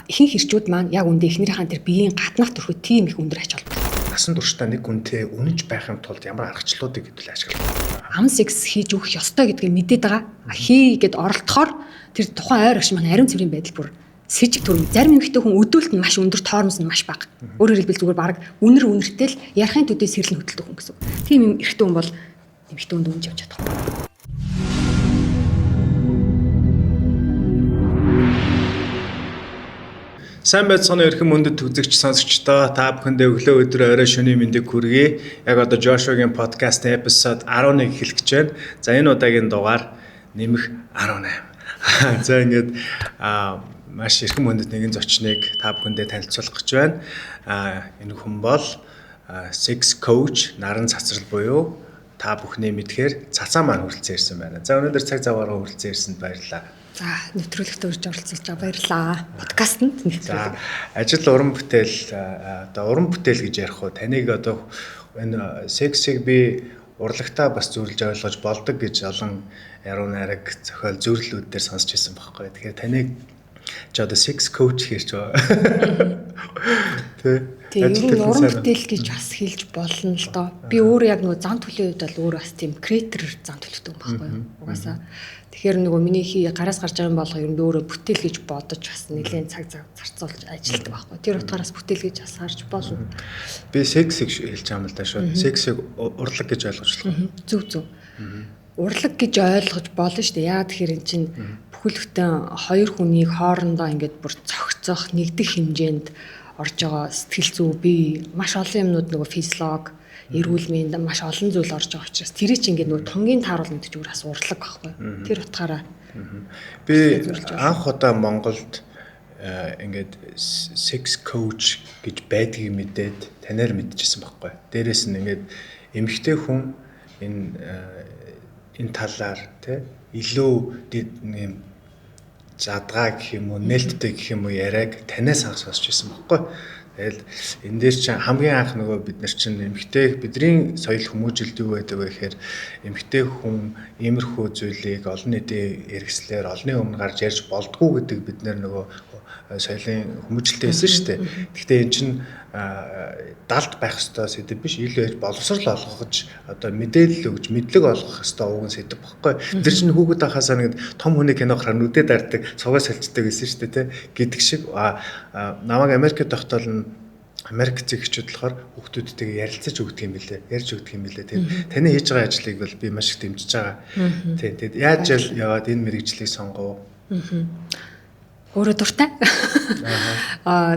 Ихэнх хэрчүүд маань яг үндэ эхнэрийнхээ тэр биеийн гаднах төрхөд тийм их өндөр ач холбогдол. Насан туршдаа нэг хүнтэй үнэнч байхын тулд ямар аргачлалуудыг хэдүүл ашиглах вэ? Ам секс хийж өгөх ёстой гэдгийг мэдээд байгаа. Хий гэд оролдохоор тэр тухайн ойр огш маань ариун цэврийн байдал бүр сэжиг төрөм. Зарим эмэгтэй хүн өдөөлт нь маш өндөр, тоормос нь маш бага. Өөрөөр хэлбэл зүгээр бараг үнэр үнэртэй л ярахын төдий сэрлэн хөдөлдөг хүн гэсэн үг. Тийм юм эрэгтэй хүн бол эмэгтэй хүнд үнж явж чадахгүй. Сайн байцгаана уу эрхэм мөндөд үзэгч сонсогчдоо, та бүхэндээ өглөө, өдөр, орой, шөнийн мэндийг хүргэе. Яг одоо Joshua-гийн подкастын эпизод 11 эхлэх гэж байна. За, энэ удаагийн дугаар нэмэх 18. За, ингээд маш эрхэм мөндөд нэгэн зочныг та бүхэндээ танилцуулах гэж байна. Энэ хүн бол sex coach Наран Цацрал буюу та бүхний мэдхээр Цацаа маань хүрэлцэн ирсэн байна. За, өнөөдөр цаг заваараа хүрэлцэн ирсэнд баярлалаа. За, нэвтрүүлэгт урьж оролцуулж байгаа баярлалаа. Подкастэнд нэвтрүүлэг. За, ажил уран бүтээл, одоо уран бүтээл гэж ярих уу? Таныг одоо энэ сексийг би урлагтаа бас зөвлөж ойлгож болдог гэж олон яруу найраг, зохиол, зөвлөлүүд дээр сонсч ирсэн байхгүй. Тэгэхээр таныг чи одоо sex coach хийж байгаа. Тэ. Тийм, ер нь уран бүтээл гэж бас хэлж болно л доо. Би өөрөө яг нөгөө зан төлөвийн хувьд бол өөрөө бас тийм креатор зан төлөвтэй юм байхгүй юу? Угаасаа. Тэгэхээр нөгөө миний хий гараас гарч байгаа юм болго ер нь би өөрөө бүтээл гэж бодож бас нэлээд цаг зарцуулж ажилладаг байхгүй. Тэр утгаараас бүтээл гэж бас харж болно. Би сексийг хэлж байгаа юм л да шүү. Сексийг урлаг гэж ойлгож болох. Зөв зөв. Урлаг гэж ойлгож болно шүү дээ. Яагаад тэгэхээр эн чинь бүхэл бүтэн хоёр хүнийг хоорондоо ингээд бүр зохицох, нэгдэх хэмжээнд орж байгаа сэтгэл зүй, бие, маш олон юмнууд, нөгөө физиолог, эрүүл мэнд, маш олон зүйл орж байгаа учраас тэр чинь ингээд нөгөө тунгийн тааруулна гэдэг чинь бас урлаг байхгүй. Тэр утгаараа би анх удаа Монголд ингээд sex coach гэж байдгийг мэдээд танаар мэдчихсэн байхгүй. Дээрээс нь ингээд эмэгтэй хүн энэ талаар тий илүү юм задгаа гэх юм уу, нээлттэй гэх юм уу яриаг танаас анх сонсч ирсэн байхгүй. Тэгэл энэ дээр чинь хамгийн анх нөгөө бид нар чинь эмэгтэй, бидний соёл хүмүүжилт юу байдаг вэ гэхээр эмэгтэй хүн иймэрхүү зүйлийг олон нийтийн хэрэгслээр олонний өмнө гарч ярьж болдгоо гэдэг бид нар нөгөө соёлын хүмүүжилттэй байсан шүү дээ. Гэхдээ эн чинь далд байх ёстой сэдэв биш, илүү яаж боловсрал олгож, одоо мэдээлэл өгж, мэдлэг олгох ёстой ууган сэдэв багхгүй. Бид нар чинь хүүхэд байхасаа нэг том хүний кино хараа нүдэ дарддаг, цугаа солилцдог байсан шүү дээ, тэ гэдэг шиг. Намайг Америкт тогтоол нь Америк зэгчүүд болохоор хүүхдүүдтэйгээ ярилцаж өгдөг юм билээ. Ярьж өгдөг юм билээ. Тэгээд таны хийж байгаа ажлыг бол би маш их дэмжиж байгаа. Тийм. Тэгээд яаж яваад энэ мэрэгжлийг сонгов? Өөрөө дуртай.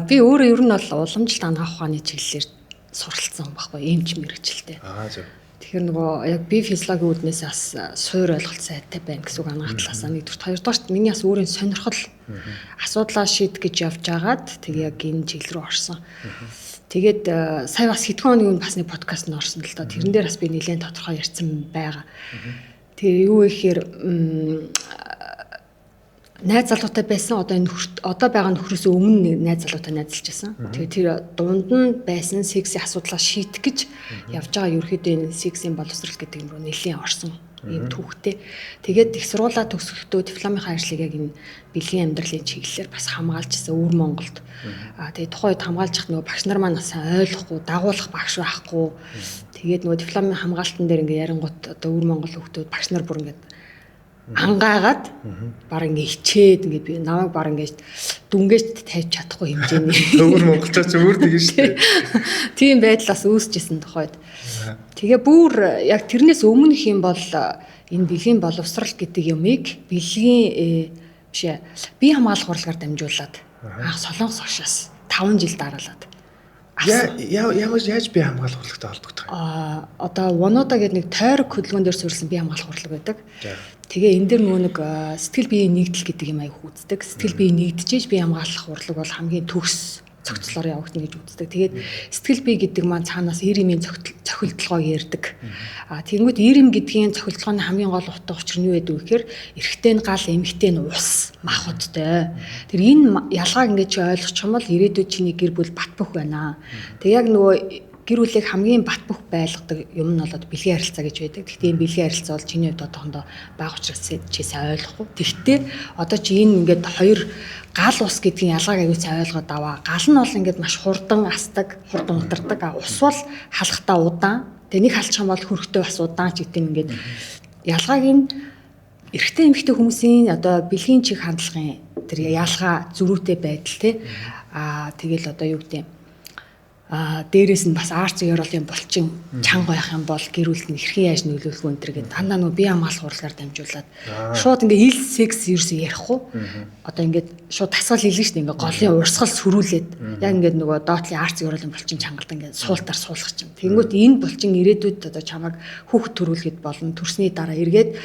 Би өөрөө ер нь бол уламжлалт анагаах ухааны чиглэлээр суралцсан байхгүй, эмч мэрэгчлээ. Аа, зөв. Тэгэхээр нөгөө яг би физиологийн үүднээс бас суур ойлголт сайтай байна гэсэн үг анагаах талаас нэгдүгээр. Хоёрдугаарт миний бас өөрийн сонирхол асуудлаа шийд гэж явж агаад тэг яг энэ чиглэл рүү орсон. Тэгээд сая бас хэдхэн хоногийн өмнө бас нэг подкаст нь орсон л доо. Тэрэн дээр бас би нэлээд тодорхой ярьсан байгаа. Тэгээ юу гэхээр найз залуутай байсан, одоо энэ одоо байгаа нөхрөөс өмнө найз залуутай найзалж байсан. Тэгээ тэр дунд нь байсан сексийн асуудлаа шийдэх гэж явж байгаа ерөөхдөө энэ сексийн боловсрал гэдэг юм руу нэлээд орсон ийм түүхтэй. Тэгээд их сургуулаа төгсөхдөө дипломынхаа ажлыг яг энэ бэлгийн амьдралын чиглэлээр бас хамгаалж исэн өвөр Монголд. Тэгээд тухайн үед хамгаалж явах нөгөө багш нар маань бас ойлгохгүй, дагуулах багш байхгүй. Тэгээд нөгөө дипломын хамгаалтан дээр ингээ ярингууд одоо өвөр Монгол хүмүүс багш нар бүр ингээ ангаагаад баг ингээ хичээд ингээ би намайг баг ингээ дүнгээч тавьж чадахгүй хэмжээний. Өвөр монголчууд өөр тэгэн шүү дээ. Тийм байдлаас үүсчихсэн тухайд. Тэгээ бүр яг тэрнээс өмнөх юм бол энэ бэлгийн боловсрал гэдэг юмыг бэлгийн биш ээ, бие хамгаалах урлагаар дамжуулаад анх Солонгос оршаас 5 жил дараалаад. Ямар яаж бие хамгаалах урлагтай холбогдох юм? Одоо Вонода гэдэг нэг тойрог хөдөлгөөн дээр суурилсан бие хамгаалах урлаг байдаг. Тэгээ энэ дээр нөгөө нэг сэтгэл биеийн нэгдэл гэдэг юм аяг үздэг. Сэтгэл бие нэгдэжээж бие хамгаалах урлаг бол хамгийн төгс цогцлоор явагдана гэж үздэг. Тэгээд сэтгэл бие гэдэг маань цаанаас иримийн цохилдлогоо ярьдаг. Тэгэнгүүт ирим гэдгийн цохилдлогооны хамгийн гол утга учир нь юу гэдэг вэ гэхээр эрэгтэй нь гал, эмэгтэй нь ус, махбодтой. Тэр энэ ялгааг ингээд чи ойлгочих юм бол ирээдүйд чиний гэр бүл бат бөх байна. Тэг яг нөгөө Гэр бүлийг хамгийн бат бөх байлгадаг юм нь бол бэлгийн харилцаа гэж байдаг. Гэхдээ энэ бэлгийн харилцаа бол чиний хувьд одоохондоо бага учраас чи сайн ойлгохгүй. Тэгэхдээ одоо чи энэ ингээд хоёр гал ус гэдгийн ялгааг аягүй сайн ойлгоод аваа. Гал нь бол ингээд маш хурдан асдаг, хурдан унтардаг. А ус бол халахтаа удаан. Тэгээ нэг халчих юм бол хөрөхтэй бас удаан ч гэдэг юм ингээд ялгааг нь эрэгтэй эмэгтэй хүмүүсийн одоо бэлгийн чиг хандлагын тэр ялгаа зөрүүтэй байдал те. Аа тэгэл одоо юу гэдэг дээрээс нь бас арц ёроолын булчин чанга байх юм бол гэр бүлд нь хэрхэн яаж нөлөөлөх вэ энэ гэдэг дандаа нөгөө бие хамгаалах урлагаар дамжуулаад шууд ингээ ил секс ерөөсөө ярихгүй одоо ингээд шууд тасгал хэлнэ шүү дээ ингээ голын урсгал сөрүүлээд яг ингээд нөгөө доотлын арц ёроолын булчин чангалд ингээд суултаар суулгах чинь. Тэнгүүт энэ булчин ирээдүйд одоо чамайг хүүхд төрүүлэхэд болон төрсний дараа эргээд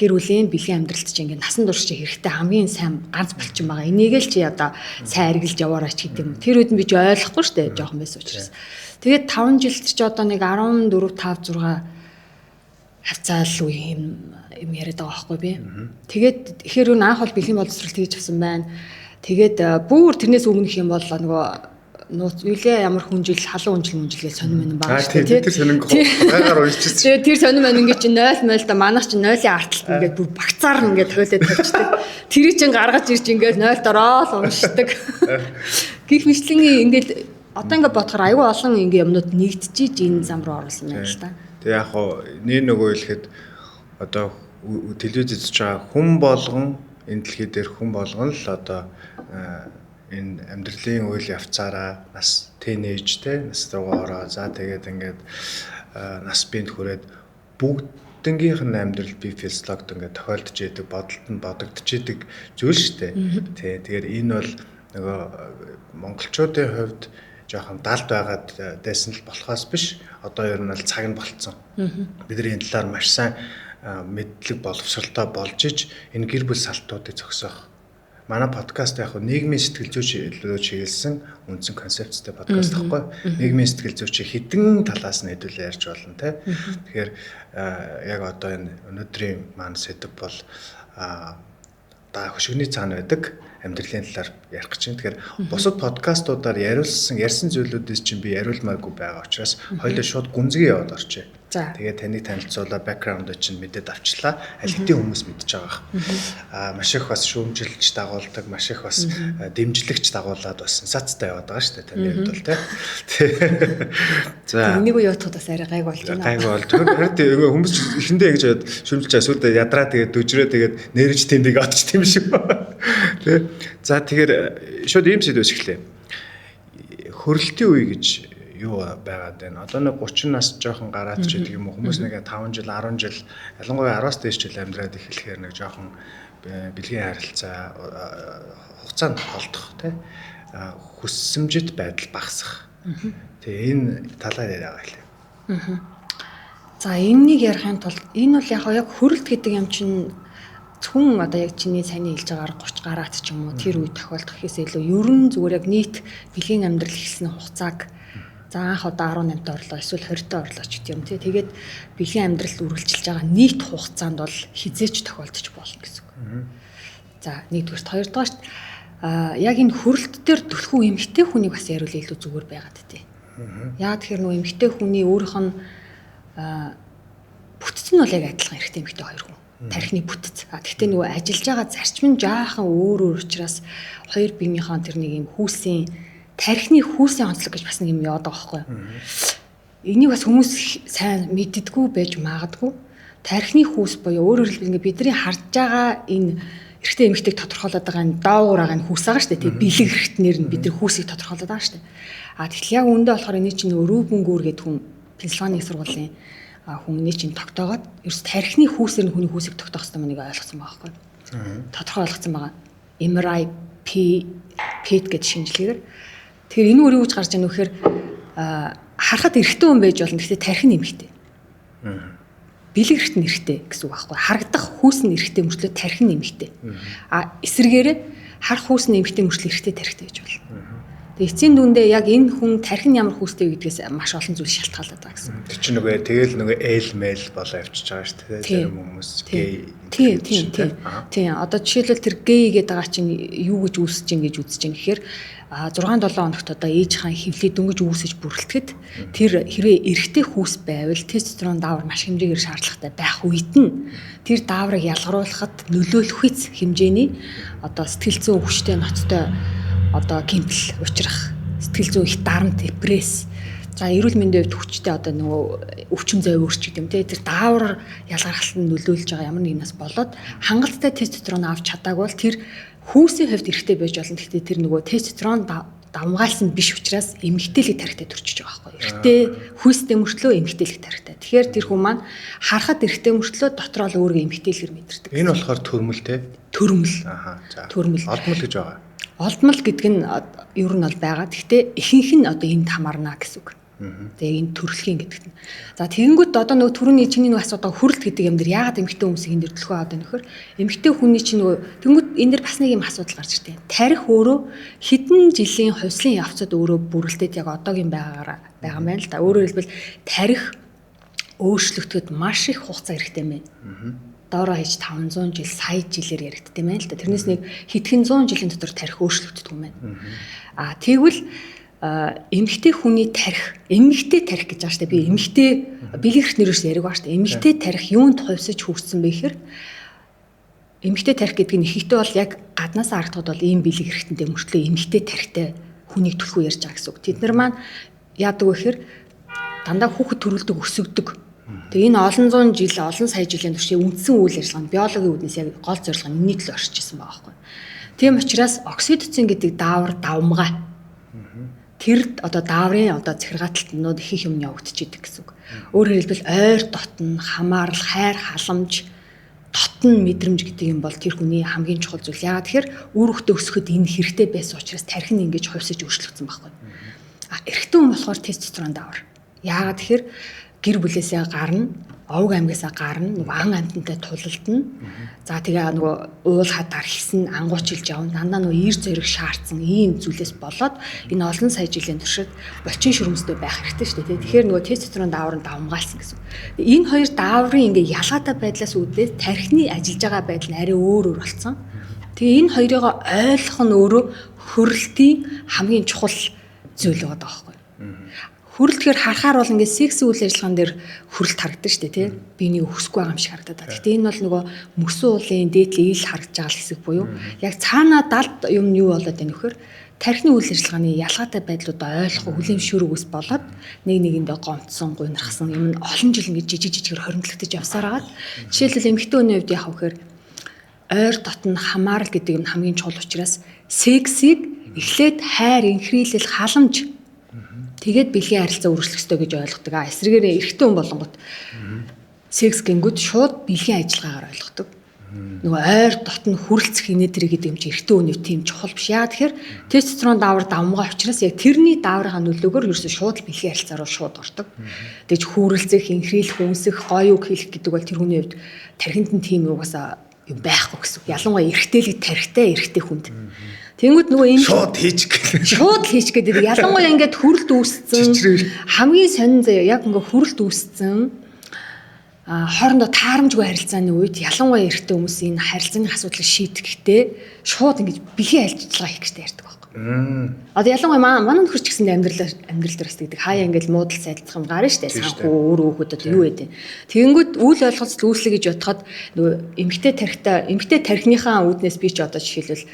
гэр бүлийн бэлгийн амьдралд чинь ингээд насан турш чи хэрэгтэй хамгийн сайн ганц булчин байгаа. Энийг л чи одоо сайн эргэлж яваарай ч гэдэг юм. Тэр үед нь би ч ойлгохгүй шүү дээ жоохон байсан учраас. Тэгээд 5 жилд чи одоо нэг 14 5 6 хавцаал үе юм яриад байгаа байхгүй би. Тэгээд тэгэхээр юу анх бол бэлгийн боловсрол хийж авсан байна. Тэгээд бүр тэрнээс өмнөх юм бол нөгөө нууц үлээ ямар хүнжил халуун хүнжил мүнжил гэж сонин мэн байгаа шүү дээ. Тэр сонин гайгаар уншчихсан. Тэгээд тэр сонин мэн ингэ чи 0 0 да манайх чи 0-ийн артталт ингээд бүр багцаар ингээд хуйлаад тавьчихдаг. Тэрийг чин гаргаж ирж ингээд 0-д ороод уншдаг. Гэх мэтлэнгийн ингээд одоо ингээд бодохоор айгүй олон ингээ юмнууд нэгдчихийж энэ зам руу оруулсан байна л та. Тэг яг хоо нэг нөгөө хэлэхэд одоо телевиз үзэж байгаа хүн болгон энэ дэлхий дээр хүн болгон л одоо энэ амьдралын үйл явцаараа нас тинейж те нас руугаа ороо за тэгээд ингээд нас биед хүрээд бүгднгийнх нь амьдрал би физиологт ингээд тохиолдож идэг бодолд нь бодогдож идэг зүйл шүү дээ. Тэ тэгэхээр энэ бол нөгөө монголчуудын хувьд жоохон далд байгаад дайсан л болохоос биш одоо ер нь бол цаг нь болцсон. Бид нар энэ талаар маш сайн мэдлэг боловсралтай болж иж энэ гэр бүл салтуудыг зогсоох. Манай подкаст яг нийгмийн сэтгэл зүйч рүү чиглэсэн үндсэн концепцтэй подкаст байхгүй. Нийгмийн сэтгэл зүйч хэдэн талаас нь хэдүүлээ ярьж болно те. Тэгэхээр яг одоо энэ өнөөдрийн маань сэдэв бол хөшигний цаана байдаг амьдралын талаар ярих гэж байна. Тэгэхээр бусад подкастуудаар яриулсан ярьсан зүйлүүдээс чинь би яриулмааргүй байгаа учраас хоёулаа шууд гүнзгий яваад орчээ. Тэгээд таныг танилцуулаа, бэкграунд чинь мэдээд авчлаа. Аль хэдийн хүмүүс мэдж байгаа. Маш их бас шүүмжилж дагуулдаг, маш их бас дэмжлэгч дагуулад бас сенсацтай яваад байгаа шүү дээ таны хувьд бол тий. За. Энийг явуулахад бас арай гайг болж байна. Гайг болж. Харин хүмүүс эхэндээ ингэж шүүмжилж байгаа сүлдээ ядраа тэгээд дүжрээ тэгээд нэрэж тэмдэг отч тийм шүү. Тий. За тэгэхээр шууд ийм сэдвээс эхлэе. Хөрөлтийн үе гэж юу байгаад байна. Одоо нэг 30 нас жоохон гараад ч гэдэг юм уу хүмүүс нэг 5 жил 10 жил ялангуяа 10-аас дээш жил амьдраад эхлэхээр нэг жоохон бэлгийн харилцаа хугацаанд холдох тий хүссэмжит байдал багасах. Тэгээ энэ талаар яриагаа эхлэе. За энэнийг ярихын тулд энэ бол яг хөрөлт гэдэг юм чинь зөвхөн одоо яг чиний сайн хэлж байгаагаар 30 гараад ч юм уу тэр үе тохиолдох гэхээс илүү ер нь зүгээр яг нийт бэлгийн амьдрал эхэлсэн хугацааг за анх одоо 18-д орлоо эсвэл 20-д орлоо ч гэдэг юм тий. Тэгээд бэлгийн амьдрал үргэлжилж байгаа нийт хугацаанд бол хизээч тохиолдож болно гэсэн үг. За нэгдүгээрт, хоёрдугаарт яг энэ хөрөлт дээр түлхүү эмэгтэй хүнийг бас яриул илүү зүгээр байгаад тий. Яа тэгэхээр нөө эмэгтэй хүний өөрийнх нь бүтц нь бол яг адилхан эрэгтэй эмэгтэй хоёр хүн. Тархины бүтц. А тэгтээ нөгөө ажиллаж байгаа зарчим нь жаахан өөр өөр учраас хоёр биенийхээ тэр нэг юм хүүсийн тархины хүүсийн онцлог гэж бас нэг юм яваад байгаа байхгүй юу. Энийг бас хүмүүс сайн мэддэггүй байж магадгүй. Тархины хүүс буюу өөрөөр хэлбэл ингээ бидний харж байгаа энэ эрэгтэй эмэгтэйг тодорхойлоод байгаа энэ доогуур байгаа энэ хүүс байгаа шүү дээ. Тэгээ бэлэг хэрэгтнэр нь бид нар хүүсийг тодорхойлоод байгаа шүү дээ. А тэгтэл яг үүндээ болохоор энэ чинь Рубен Гүр гэдэг хүн Пенсильвани сургуулийн хүмүүний чинь тогтоогоод ерөөс тархины хүүсээр нь хүний хүүсийг тогтоох хэрэгтэй мөнийг ойлгосон байгаа байхгүй. Тодорхой ойлгосон байгаа. MRI P PET гэдэг шинжилгээгээр. Тэгэхээр энэ үр юу гэж гарч ийн вэхээр харахад эрэгтэй хүн байж болно. Гэхдээ тархи нь эмэгтэй. Бэлэг эрэгт нь эрэгтэй гэсэн үг байхгүй. Харагдах хүүс нь эрэгтэй мөртлөө тархи нь эмэгтэй. А эсрэгээрээ харах хүүс нь эмэгтэй мөртлөө эрэгтэй тархитай гэж болно. Тэгээ эцсийн дүндээ яг энэ хүн тархи нь ямар хүүстэй гэдгээс маш олон зүйл шалтгаалаад байгаа гэсэн. Тэр чинь нөгөө тэгэл нөгөө ээл мэл болоо явчихж байгаа шүү дээ. Зарим хүмүүс гей. Тийм тийм тийм. Тийм. Одоо жишээлбэл тэр гей гэдэг байгаа чинь юу гэж үүсэж ин гэж үзэж ин гэхээр 6 7 хоногт одоо ээжийнхаа хөвлөө дөнгөж үүсэж бүрэлдэхэд тэр хэрвээ эрэгтэй хүүс байвал тестостерон даавар маш хэмжээгээр шаардлагатай байх үед нь тэр дааврыг ялгаруулахад нөлөөлөх хэмжээний одоо сэтгэл зүйн хүчтэй ноцтой одоо гэмтэл учрах, сэтгэл зүйн их дарамт, депресс, за эрүүл мэндийн хувьд хүчтэй одоо нөгөө өвчин зовиурч гэдэг юм те, тэр даавар ялгархалт нь нөлөөлж байгаа ямар нэгнээс болоод хангалттай тестостерон авч чадаагүй бол тэр хүүсийн хувьд эрэгтэй байж болно. Гэхдээ тэр нөгөө тестостерон давмгаалсан биш учраас эмэгтэйлэг тархитай төрчиж байгаа байхгүй. Эрэгтэй хүүстэй мөртлөө эмэгтэйлэг тархитай. Тэгэхээр тэр хүн маань харахад эрэгтэй мөртлөө дотроо л өөрийгөө эмэгтэйлэгээр мэдэрдэг. Энэ болохоор төрмөл те? Төрмөл. Аха. За. Төрмөл. Олдмол гэж байгаа. Олдмол гэдэг нь ер нь бол байгаа. Гэхдээ ихэнх нь одоо энд хамаарна гэсэн үг. Тэгээ энэ төрөлхийн гэдэгт нь. За тэгэнгүүт одоо нөгөө түрүүний чиний нөгөө асуудал хүрэлт гэдэг юм дэр яагаад эмэгтэй хүмүүсийг энэ дэр төлхөө аваад байна нөхөр? Эмэгтэй хүний чинь нөгөө тэнгүүт энэ дэр бас нэг юм асуудал гарч иртээ. Тарих өөрөө хэдэн жилийн хувьслын явцад өөрөө бүрэлдээд яг одоогийн байгаагаараа байгаа юм байна л да. Өөрөөр хэлбэл тарих өөрчлөгдөхөд маш их хугацаа хэрэгтэй юм байна. Доороо хийж 500 жил, сая жилээр яригддаг юм байна л да. Тэрнээс нэг хэдхэн зуун жилийн дотор тарих өөрчлөгддөг юм байна. А тэгвэл эмэгтэй хүний тарих, эмэгтэй тарих гэж байгаа шүү дээ. Би эмэгтэй бэлгэрх нэрээс яриаг байгаа шүү дээ. Эмэгтэй тарих юунд хувьсаж хөгжсөн бэ гэхээр эмэгтэй тарих гэдэг нь ихэнхдээ бол яг гаднаас харагдахад бол ийм бэлэг хэрэгтэнтэй мөртлөө эмэгтэй тарихтай хүнийг түлхүү ярьж байгаа гэсэн үг. Тэд нар маань яадаг вэ гэхээр дандаа хүүхэд төрүүлдэг, өсөгдөг. Тэгээ энэ олон зуун жил, олон сая жилийн туршийн үндсэн үйл ажиллагаа нь биологийн үүднээс яг гол зорилго нь энэний төлөө орчиж исэн байгаа байхгүй. Тийм учраас окситоцин гэдэг даавар давмгай. Тэр одоо дааврын одоо захиргааталтнууд их юм явагдчихэдэг гэсэн үг. Өөрөөр хэлбэл ойр дотн, хамаарал, хайр, халамж, дотн мэдрэмж гэдэг юм бол тэр хүний хамгийн чухал зүйл. Яагаад тэгэхээр үр хөвгтөө өсөхөд энэ хэрэгтэй байсан учраас тархи нь ингэж хувьсаж өөрчлөгдсөн байхгүй. А эрэгтэй хүн болохоор тестостерон даавар. Яагаад тэгэхээр гэр бүлээсээ гарна, овг аймгаасаа гарна, нөгөө ан амьтантай тулалдана. За тэгээ нөгөө уул хадаар хисэн ангуучилж явна. Дандаа нөгөө ир зориг шаардсан ийм зүйлээс болоод энэ олон сая жилийн туршид булчин шүрмстэй байх хэрэгтэй шүү дээ. Тэгэхээр нөгөө тестостерон даавар нь давмгаалсан гэсэн. Энэ хоёр дааврын ингээ ялгаатай байдлаас үүднээс тархины ажиллаж байгаа байдал нь арай өөр өөр болсон. Тэгээ энэ хоёрыг ойлгох нь өөрөө хөрөлтийн хамгийн чухал зүйл байгаа байхгүй. Хөрөлтөөр харахаар бол ингээд секс үйл ажиллагаан дээр хөрөлт харагдана шүү дээ, тий. Би нэг өсөхгүй байгаа юм шиг харагдаад байна. Гэхдээ энэ бол нөгөө мөсөн уулын дээдлийн ил харагдаж байгаа хэсэг буюу яг цаанаа далд юм нь юу болоод байна вэхэр тархины үйл ажиллагааны ялгаатай байдлуудаа ойлгох хүлээмжшүүргээс болоод нэг нэгэндээ гомдсон, гунирхсан юм нь олон жил ингээд жижиг жижигээр хоримтлагдаж явсаар хагаад жишээлбэл эмэгтэй хүний хувьд яах вэ гэхээр ойр дотн хамаарал гэдэг юм хамгийн чухал учраас сексийг эхлээд хайр, инхрийлэл, халамж тэгээд бэлгийн харилцаа үргэлжлэх ёстой гэж ойлгодог. А эсрэгээрээ эрэгтэй хүн болонгот секс гингүүд шууд бэлгийн ажиллагаагаар ойлгодог. Нөгөө ойр дотн хүрэлцэх инээдрэг гэдэг юм чи эрэгтэй хүний тийм чухал биш. Яа тэгэхээр тестостерон даавар давмгай учраас яг тэрний дааврынхаа нөлөөгөөр ерөөсөө шууд бэлгийн харилцаа руу шууд ордог. Тэгж хүүрэлцэх, инхрийлэх, үнсэх, гоё үг хэлэх гэдэг бол тэр хүний хувьд тархинд нь тийм угаасаа юм байхгүй гэсэн. Ялангуяа эрэгтэйлэг тархитай эрэгтэй хүнд. Тэнгүүд нөгөө юм шууд хийчих гээл. Шууд хийчих гэдэг. Ялангуяа ингээд хүрэлт үүсцэн. Хамгийн сонин заяа яг ингээд хүрэлт үүсцэн хоорондоо таарамжгүй харилцааны үед ялангуяа эрэгтэй хүмүүс энэ харилцааны асуудлыг шийдэхдээ шууд ингэж бэлгийн ажиллагаа хийх гэж ярьдаг байхгүй. Одоо ялангуяа манай нөхөр ч гэсэн амьдрал дээр бас тэгдэг. Хаяа ингээд муудал сайдлах юм гарна штэ. Санхүү өөр хөөхөд одоо юу гэдэг. Тэгэнгүүт үйл ойлголцол үүслэ гэж бодоход нөгөө эмэгтэй тархитай эмэгтэй тархиныхаа үүднээс би ч одоо жишээлбэл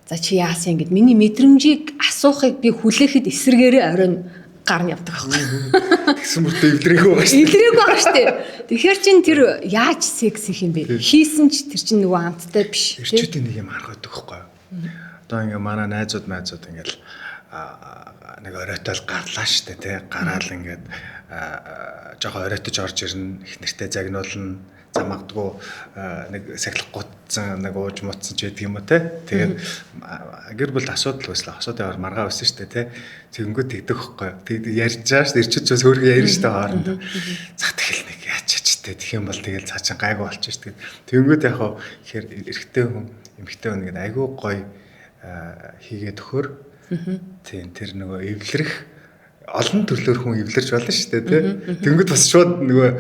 за чи яасан гэд миний мэдрэмжийг асуухыг би хүлээхэд эсрэгээрээ оройн гарна явдаг байхгүй. Тэгсэн мөртөө эвлэрээгүй байгаа шүү дээ. Эвлэрээгүй байгаа шүү дээ. Тэгэхээр чин тэр яаж секс хийх юм бэ? Хийсэн ч тэр чин нөгөө амттай биш. Эрчүүдийн нэг юм арга өгдөг байхгүй юу? Одоо ингээ манай найзууд ингээл нэг оройтол гарлаа шүү дээ, тий. Гараал ингээд жоохон оройтож орж ирнэ, их нэртэй загнуулна. За магадгүй нэг сахилах гутсан нэг ууж муцсан ч байдаг юм уу те. Тэгээд гэр бүлд асуудал үүслээ. Асуудал яваар маргаа өссөн шүү дээ те. Тэгэнгүүт тэгдэг хөхгүй. Тэгээд ярьж байгаа шүү дээ. Ирчүүд бас хөөргөө ярина шүү дээ хоорондоо. За тэгэл нэг яач ч те. Тэгэх юм бол тэгэл цаа чин гайгүй болчих шүү дээ. Тэгэнгүүт яг хаа ихээр эрэгтэй хүн эмэгтэй хүн гэдэг айгүй гоё хийгээд өгөхөр Тийм, тэр нөгөө эвлэрэх олон төрлөөр хүн эвлэрч болно шүү дээ, тий. Тэнгүүд бас шууд нөгөө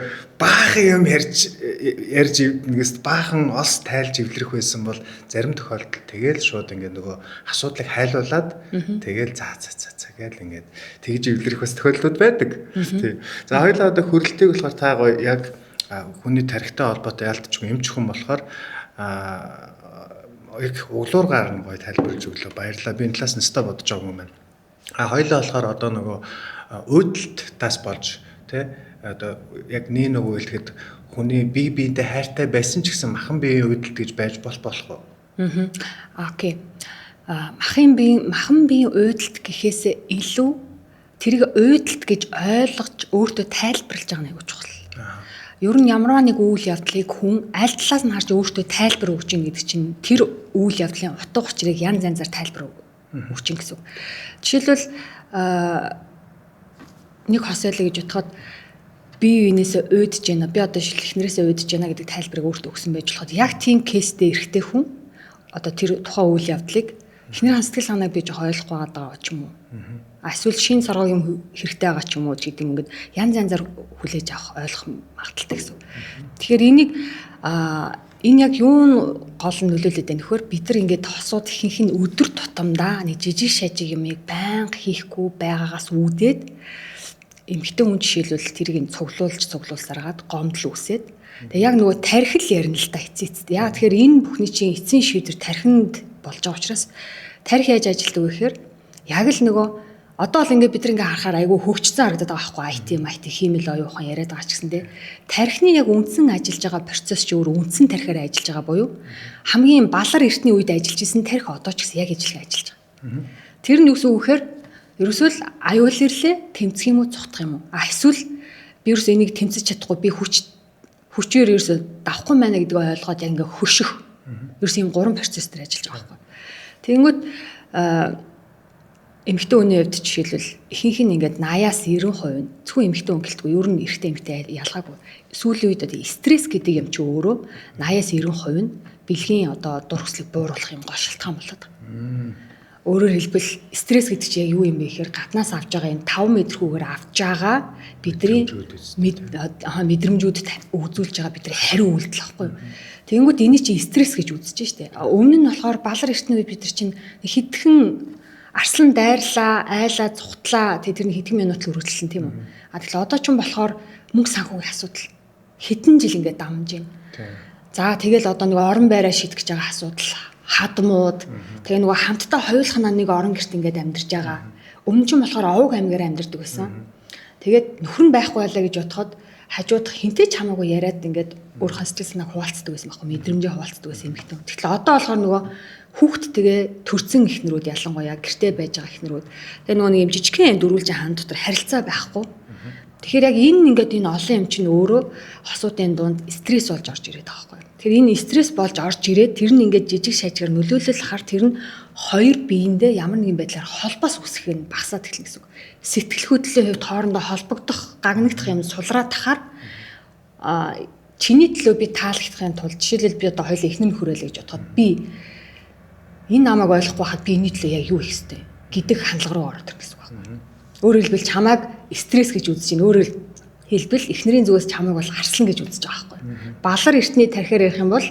баахан юм ярьж нэгээс баахан олс тайлж эвлэрэх байсан бол зарим тохиолдолд тэгэл шууд ингээд нөгөө асуудлыг хайлуулад тэгэл за за за за гэл ингээд тэгж эвлэрэх бас тохиолдлууд байдаг. Тий. За хоёулаа одоо хөрөлтийг болохоор та гоё яг хүний тархитай холбоотой яалтчгүй эмч хүн болохоор яг углуургаар нь гоё тайлбарлаж өглөө. Баярлалаа. Би энэ талаас нь өстой бодож байгаа юм байна. А хоёулаа болохоор одоо нөгөө өөдөлт тас болж тий одоо яг нэг нөгөө хэлэхэд хүний бие биентэй хайртай байсан ч гэсэн махан биеийн өөдөлт гэж байж болох уу? Окей. Махан биеийн өөдөлт гэхээс илүү тэрийг өөдөлт гэж ойлгож өөртөө тайлбарлаж байгаа нь аягүй чухал. Ер нь ямарваа нэг үйл явдлыг хүн аль талаас нь харж өөртөө тайлбар өгч ийн гэдэг чинь тэр үйл явдлын утга учирыг янз янзаар тайлбар өгч ийн гэсэн үг. Жишээлбэл нэг хос байлаа гэж бодоход би юунээсээ уйдж байна, би одоо эхнэрээсээ уйдж байна гэдэг тайлбарыг өөртөө өгсөн байж болоход яг тийм кейстэй эрэгтэй хүн одоо тэр тухайн үйл явдлыг эхнэрийн сэтгэл санааг би жоох ойлгохгүй байгаа ч юм уу. Эсвэл шин соргог юм хэрэгтэй байгаа ч юм уу гэдэг юм ингээд янз янзаар хүлээж авах ойлгох магадaltaй гэсэн. Тэгэхээр энийг энэ яг юун гол нь нөлөөлөд байна нөхөр бид нар ингээд хосууд ихэнх нь өдөр тутамдаа нэг жижиг шажиг юмыг байнга хийхгүй байгаагаас үүдээд эмэгтэй хүн жишээлбэл тэрийг нь цуглуулсаргаад гомдол үүсээд тэгээ яг нөгөө тархил ярина л та эцээ эцэст. Яг тэгэхээр энэ бүхний чинь эцсийн шийдвэр тархинд болж байгаа учраас тархи яаж ажилтдаг вэ гэхээр яг л нөгөө одоо л ингээд бид нар ингээ харахаар айгүй хөгжсөн харагдаад байгаа байхгүй IT хиймэл оюун ухаан яриад байгаа ч гэсэн те тархины яг үндсэн ажиллаж байгаа процесс чи өөр үндсэн тархиар ажиллаж байгаа буюу хамгийн балар эртний үед ажиллаж исэн тархи одоо ч гэсэн яг ижилхэн ажиллаж байгаа. Тэр нь юу гэсэн үг гэхээр ерөөсөө л аюул ирлээ тэмцэх юм уу цухтах юм уу? А эсвэл би ерөөсөө энийг тэмцэж чадахгүй би хүчээр ерөөсөө давхгүй байна гэдгийг ойлгоод яг ингээ хөшөх. Ерөөсөө ийм гурван процесс дээр ажиллаж байгаа байхгүй. Тэгэнгүүт эмэгтэй хүний хувьд жишээлбэл ихэнх нь ингээд 80-аас 90% нь зөвхөн эмэгтэй хүн гэлтгүй ер нь эрэгтэй эмэгтэй ялгаагүй. Сүүлийн үед одоо стресс гэдэг юм чи өөрөө 80-аас 90% нь бэлгийн одоо дур хүслийг бууруулах юм гол шалтгаан болоод байгаа. Өөрөөр хэлбэл стресс гэдэг чинь яг юу юм бэ гэхээр гаднаас авч байгаа энэ 5 мэдрхүүгээр авч байгаа бидний мэдрэмжүүдэд үзүүлж байгаа бидний хариу үйлдэл байхгүй юу. Тэгэнгүүт энийг чинь стресс гэж үзэж штэ. Өмнө нь болохоор балар эртний үед бид нар чинь хитгэн арслан дайрлаа, айлаа, цухтлаа тэр нь хэдхэн минут л үргэлжилсэн тийм үү. А тэгэхээр одоо ч юм болохоор мөнгө санхүүгийн асуудал хэдэн жил ингээд дамж байна. За тэгэл одоо нэг орон байраа шийдэх гэж байгаа асуудал, хадмууд, тэгээ нөгөө хамтдаа хоёулахнаа нэг орон гэрт ингээд амьдарч байгаа. Өмнө нь болохоор овог аймгаар амьдардаг байсан. Тэгээд нөхөр нь байхгүй байлаа гэж бодоход хажуудах хинтээ ч хамаагүй яриад ингээд өөрийнхөө сэтгэл санааг хуваалцдаг байсан байхгүй, мэдрэмжээ хуваалцдаг байсан юм ихтэй. Тэгэхээр одоо болохоор нөгөө хүүхдтэйгээ төрсэн эхнэрүүд ялангуяа гэртээ байж байгаа эхнэрүүд тэгээ нөгөө нэг юм жижигхэн дөрвөлжин хаан дотор харилцаа байхгүй. Тэгэхээр яг энэ ингээд энэ олон юм чинь өөрөө хосуудын дунд стресс болж орж ирээд байгаа байхгүй. Тэгэхээр энэ стресс болж орж ирээд тэр нь ингээд жижиг шажигаар нөлөөлөл хар тэр нь хоёр биендээ ямар нэгэн байдлаар холбоос үүсэх нь багасаад эхэлнэ гэсэн үг. Сэтгэл хөдлөлийн хувьд хоорондоо холбогдох, гагнагдах юм сулраад тахаар чиний төлөө би таалагдахын тулд жишээлбэл би одоо хоёул эхнэр нөхөрөө л гэж бодоход би энэ намайг ойлгохгүй хахад би энэний төлөө яг юу хийх ёстой гэдэг хандлага руу ороод ирэх гэсэн үг байна. Өөрөөр хэлбэл чамайг стресс гэж үзэж байна. Өөрөөр хэлбэл эхнэрийн зүгээс чамайг бол арслан гэж үзэж байгаа байхгүй. Балар эртний тархиар ярих юм бол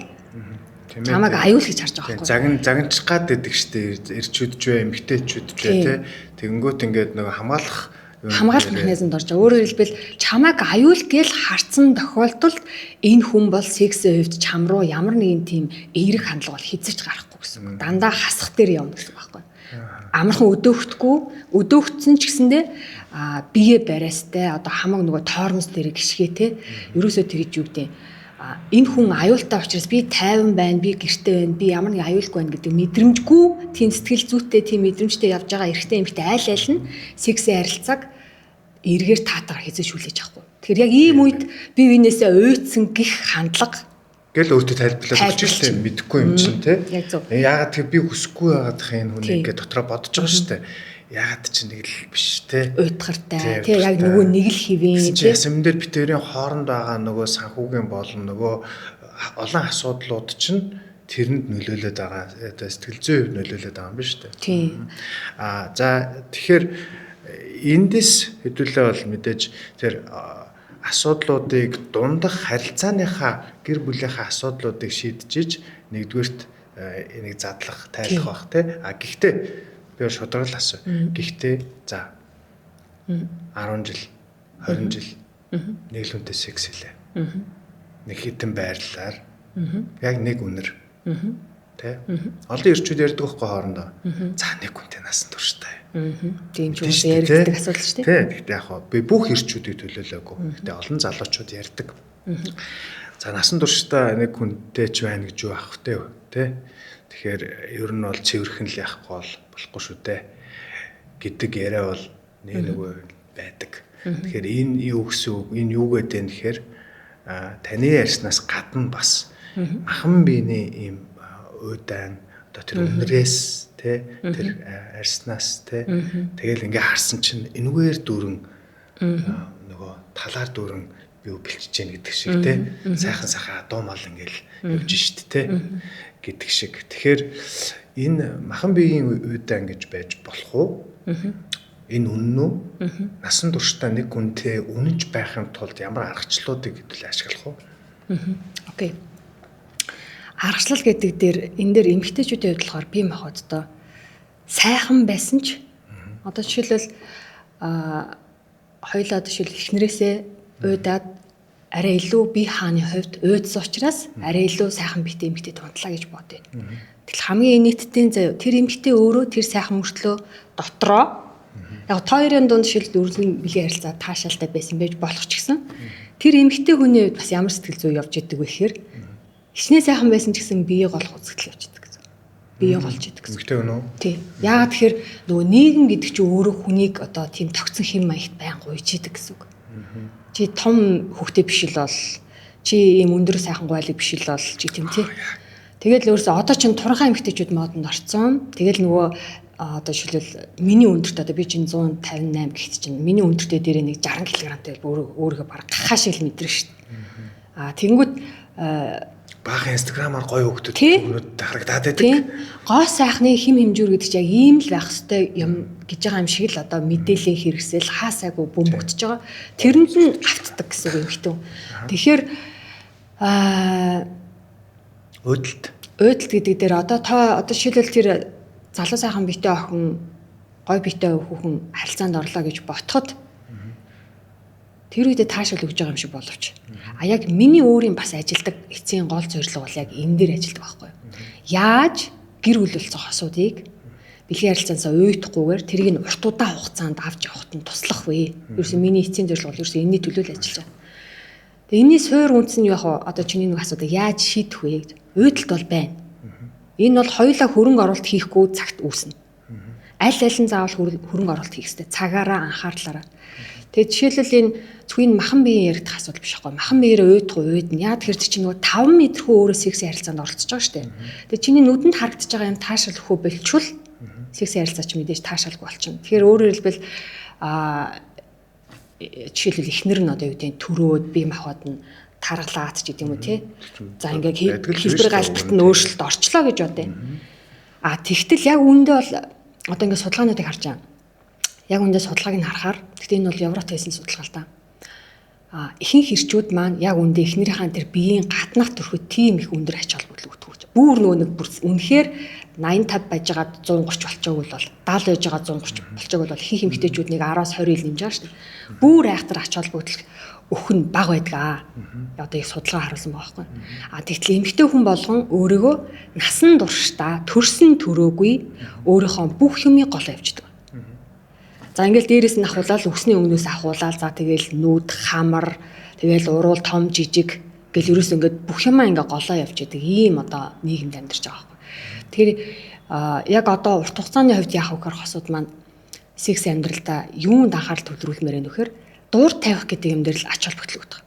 чамайг аюул гэж харж байгаа байхгүй. Загинчих гад гэдэг штэ эрчүүд ч вэ, эмэгтэйчүүд ч вэ тий. Тэгэнгүүт ингээд нөгөө хамгаалах механизмд орж байгаа. Өөрөөр хэлбэл чамайг аюул гээл харцсан тохиолдолд энэ хүн бол сексийн хувьд чам руу ямар нэгэн тийм эерэг хандлага бол хизэж гарахгүй гэсэн үг. Дандаа хасах дээр явна гэсэн үг байхгүй. Амархан өдөөгдөхгүй, өдөөгдсөн ч гэсэндээ бие бариастай одоо хамаг нөгөө тормоз дээр гიშгээ те. Ерөөсөө тэгж юу гэдэг энэ хүн аюултай учраас би тайван байна, би гэрте байна, би ямар нэг аюулгүй байна гэдэг мэдрэмжгүй тийм сэтгэл зүйтэй тийм мэдрэмжтэй явж байгаа эрэгтэй эмэгтэй айл айл нь сексийн харилцааг эргээр таатагаар хэзээ шүлээж авахгүй. Тэгэхээр яг ийм үед би биенээсээ уйдсан гих хандлага гэл өөртөө тайлбарлаад өгч штэ мэдэхгүй юм чинь те. Яагаад тэр би хүсэхгүй байгаад их энэ хүнийг ингээ дотроо бодож байгаа штэ. Яагаад чи нэг л биш те. Уйдгартай те яг нөгөө нэг л хэвэн те. Ясам дээр битэрийн хооронд байгаа нөгөө санхүүгийн болон нөгөө олон асуудлууд чинь Тэрэнд нөлөөлөд байгаа, одоо сэтгэл зүйн хувьд нөлөөлөд байгаа юм байна шүү дээ. Тийм. Аа за тэгэхээр эндээс хэдүүлээ бол мэдээж тэр асуудлуудыг дундах харилцааныхаа гэр бүлийнхаа асуудлуудыг шийдэж нэгдүгээрт энийг задлах, тайлах бах тий. А гэхдээ би шударгал асуу. Гэхдээ за 10 жил, 20 жил нэг л хүнтэй секс хийлээ. Нэг хитэн байрлалаар яг нэг үнэр. Тэ? Олон ирчүүд ярьдаг байхгүй хоорондоо. За нэг хүнтэй насан турштай. Тийм ч үгүй яригддаг асуудал шүү дээ. Тэ. Гэхдээ яг хаа би бүх ирчүүдийг төлөөлөөгүй. Гэхдээ олон залуучууд ярьдаг. За насан туршдаа нэг хүнтэй ч байна гэж юу ах вэ? Тэ? Тэгэхээр ер нь бол цэвэрхэн л яахгүй бол болохгүй шүү дээ гэдэг яриа бол нэг нөгөө байдаг. Тэгэхээр энэ юу гэсэн үг? Энэ юу гэдэг юм гэхээр таны ярьснаас гадна бас махан биений ийм уйдаан одоо тэр үнрээс тэ тэр арьснаас тэ тэгэл ингээ харсан чинь энүүгээр дүүрэн нөгөө талаар дүүрэн би бэлчиж гэн гэдэг шиг тэ сайхан сайхан адуумал ингээл явж шít тэ гэдэг шиг. Тэгэхээр энэ махан биеийн уйдаан гэж байж болох уу? Энэ үнэн үү? Насан туршдаа нэг хүнтэй үнэнч байхын тулд ямар аргачлалуудыг хэдүүл ашиглах вэ? Окей. Аргачлал гэдэг дээр энэ дээр эмэгтэйчүүдийн хувьд болохоор бие махбодтой сайхан байсан ч одоо жишээлбэл хоёлаа жишээл эхнэрээсээ уйдаад арай илүү бие хааны хувьд уйдсан учраас арай илүү сайхан биетэй эмэгтэй тунтлаа гэж бодъё. Тэгэл хамгийн нийтдийн заяа тэр эмэгтэй өөрөө тэр сайхан мөртлөө дотроо яг та хоёрын дунд жишээл өргөн бэлгийн харилцаа таашаалтай байсан байж болох ч гэсэн тэр эмэгтэй хүний хувьд бас ямар сэтгэл зүй явж идэг вэ гэхээр хичнээн сайхан байсан ч гэсэн бие голох үзэгдэл явж идэг гэсэн. Бие голж идэг гэсэн. Эмэгтэй хүн үү? Тий. Яагаад тэгэхээр нөгөө нийгэм гэдэг чинь өөрөө хүнийг одоо тийм тогтсон хэм маягт байнга уйж идэг гэсэн үг. Чи том хөхтэй биш л бол чи ийм өндөр сайхан гуайлыг биш л бол чи тийм тий. Тэгэл өөрөөсөө одоо чинь туранхай эмэгтэйчүүд модонд орцсон. Тэгэл нөгөө одоо жишээлбэл миний өндөрт одоо би чинь 158 гэхэд чинь миний өндөртөө дээрээ нэг 60 кг-тай өөрийгөө баг гахаа шиг л мэдрэх шүү дээ. Аа тэнгүүд баахан инстаграмаар гоё хөгтөд түмнүүд харагдаад байдаг. Гоо сайхны хим хэмжүүр гэдэг чинь яг ийм л байх ёстой юм гэж байгаа юм шиг л одоо мэдээллийн хэрэгсэл хаасайгүй бөмбөгдөж байгаа. Тэрэнд нь автдаг гэсэн үг юм хитүү. Тэгэхээр уйдалт гэдэг дээр одоо та одоо жишээлбэл тэр залуу сайхан биетэй охин гоё биетэй хүүхэн харилцаанд орлоо гэж ботход тэр үедээ таашаал өгж байгаа юм шиг боловч а яг миний өөрийн бас ажилдаг эцсийн гол зорилго бол яг энэ дээр ажилдаг байхгүй юу. Яаж гэр бүл болсон хосуудыг бэлгийн харилцаанаас уйдахгүйгээр тэрийг нь урт удаан хугацаанд авч явахад нь туслах вэ? Ерөөсөө миний эцсийн зорилго бол ерөөсөө энэний төлөө л ажиллаж байгаа. Тэгээ энэний суур үндэс нь юу яах вэ? Одоо чиний нэг асуудал яаж шийдэх вэ гэж. Уйдалт бол байна. Энэ бол хоёулаа хөрөнгө оруулалт хийхгүй цагт үүснэ. Аль аль нь заавал хөрөнгө оруулалт хийх хэрэгтэй. Цагаараа анхаарлаараа. Тэгээ жишээлбэл энэ зөвхөн махан биеийн яригдах асуудал биш байхгүй. Махан биеэрээ уйдах уйдна. Яа тэгэхээр чи нөгөө 5 метрхүү өөрөө секси харилцаанд оролцож байгаа шүү дээ. Тэгээ чиний нүдэнд харагдаж байгаа юм таашаал хөө болчвол секси харилцаа чи мэдээж таашаалгүй болчихно. Тэгэхээр өөрөөр хэлбэл жишээлбэл эхнэр нь одоо юу гэдэг төрөөд бие махбод нь таргалаад ч гэдэг юм уу тий. За ингээд хэлбэр галбарт нь өөрчлөлт орчлоо гэж бодъё. А тэгтэл яг үүндээ бол одоо ингээд судалгаануудыг харж байгаа. Яг үүндээ судалгааг нь харахаар гэхдээ энэ бол Европт хийсэн судалгаа л да. А ихэнх хэрчүүд маань яг үүндээ эхнэрийнхээ тэр биеийн гаднах төрхөд тийм их өндөр ач холбогдол өгдөг. Бүр нөгөө нэг бүр үнэхээр 85 байжгаад 130 болчоог бол 70 байжгаад 130 болчоог бол ихэнх эмэгтэйчүүд нэг 10-аас 20 ил нэмж байгаа шүү дээ. Бүр айхтар ач холбогдол өгөх нь бага байдаг. Одоо их судалгаа харуулсан байгаа байхгүй. А тэгтэл эмэгтэй хүн болгон өөрийгөө насан туршдаа төрсөн төрөөгүй өөрийнхөө бүх юмыг голоо явждаг. За ингээл дээрээс нь ахуулаад үсний өмнөөс ахуулаад за тэгэл нүд, хамар, тэгэл уруул том жижиг гэл ерөөс ингээд бүх юмаа ингээ голоо явж идэг ийм одоо нийгэмд амьдарч байгаа байхгүй. Тэгэхээр яг одоо урт хугацааны хувьд яах вэ гэхээр хосууд маань секс амьдралдаа юунд анхаарал төвлөрүүлмээр байна вэхээр дур тавих гэдэг юм дээр л ач холбогдол өгдөг.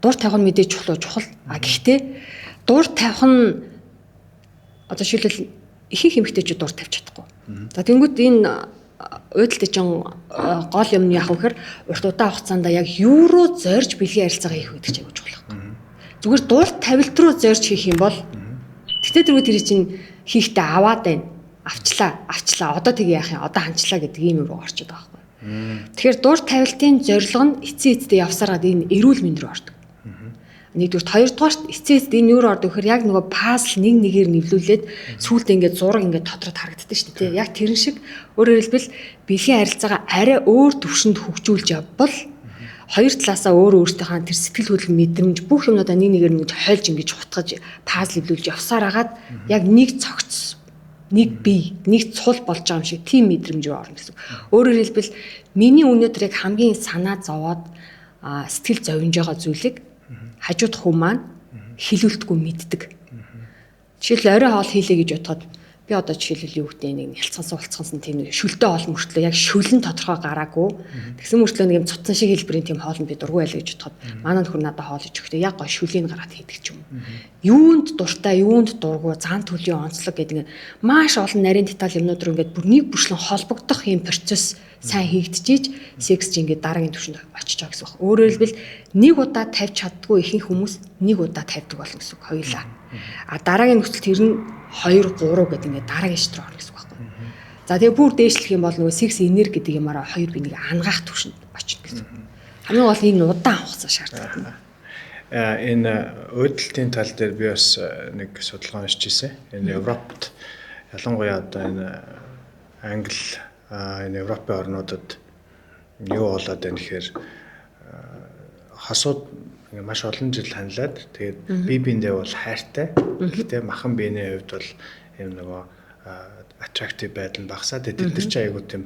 Дур тавих нь мэдээж чухал чухал. А гэхдээ дур тавих нь одоо жишээлбэл ихэнх эмэгтэйчүүд дур тавьж чадахгүй. За тэнгууд энэ уйдалтай чинь гол юм нь яах вэ гэхээр урт удаан хугацаанд яг юу руу зорж бэлгийн харилцаагаа хийх гэдэг чинь аягүй чухал байхгүй. Зүгээр дур тавилт руу зорж хийх юм бол Гэтэ тэргүй тэр чинь хийхдээ аваад байна. Авчлаа. Одоо тэг яах юм? Одоо ханчлаа гэдэг ийм юм руу орчод байгаа байхгүй. Тэгэхээр дур тавилтын зорилго нь эцсийн эцэстээ явсараад энэ эрүүл мэнд рүү ордог. Нэгдүгürt, хоёрдугаарт эцсийн эцэст энэ юу руу ордог гэхээр яг нөгөө пазл нэг нэгээр нэвлүүлээд сүүлдээ ингээд зураг ингээд тодроод харагддаг шүү дээ. Яг тэрэн шиг өөрөөр хэлбэл бэлгийн харилцаагаа арай өөр төвшөнд хөгжүүлж явбал хоёр талаасаа өөр өөртөөхөө тэр сэтгэл хөдлөл мэдрэмж бүх юмнуудаа нэг нэгээр ингэж хойлж ингэж хутгаж пазл эвлүүлж явсаар агаад яг нэг цогц нэг бие нэг цул болж байгаа юм шиг тийм мэдрэмж рүү орно гэсэн. Өөрөөр хэлбэл миний өнөөдөр яг хамгийн санаа зовоод сэтгэл зовж байгаа зүйлийг хажууд хүн маань хилүүлтгүй мэддэг. Жишээл орой хоол хийлээ гэж бодоход би одоо жишээлбэл юу гэдэг нэг нялцгансан улцгансан тийм нэг шөлдөө хоол мөртлөө яг шөлн тодорхой гараагүй. Тэгсэн мөртлөө нэг юм цуцсан шиг хэлбэрийн тийм хоолнд би дургүй байлаа гэж бодоход манай нөхөр надад хоол иж өгөхдөө яг гой шүлийг гаргаад хийдэг ч юм уу. Юунд дуртай, юунд дургүй, зан төлөлийн онцлог гэдэг нэг маш олон нарийн деталь юмнууд руу ингээд бүр нэг бүрчлэн холбогдох юм процесс сайн хийгдчихийж секс чи ингээд дараагийн түвшинд очиж байгаа гэсэн үг. Өөрөөр хэлбэл нэг удаа тавьж чаддгүй ихэнх хүмүүс нэг удаа тавьдаг болно гэсэн үг хоёулаа. А дараагийн нөхцөл тэр нь 2 3 гэдэг ингээд дараагийн шат руу орно гэсэн үг байхгүй. За тэгээ бүр дээшлэх юм бол нөгөө секс энерги гэдэг юмараа хоёр би нэг ангаах түвшинд очино гэсэн үг. Хамгийн гол нь энэ удаан хугацаа шаардлагатай. Энэ өөдөлтийн тал дээр би бас нэг судалгаа уншиж ирсэн. Энэ Европт ялангуяа одоо энэ Англи энэ Европын орнуудад юу болоод байна гэхээр хосууд маш олон жил ханилаад тэгээд бие биендээ бол хайртай. Гэхдээ махан биений хувьд бол юм нөгөө attractive байдал нь багасаа. Тэгээд тэд нар чинь айгуу тийм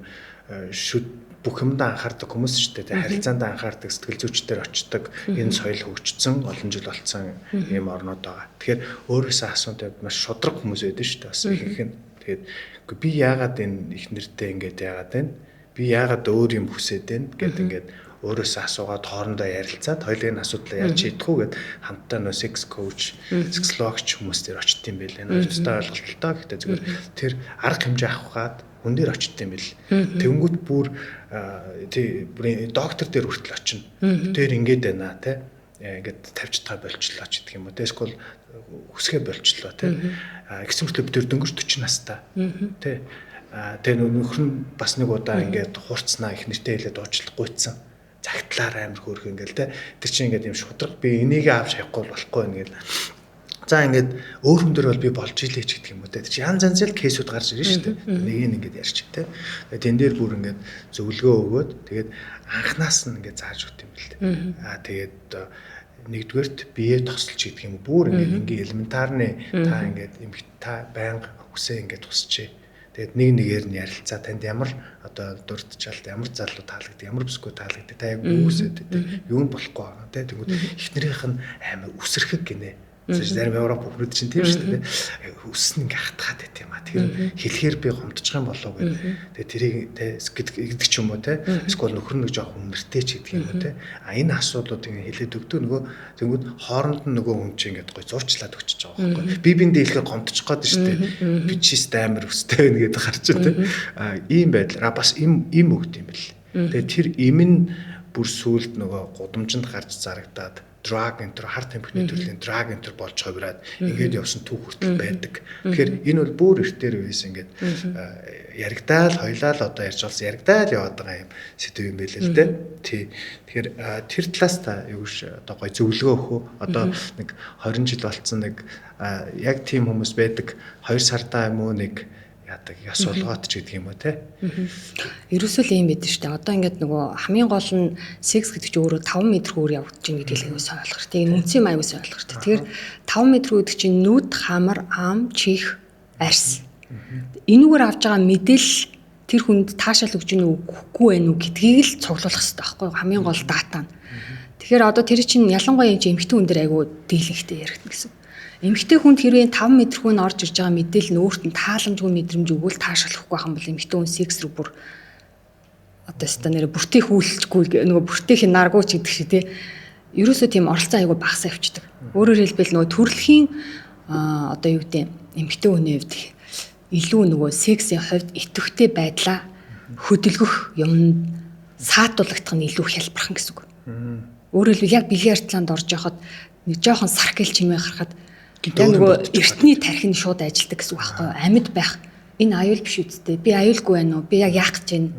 шүд бүх юмдаа анхаардаг хүмүүс шүү дээ. Тэгээд харилцаанд анхаардаг, сэтгэл зүйчдэр очдог, энэ соёл хөгжсөн, олон жил болцсон ийм орнууд байгаа. Тэгэхээр өөрөөсөө асуунтай маш шудраг хүмүүс байдаг шүү дээ. Бас ихэнх нь. Тэгээд үгүй би яагаад энэ их нэртэй ингээд яагаад байна? Би яагаад өөр юм хүсээд байна гэд ингээд өөрөөсөө асуугаад хоорондоо ярилцаад хоёулын асуудлаа яаж шийдэх үү гэд хамтдаа нөө секс коуч, сексологч хүмүүс дээр очт юм байл. Энэ ёстой ойлголттой. Гэхдээ зүгээр тэр арга хэмжээ авах гад хүн дээр очт юм бэл. Тэнгүүт бүр тий доктор дээр хүртэл очино. Тэр ингээд байна те. Ингээд тавьж та болчлоо ч гэдэг юм уу. Эсвэл хүсгээ болчлоо те. Гэсэн мэтлээ бид тэр дөнгөж 40 настай. Тэ. Тэгээ нөхөр нь бас нэг удаа ингээд хуурцнаа их нэртэй хэлээд уучлах гуйцсан. Загтлаар амар хөөрх ингээл те. Тэр чинь ингээд юм шудраг би энийг авч явахгүй болохгүй юм гээл. За ингээд өөр хүн дээр бол би болж илээ ч гэдэг юм уу те. Тэр чинь янз янз л кейсүүд гарч ирнэ шүү дээ. Нэг нь ингээд ярьч те. Тэгээ тэн дээр бүр ингээд зөвлөгөө өгөөд тэгээд анханаас нь ингээд зааж өгд юм бэл те. Тэгээд нэгдүгээрт бие тосолч гэдэг юм уу. Бүр ингээд ингээ элементарны та ингээд эмх та байнга хүсээ ингээд тусчээ. Тэгээд нэг нэгээр нь ярилцаа танд ямар одоо дурдчаалт ямар залуу таалагддаг, ямар бүсгүй таалагддаг, та яг юу хүсээд байдаг, юу нь болохгүй байгаа те. Тэгвэл эхнэрийнх нь амар үсрэхэг гинэ. Зарим Европ хүмүүс чинь тийм шүү дээ. Үс нь ингээ хатгаад байт юм а. Тэр хэлэхээр би гомдчих юм болов гэдэг. Тэгээ тэрийг те гэдэг ч юм уу те. Эсвэл нөхөр нэг жоох үнэртэй ч гэдэг юм уу те. А энэ асуудлууд ингээ хэлээд өгдөг нөгөө тэнгүүд хооронд нь нөгөө хүн чинь ингээ гой зуучлаад өгчөж байгаа байхгүй. Би биэндээ хэлэхээр гомдчих гээд шүү дээ. Би чист амар өстэй байна гэдэг гарч те. А ийм байдлаар бас им им өгд юм бэл. Тэгээ тэр им нь бүр сүулт нөгөө гудамжинд гарч зарагдаад drug enter хар тамхины төрлийн drug enter болж хувираад ингээд явсан түүх хүртэл байдаг. Тэгэхээр энэ бол бүр эртээр үеэс ингээд яригдаал хоёлаа л одоо ярьж болсон яригдаал яваад байгаа юм сэдв юм байл л дээ. Тий. Тэгэхээр тэр талаас та юу ш одоо гой зөвлөгөө өгөх үү? Одоо нэг 20 жил болцсон нэг яг тийм хүмүүс байдаг 2 сардаа юм уу нэг яадаг ёс болгоот ч гэдэг юм уу те. Ерөөсөө л ийм байдаг шүү дээ. Одоо ингээд нөгөө хамгийн гол нь секс гэдэг чинь өөрөө 5 метр өөр явагдаж байна гэдгийг аягүй сайн ойлгох хэрэгтэй. Энэ үндсэн юм аягүй сайн ойлгох хэрэгтэй. Тэгэхээр 5 метр гэдэг чинь нүд, хамар, ам, чих, арьс. Энүүгээр авж байгаа мэдээлэл тэр хүнд таашаал өгч гэнэ үгүй байх уу гэдгийг л цуглуулах хэрэгтэй байхгүй юу? Хамгийн гол дата нь. Тэгэхээр одоо тэр чинь ялангуяа энэ эмэгтэй хүн дээр аягүй дийлэнхтэй яригдана гэсэн. Эмэгтэй хүнд хэрвээ 5 метр хүн орж ирж байгаа мэдээлэл нь өөрт нь тааламжгүй мэдрэмж өгвөл таашаалахгүй байх юм бол эмэгтэй хүн секс рүү бүр одоо өстой нэрэ бүртээ хүйлэхгүй нөгөө бүртээх наргуу ч гэдэг шиг тий. Ерөөсөө тийм оролцоо айгүй багасаа явчихдаг. Өөрөөр хэлбэл нөгөө төрөлхийн одоо юу гэдэг эмэгтэй хүний хувьд илүү нөгөө сексийн хувьд идэвхтэй байдлаа хөдөлгөх юм саатуулагдах нь илүү хялбархан гэсэн үг. Өөрөөр хэлбэл яг бэлгийн артлаанд орж явахад нэг жоохон саркел чимээ харахад Яг нөгөө эртний тархин шууд ажилдаг гэсэн үг байхгүй юу? Амьд байх. Энэ аюул биш үсттэй. Би аюулгүй байна уу? Би яг яах гэж байна?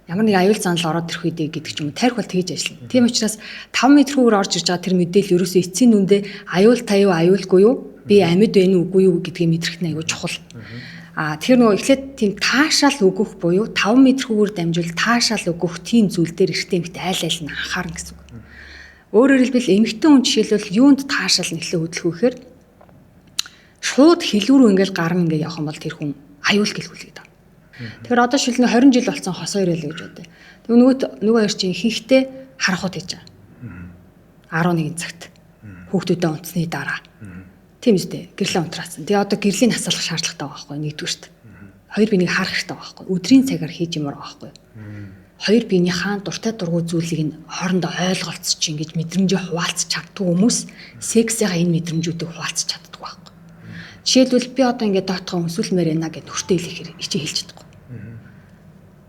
Ямар нэг аюул занал ороод ирэх үедээ гэдэг ч юм уу. Тарих бол тэгж ажиллана. Тийм учраас 5 м-р орж ирж байгаа тэр мэдээлэл ерөөсөө эцсийн нүндээ аюул та юу, аюулгүй юу? Би амьд байна уу, үгүй юу гэдгийг мэдрэх нь аюул чухал. А тэр нөгөө эхлээд тийм таашаал өгөх буюу 5 м-р дамжуул таашаал өгөх тийм зүйл дээр эрэгтэй эмэгтэй айл айл нь анхаарна гэсэн үг. Өөрөөр хэлбэл эмэгтэй хүн жишээлбэл юунд таашаал нь эхлээ хөдлөх вэ гэхээр шууд хэлүүрүү ингээл гар нь ингээ явах юм бол тэр хүн аюул гэлгүүлээд байна. Тэгэхээр одоо шилнэ 20 жил болсон хосоо ирээлээ гэж бодъё. Тэгээ нөгөө хоёр чинь ихэнхдээ харахууд хийж байгаа. 11 цагт хүүхдүүдээ унтсны дараа. Тийм үстэй. Гэрлээ унтраасан. Тэгээ одоо гэрлийн асаалах шаардлагатай байгаа байхгүй нэгдүгüрт. Хоёр биенийг харах хэрэгтэй байгаа байхгүй. Өдрийн цагаар хийж юмар байгаа байхгүй. Хоёр биенийхээ дуртай дургу зүйлийг нь хоорондоо ойлголцож ингэж мэдрэмжээ хуваалцах чаддгүй хүмүүс сексийнхаа энэ мэдрэмжүүдийг хуваалцах чаддгүй байхгүй. Жишээлбэл би одоо ингээд доотхон өсвөлмээр байна гэд нөхөртөө хэлэхээр хичээ хэлж чадахгүй.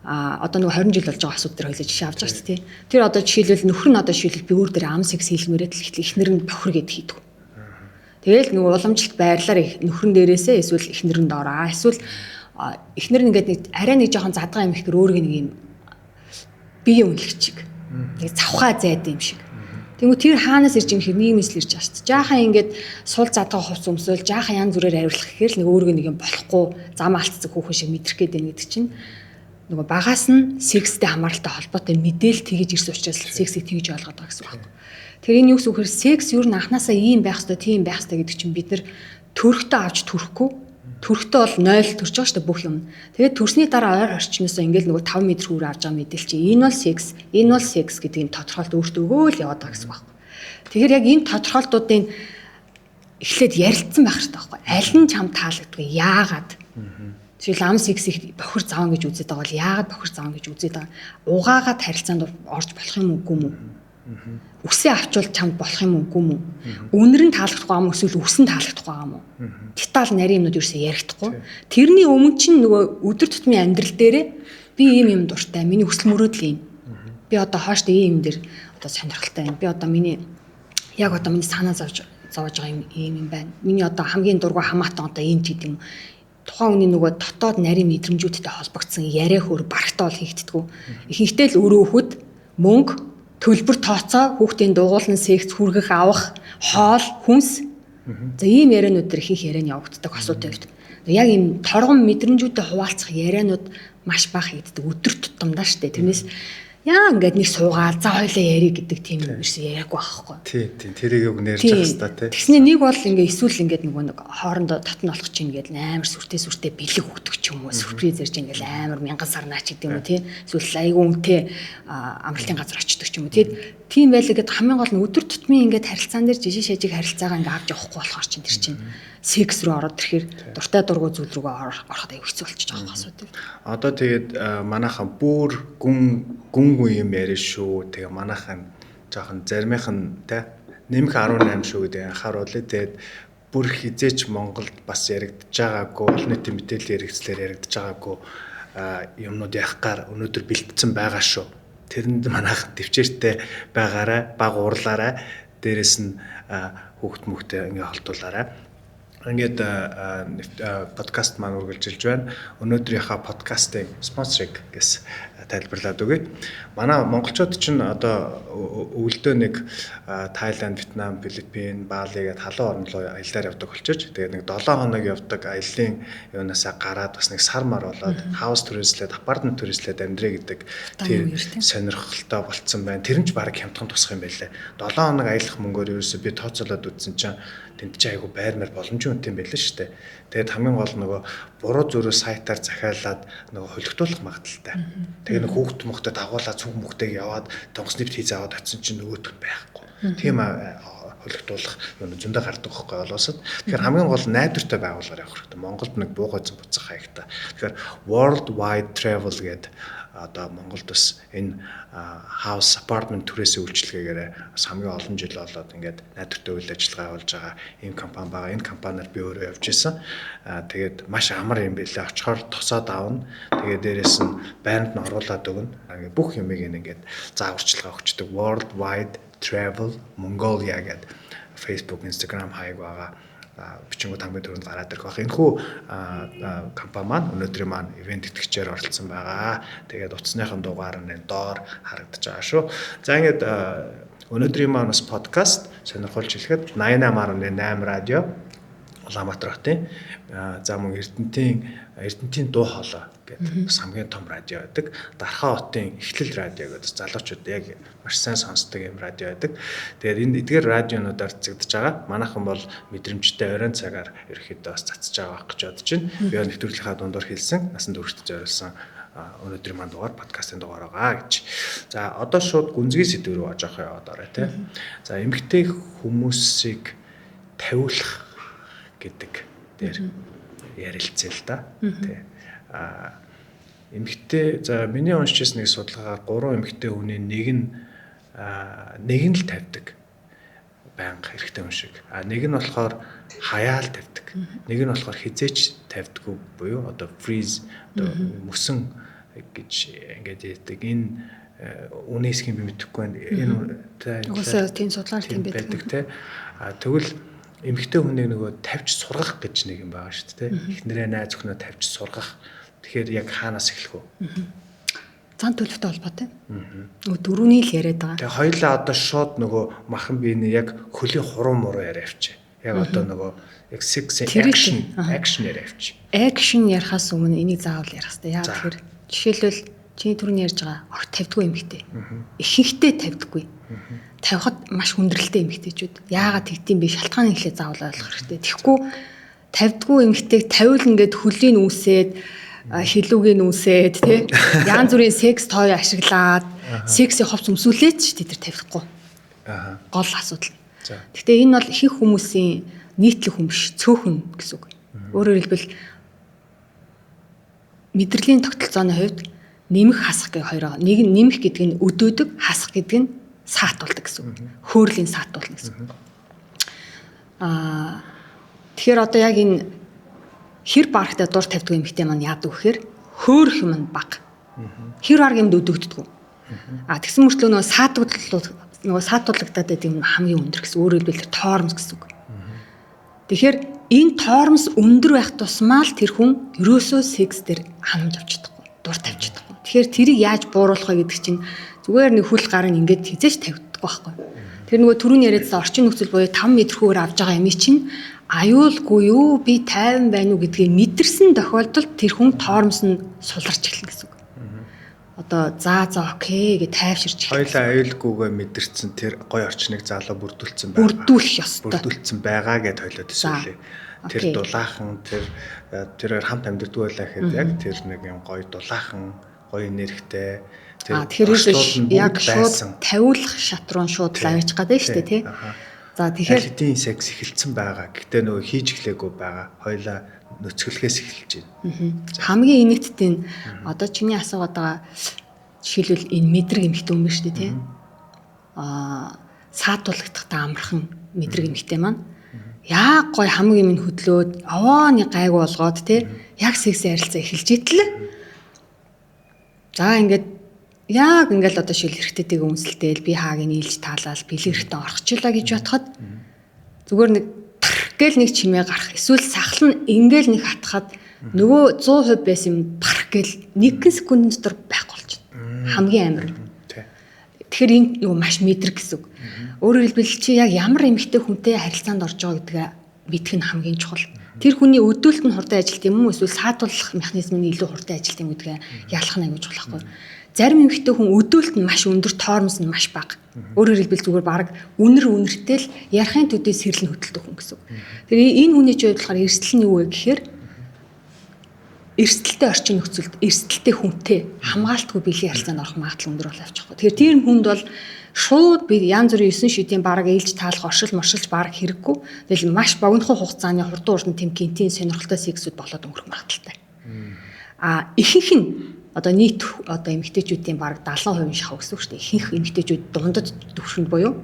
А одоо нөгөө 20 жил болж байгаа асуудал дээр хоёлаа жишээ авч байгаа шүү дээ. Тэр одоо жишээлбэл нөхөр нь одоо жишээлбэл би өөр дээр ам секс хийлмээрээ л эхнэр нь бохир гэд хийдэг. Тэгэл нөгөө уламжлалт байрлалаар нөхрөн дээрээсээ эсвэл эхнэр нь доор аа эсвэл эхнэр нь ингээд нэг арай нэг жоохон задгаа юм ихээр өөрийг нэг юм бие үнэлэх чиг. Нэг цавхаа зайд юм шиг. Тэнгүү тэр хаанаас ирж юм хэрэг нийгмээс л ирж байгаа шүү дээ. Жаахан ингээд сул задгаа хувц өмсөөл жаахан янз бүрээр авирлах гэхээр л нэг өөрийг нэг юм болохгүй зам алдцдаг хүүхэн шиг мэдрэх гээд байна гэдэг чинь нөгөө багаас нь секстэй хамааралтай холбоотой мэдээлэл тэгэж ирсэн учраас сексийг тэгж ойлгоод байгаа гэсэн үг байхгүй. Тэгэхээр энэ юу гэсэн үг вэ? Секс юу н анханасаа ийм байх ёстой, тийм байх ёстой гэдэг чинь бид нар төрхтөө авч төрөхгүй. Төрхтөө бол 0 төрж байгаа шүү дээ бүх юм. Тэгээд төрсний дараа ойр орчноосоо ингээл нөгөө 5 м хүүр авч байгаа мэдээлэл чинь энэ бол секс, энэ бол секс гэдэг юм тодорхойлт өөртөө өгөөл яваад байгаа гэсэн үг байхгүй. Тэгэхээр яг энэ тодорхойлтуудын эхлээд ярилцсан байх хэрэгтэй байхгүй. Аль нь чам таалагдгүй, яагаад? Жишээл ам сексийг бохир заван гэж үзээд байгаа бол яагаад бохир заван гэж үзээд байгаа? Угаагаад харилцаанд орж болох юм уугүй юм уу? Үсээ авчвал чамд болох юм уугүй юм уу? Үнэр нь таалагдахгүй юм эсвэл үс нь таалагдахгүй юм уу? Деталь нарийн юмнууд ерөөсөө ярихдаггүй. Тэрний өмнө чинь нөгөө өдөр тутмын амьдрал дээрээ би ийм юм дуртай, миний хүсэл мөрөөдөл ийм. Би одоо хооштой ийм юм дээр одоо сонирхолтой юм. Би одоо миний яг одоо миний санаа зовж байгаа юм ийм юм байна. Миний одоо хамгийн дургүй хамаатан одоо ийм ч гэдэг юм. Тухайн хүний нөгөө дотоод нарийн мэдрэмжүүдтэй холбогдсон яриа хөр барагтаа бол хийгддэггүй. Ихэнхдээ л өрөөхөд мөнгө, төлбөр тооцоо, хүүхдийн дугуулн секс хүргэх, авах, хоол, хүнс. За ийм ярианууд төр ихэнх ярианы явагддаг асуудал хувьд. Яг ийм торгон мэдрэмжүүдэд хуваалцах ярианууд маш бага хийгддэг өдөр тутамдаа штэ. Тэрнээс яа ингээд нэг суугаал за хоёлаа ярий гэдэг тийм юм ерөөсөө яриаггүй байхгүй. Тий, тий, тэрийг үг нэрж явах хэрэгтэй тий. Тэгснэ нэг бол ингээ эсвэл ингээд нөгөө нэг хоорондоо татна болох чинь ингээд амар сүртэй бэлэг өгдөг ч юм уу, сюрприз ярьж ингээд амар мянган сарнаа ч гэдэг юм уу тий. Эсвэл айгүй үнэтэй амралтын газар очдөг ч юм уу тий. Тийм байлаа гэд хамгийн гол нь өдөр тутмын ингээд харилцаан дээр жижиг шажиг харилцаагаа ингээ авч явахгүй болохоор чинь тэр чинь секс рүү ороод ирэхээр дуртай дургу зүйл рүүгээ ороход аюу хэцүү болчих жоох асуудал. Одоо тэгээд манайхан бүр гүн гүн юм яриа шүү. Тэгээ манайхан жоохон заримынх нь тэ нэмэх 18 шүү гэдэг анхааруулъя. Тэгээд бүр хизээч Монголд бас яригдж байгаагүй, олон нийтийн мэдээлэл яригдслаар яригдж байгаагүй юмнууд явах гар өнөөдөр бэлтгэсэн байгаа шүү. Тэрэнд манайхан төвчээртэй байгаарай, баг уурлаарай. Дээрэс нь хүүхд мөхтэй ингээ холдуулаарай. Ингээд подкаст маань үргэлжилж байна. Өнөөдрийнхөө подкастын спонсорыг гэс тайлбарлаад өгье. Манай монголчууд чинь одоо өвөлдөө нэг Тайланд, Вьетнам, Филиппин, Бали гээд халуун орн руу аяллаар явдаг болчихож, тэгээд нэг 7 хоног явдаг аяллаа юунасаа гараад бас нэг сар мар болоод хаус түрээслээд, апартмент түрээслээд амьдрэ гэдэг тэр сонирхолтой болцсон байна. Тэр нь ч баг хямдхан тусах юм байлээ. 7 хоног аялах мөнгөөр ерөөсөө би тооцоолоод үзсэн чинь тэнд чинь айгу байрмаар боломжийн үнэтэй юм байлаа шүү дээ. Тэгээд хамгийн гол нөгөө буруу зүрүү сайтаар захиалаад нөгөө холигдуулах магадлалтай. Тэгээ нэг хүүхд мөхтө дагуулаад цүнх мөхтэйг яваад тонгос нэвт хийж аваад очисон чинь нөгөөх нь байхгүй. Тийм холигдуулах юм зөндөө гардаг байхгүй олоосод. Тэгэхээр хамгийн гол найдвартай байгууллагаар явах хэрэгтэй. Монголд нэг буугайзан буцах хаягтай. Тэгэхээр World Wide Travel гэдэг одоо Монголд бас энэ house apartment түрээсийн үйлчилгээгээрээ бас хамгийн олон жил болоод ингээд найдвартай үйл ажиллагаа явуулж байгаа ийм компани байгаа. Энэ компаниар би өөрөө явж исэн. Тэгээд маш амар юм билээ. Очихоор тосоод авна. Тэгээд дээрэс нь байранд нь оруулаад өгнө. Ингээд бүх юмыг ингээд зааварчилгаа өгчдөг. World Wide Travel Mongolia гэдэг Facebook, Instagram хаяг байгаа. Бичингүүд хамгийн түрүүнд гараад ирэх байх. Энэхүү компани маань өнөөдрийн маань ивент тэтгэгчээр оролцсон байгаа. Тэгээд утасныхан дугаар нь доор харагдаж байгаа шүү. За ингээд өнөөдрийн маань бас подкаст сонирхолж хэлэхэд 88.8 радио Улаанбаатар хотын за мөн Эрдэнтийн дуу хоолой гэдэг бас хамгийн том радио байдаг. Дархаа хотын эхлэл радио гэдэг залуучууд яг маш сайн сонсдог юм радио байдаг. Тэгээд энэ эдгээр радионуудаар цэгдэж байгаа. Манайхан бол мэдрэмжтэй оройн цагаар ерөөхдөө бас цацж байгаа байх гэж бодож байна. Би нэвтрүүлгийнхаа дундуур хэлсэн насан туршид зориулсан өнөөдрийн маань дугаар подкастын дугаар байгаа гэж. За одоо шууд гүнзгий сэдв рүү жоох яваад орой тий. За эмэгтэй хүмүүсийг тавиулах гэдэг дээр ярилцъя л да. Тий. Эмэгтэй за миний уншиж ирсэн нэг судалгаагаар 3 эмэгтэй хүний нэг нь л тавьдаг байнга эрэгтэй хүн шиг. А нэг нь болохоор хаяал тавьдаг. Нэг нь болохоор хизээч тавьдаггүй буюу одоо freeze одоо мөсөн гэж ингээд ярьдаг. Энэ үнэ хэсгийг би мэдэхгүй байна. Энэ угаасаа тийм судалгаар тийм байдаг те. А тэгвэл эмэгтэй хүнийг нөгөө тавьж сургах гэж нэг юм байгаа шүү дээ. Эхнэрээ найз өхнөө тавьж сургах. Тэгэхээр яг хаанаас эхлэх вэ? Зан төлөвтэй холбоотой. Нөгөө дөрөвний л яриад байгаа. Тэгээ хоёлаа одоо шууд нөгөө махан биений яг хөлийн хуруу муруу яриа авчи. Яг одоо нөгөө яг sex action яриа авчи. Action ярихаас өмнө энийг заавал ярих хэрэгтэй. Яа тэгэхээр жишээлбэл чиний түрүүний ярьж байгаа огт тавьдгүй эмэгтэй. Ихэнхдээ тавьдаггүй. Тавихад маш хүндрэлтэй эмэгтэйчүүд. Яагаад тэгдэм бэ? Шалтгааны эхлээ заавал ойлгох хэрэгтэй. Тэгэхгүй тавьдгүй эмэгтэйг тавиулна гэд хөлийн үүсээд хилүүгийн үүсээд тий янз бүрийн секс той ашиглаад сексийн хувц өмсүүлээд ч тэд нар тавихгүй. Гол асуудал. Гэхдээ энэ бол ихэнх хүмүүсийн нийтлэг хүн биш, цөөхөн гэсэн үг. Өөрөөр хэлбэл мэдрэлийн тогтолцооны хувьд нэмэх хасах гэх хоёр байгаа. Нэг нь нэмэх гэдэг нь өдөөдөг, хасах гэдэг нь саатуулдаг гэсэн үг. Хөөрлийн саатуулна гэсэн үг. Тэгэхээр одоо яг энэ хэр барагтай дур тавьдаг эмэгтэй маань яадаг вэхээр хөөрөх юм нь бага. Хэр бараг юмд өдөөгддөг. А тэгсэн мөртлөө нөгөө саатуулал нөгөө саатуулагдаад байдаг юм хамгийн өндөр гэсэн. Өөрөөр хэлбэл тэр тоормс гэсэн үг. Тэгэхээр энэ тоормс өндөр байх тусмаа л тэр хүн ерөөсөө секс дээр ханамж авч чадахгүй, дур тавьж чадахгүй. Тэгэхээр тэрийг яаж бууруулах вэ гэдэг чинь зүгээр нэг хүл гарын ингээд хизээч тавигдахгүй байхгүй. Тэр нөгөө түрүүний яриадсан орчин нөхцөл буюу 5 метрхүүгээр авж байгаа юм чинь аюулгүй юу, би тайван байна уу гэдгийг мэдэрсэн тохиолдолд тэр хүн тоормс нь суларч эхэлнэ гэсэн үг. Одоо за окей гэж тайвширч эхэлнэ. Хоёлаа аюулгүйгээ мэдэрсэн тэр гой орчныг залуу бүрдүүлсэн байгаа. Бүрдүүлэх ёстой. Бүрдүүлсэн байгаа гэж хойлоод төсөөлье. Тэр дулаахан тэрээр хамт амьдардаг байлаа гэхэд яг тэр нэг юм гой дулаахан, гоё энергитэй тэр тэгэхээр яг шууд тавиулах шат руу шууд лавж гадаа шүү дээ тий. За тэгэхээр хэдийн секс эхэлсэн байгаа. Гэтэ нөгөө хийж эхлэегүй байгаа. Хоёлаа нөцгөлөхөөс эхэлж байна. Хамгийн энэгттэй нь одоо чиний асуугаад байгаа жишээлбэл энэ мэдрэг эмэгтэй хүн биш үү тий. Саатуулагдахтаа амархан мэдрэг эмэгтэй маань яг гой хамаг юм хөдлөөд овооны гайгүй болгоод тий яг секс ярилцаа эхэлж итэл. За ингээд яг ингээл одоо шил эрэгтэйтэйгээ үнсэлтэйл би хааг нь нийлж таалал бэлэг эрэгтэй орохчлаа гэж бодоход зүгээр нэг гэл нэг чимээ гарах эсвэл сахал нь ингээл нэг хатхад нөгөө 100% байсан юм парх гэл 1 секундын дотор байхгүй болчихно. Хамгийн амар. Тэгэхээр энэ нөгөө маш мэдрэг гэсэн үг. Өөрөөр хэлбэл чи яг ямар эмэгтэй хүнтэй харилцаанд орж байгаа гэдгээ мэдэх нь хамгийн чухал. Тэр хүний өдөөлт нь хурдан ажилт юм уу эсвэл саатуулах механизм нь илүү хурдан ажилт юм гэдгээ ялах нь аягүй чухал байхгүй. Зарим эмэгтэй хүн өдөөлт нь маш өндөр, тоормс нь маш бага. Өөрөөр хэлбэл зүгээр бараг үнэр үнэртэй л ярихын төдий сэрлэн хөдөлдөг хүн гэсэн үг. Тэгэхээр энэ хүний чинь хувьд болохоор эрсдэл нь юу вэ гэхээр эрсдэлтэй орчин нөхцөлд эрсдэлтэй хүнтэй хамгаалтгүй биеийн харилцаанд орох магадлал өндөр болоо явчихгүй. Тэгэхээр тийм хүнд бол шууд би янз бүрийн 9 шидийн бараг ээлж таалах оршил моршилж бараг хэрэггүй. Тэгэл маш богинохон хугацааны хурдан урдан тэм гинтийн сонирхолтой сексүүд болоод өнгөрөх магадлалтай. А ихэнх нь одоо нийт одоо эмэгтэйчүүдийн бараг 70% шахав гэсэн үг шүү дээ. Ихэнх эмэгтэйчүүд дундад төвшөнд буюу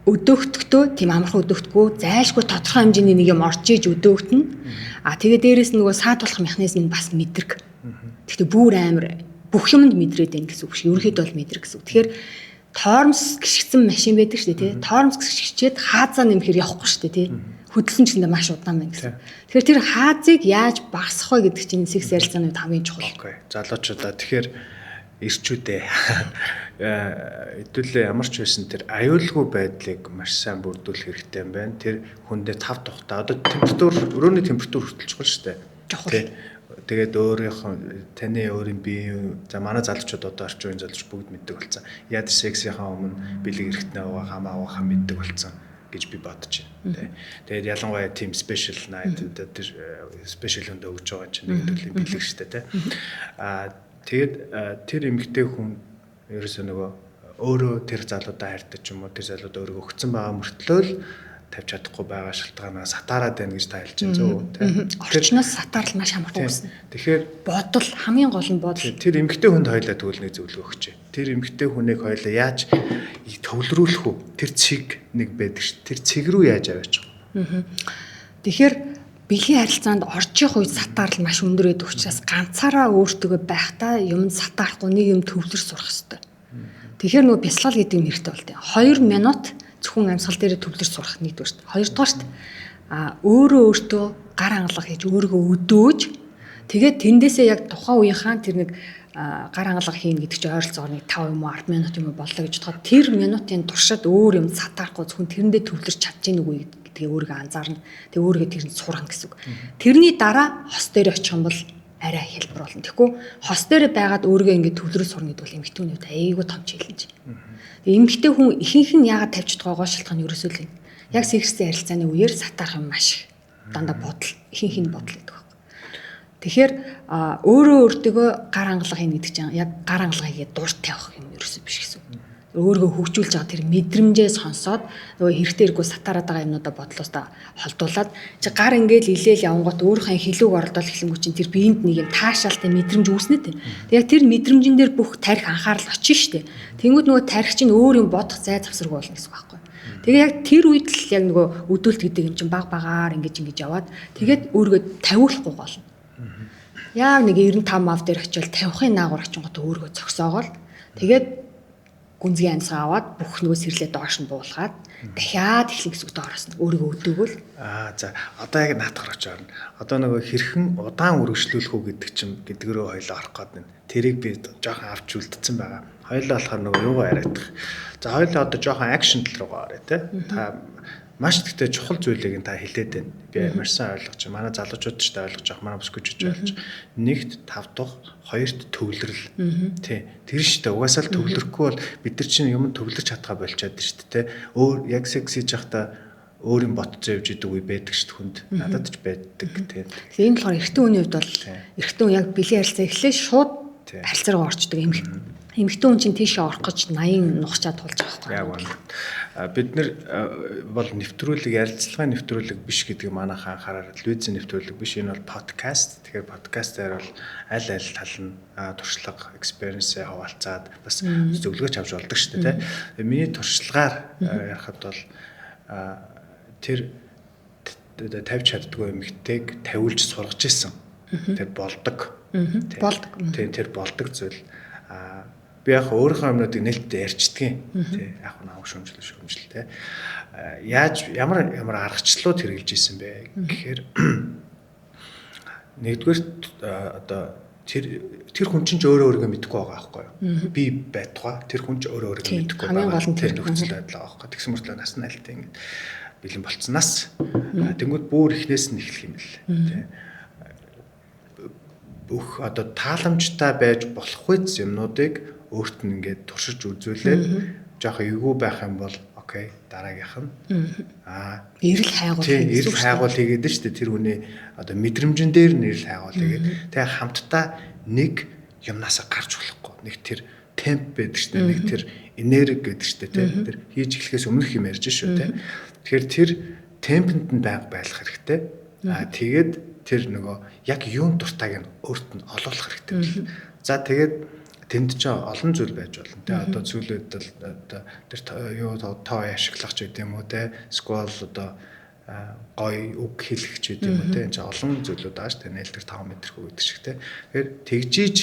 өдөөгдөхдөө тийм амархан өдөөгдөхгүй зайлшгүй тодорхой хэмжээний нэг юм орж иж өдөөгдөнө. А тэгээ дээрэс нь нөгөө саатуулах механизм нь бас мэдрэг. Гэхдээ бүр амар бүх юмд мэдрээд байна гэсэн үг шүү. Ерөнхийдөө бол мэдрэг гэсэн үг. Тэгэхээр Тормоз гიშгцэн машин байдаг шүү дээ, тий. Тормоз гიშгчээд хаазаа нэмэхээр явахгүй шүү дээ, тий. Хөдөлсөн ч гэсэн маш удаан байна гэсэн. Тэгэхээр тэр хаазыг яаж багасгах вэ гэдэг чинь секс ярилцааны үед хамгийн чухал. Окей. Залуучуудаа тэгэхээр ирчүүдээ хэдүүлээ ямар ч байсан тэр аюулгүй байдлыг маш сайн бүрдүүлэх хэрэгтэй юм байна. Тэр хүндээ тав тухтай одоо температур, өрөөний температур хүртэл чухал шүү дээ. Чухал. Тэгээд өөрийнх таны өөрийн бие, за манай залуучууд одоо орчин үеийн залууч бүгд мэддэг болсон. Яаж сексийнхаа өмнө бэлэг эрэхтнээ угаах, хамаа угаахаа мэддэг болсон гэж би бодож байна. Тэгээд ялангуяа team special night тэр special хүндээ өгж байгаа чинь нэг төрлийн бэлэг шүү дээ. Аа тэгээд тэр эмэгтэй хүн ерөөсөө нөгөө өөрөө тэр залуудаа хайртай ч юм уу, тэр залууд өөрийгөө өгцөн байгаа мөртлөө л тавьж чадахгүй байгаа шалтгаанаа сатаарад байна гэж та хэлж байна зөв үү? Орчноос сатаарл маш амархан үүснэ. Тэгэхээр бодол хамгийн гол нь бодол. Тэр эмэгтэй хүнд хоёлаа тэгвэл нэг зөвлөгөө өгч. Тэр эмэгтэй хүнийг хоёлаа яаж төвлөрүүлэх үү? Тэр цэг нэг байдаг ш. Тэр цэг рүү яаж аваачих вэ? Тэгэхээр бэлгийн харилцаанд орж явах үед сатаарл маш өндөр байдаг учраас ганцаараа өөртөөгөө байхдаа юм сатаарахгүй нэг юм төвлөр сурах хэрэгтэй. Тэгэхээр нөгөө бясалгал гэдэг юм хэрэгтэй болтой. 2 минут зөвхөн амьсгал дээрээ төвлөрч сурах нэгдүгээрт. Хоёрдугаарт өөрөө өөртөө гар хангалга хийж өөрийгөө өдөөж тэгээд тэндээсээ яг тухайн үеийнхаа тэр нэг гар хангалга хийнэ гэдэг чинь ойролцоогоор нэг 5 юм уу 10 минут юм уу боллоо гэж бодоход тэр минутын туршид өөр юм сатаарахгүй зөвхөн тэрэндээ төвлөрч чадж гин үгүй гэдгээ өөрийгөө анзаарна. Тэгээ өөрийгөө тэрэнд сургана гэсэн үг. Тэрний дараа хос дээр очих юм бол арай хэлбэр болно. Тэгэхгүй хос дээр байгаад өөрийгөө ингээд төвлөрөө сурна гэдэг бол эмэгтэй хүний хувьд айгүй том челленж. Тэгээ эмэгтэй хүн ихэнх нь яагаад тавьж чадгаа гол шалтгаан нь ерөөсөө л энэ. Яг сексийн харилцааны үеэр сатаарах юм маш их. Дандаа бодол, ихэнх нь бодол гэдэг байхгүй. Тэгэхээр өөрөө өөртөөгөө гар хангалга хийнэ гэдэг чинь яг гар хангалга хийгээд дур тавих юм ерөөсөө биш гэсэн үг. Өөрийгөө хөгжүүлж байгаа тэр мэдрэмжээ сонсоод нөгөө хэрэгтэй хэрэггүй сатаарад байгаа юмнуудаа бодлоосоо холдуулаад чи гар ингээл илээл явангууд өөрийнхөө хилүүг оролдол эхлэнгүү чинь тэр биеинд нэг юм таашаалтай мэдрэмж үүснэ тэ. Тэг яг тэр мэдрэмжэн дээр бүх тарих анхаарал очно штэ. Тэнгүүд нөгөө тарих чинь өөр юм бодох зай завсаргүй болно гэсэн үг байхгүй. Тэгээ яг тэр үед л яг нөгөө өдөөлт гэдэг юм чинь баг багаар ингэж ингэж яваад тэгээд өөрийгөө тавиулахгүй болно. Яг нэг 95 мав дээр очивол тавихын наагур очингот өөрийгөө зогсоогоол тэгээд гүнзгий амьсгаа аваад бүх нөгөө сэрлээ доош нь буулгаад дахиад эхлэн гэсэн үг доороос нь өөрийгөө өдөөгөл. Аа за одоо яг наатах руу очиорно. Одоо нөгөө хэрхэн удаан үргэлжлүүлэх үү гэдэг чинь гэдэг рүү хоёлоо орох гээд байна. Тэрийг би жоохон авч үлдсэн байгаа. Хоёлоо болохоор нөгөө юугаа яриадах. За хоёлоо одоо жоохон акшн тал руугаа орё те. Та маш тэгтээ чухал зүйлийг нь та хэлээд байна. Би маш сайн ойлгож байна. Манай залуучууд ч ойлгож байгаа, манай бүсгүйчүүд ч ойлгож байгаа. Нэгт тав дахь, хоёрт төвлөрөл. Тий. Тэр шүү дээ. Угаасаа л төвлөрөхгүй бол бид нар чинь юм төвлөрч чадхаа болчоод шүү дээ. Өөр яг секс хийж байхдаа өөр юм ботцоо явж идэг үе байдаг шүү дээ хүнд. Надад ч байдаг тий. Тэгэхээр энэ болохоор эрэгтэй хүний хувьд бол эрэгтэй хүн яг бэлгийн харилцаа эхлээ шууд харилцаа руу орчдөг юм. Эмэгтэй хүн чинь тийшээ орох гэж 80 нухчаа тулж байгаа байхгүй. Яг үнэ. Бид нэр бол нэвтрүүлэг, ярилцлагын нэвтрүүлэг биш гэдгийг манайхан анхаарал. Телевизийн нэвтрүүлэг биш. Энэ бол подкаст. Тэгэхээр подкастаар бол аль аль тал нь туршлага, experience-ээ хаваалцаад бас зөвлөгөөч авч болдог шүү дээ, тэ. Миний туршлагаар ярихад бол тэр тавьж чаддгүй эмэгтэйг тавиулж сургаж исэн. Тэр болдог. Болдог. Тэр болдог зүйл. Би яг өөрийнхөө юмнуудыг нээлттэй ярьчдгийн тий яг нэг шүмжил тий яаж ямар ямар аргачлалууд хэрэгжилж исэн бэ гэхээр нэгдүгээр одоо тэр хүн чинь ч өөрөө өөрийгөө мэдэхгүй байгаа байхгүй юу, би байтугай тэр хүн ч өөрөө өөрийгөө мэдэхгүй байгаа тэр нөхцөл байдал байгаа байхгүй. Тэгсэн мөртлөө нас нь альтай ингэж бэлэн болцсноос тэнгууд бүр эхнээс нь эхлэх юм л тий бүх одоо тааламжтай байж болохгүй юмнуудыг өөрт нь ингээд туршиж үзүүлээд жоох эвгүй байх юм бол окей дараагийнх нь эрэл хайгуул хийгээд эрэл хайгуул хийгээд шүү дээ. Тэр хүний одоо мэдрэмжэн дээр нь эрэл хайгуул хийгээд тэгээ хамтдаа нэг юмнасаа гарч болохгүй. Нэг тэр темп байдаг шүү дээ. Нэг тэр энерги гэдэг шүү дээ. Тэр хийж эхлэхээс өмнөх юм ярьж шүү дээ. Тэгэхээр тэр темпэнд нь байнга байх хэрэгтэй. Тэгээд тэр нөгөө яг юун дуртайг нь өөрт нь олуулах хэрэгтэй. За тэгээд тэнд ч олон зүйл байж болно те. Одоо зүйлүүд бол одоо тэр юу тоо ашиглах ч гэдэм үү те. Сквал одоо гой үг хэлэх ч гэдэм үү те. Энэ ч олон зүйлүүд байгаа шүү дээ. Нээлтээр 5 метр хүү гэдэг шиг те. Тэгэхээр тэгжиж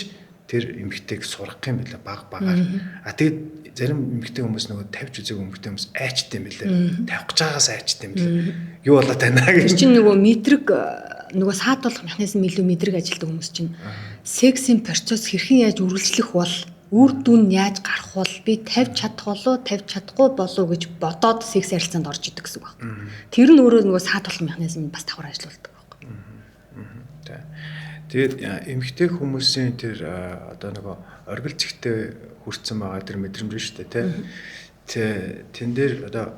тэр эмэгтэйг сургах юм билээ баг багаар. А тэгээд зарим эмэгтэй хүмүүс нөгөө тавьж үзээгүй эмэгтэй хүмүүс айчт юм билээ. Тавих гэж байгаагаас айчт юм билээ. Юу болоо танаа гэж. Тэр чинь нөгөө мэдрэг нөгөө саатуулах механизм илүү мэдрэг ажилтдаг хүмүүс чинь сексийн процесс хэрхэн яаж үргэлжлэх бол үр дүн яаж гарах бол би тавьж чадах болов тавьж чадахгүй болов гэж бодоод секс харилцаанд орж идэг гэсэн үг байна. Тэр нь өөрөө нөгөө саатуулах механизм бас давхар ажиллаулдаг байхгүй. Тэгээд эмэгтэй хүмүүсийн тэр одоо нөгөө оргил зэгтээ хүрсэн байгаа тэр мэдрэмж шүү дээ, тэ. Тэн дээр одоо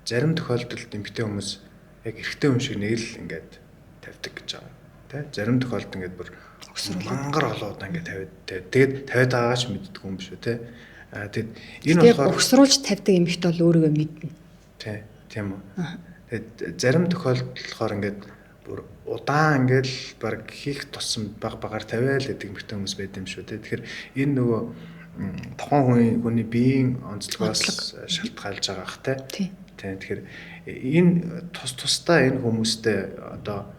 зарим тохиолдолд эмэгтэй хүмүүс яг эрэгтэй хүн шиг нэг л ингээд тавьдаг гэж байгаа. Тэ. Зарим тохиолдолд ингээд бүр мангар олон удаа ингээд тавиад тэгээд тавиад байгаагаа ч мэддэг юм биш үү, тэ. Аа тэгээд энэ болохоор угсруулж тавьдаг эмэгтэй бол өөрийгөө мэднэ. Тэ, тийм үү. Тэгээд зарим тохиолдолд болохоор ингээд бүр удаан ингээл баг хийх тусам баг багаар тавиал гэдэг эмэгтэй хүмүүс байд юм шүү дээ. Тэгэхээр энэ нөгөө тухайн хүний биеийн онцлогоос шалтгаалж байгаа бах те. Тийм. Тэгэхээр энэ тус тусдаа энэ хүмүүстэй одоо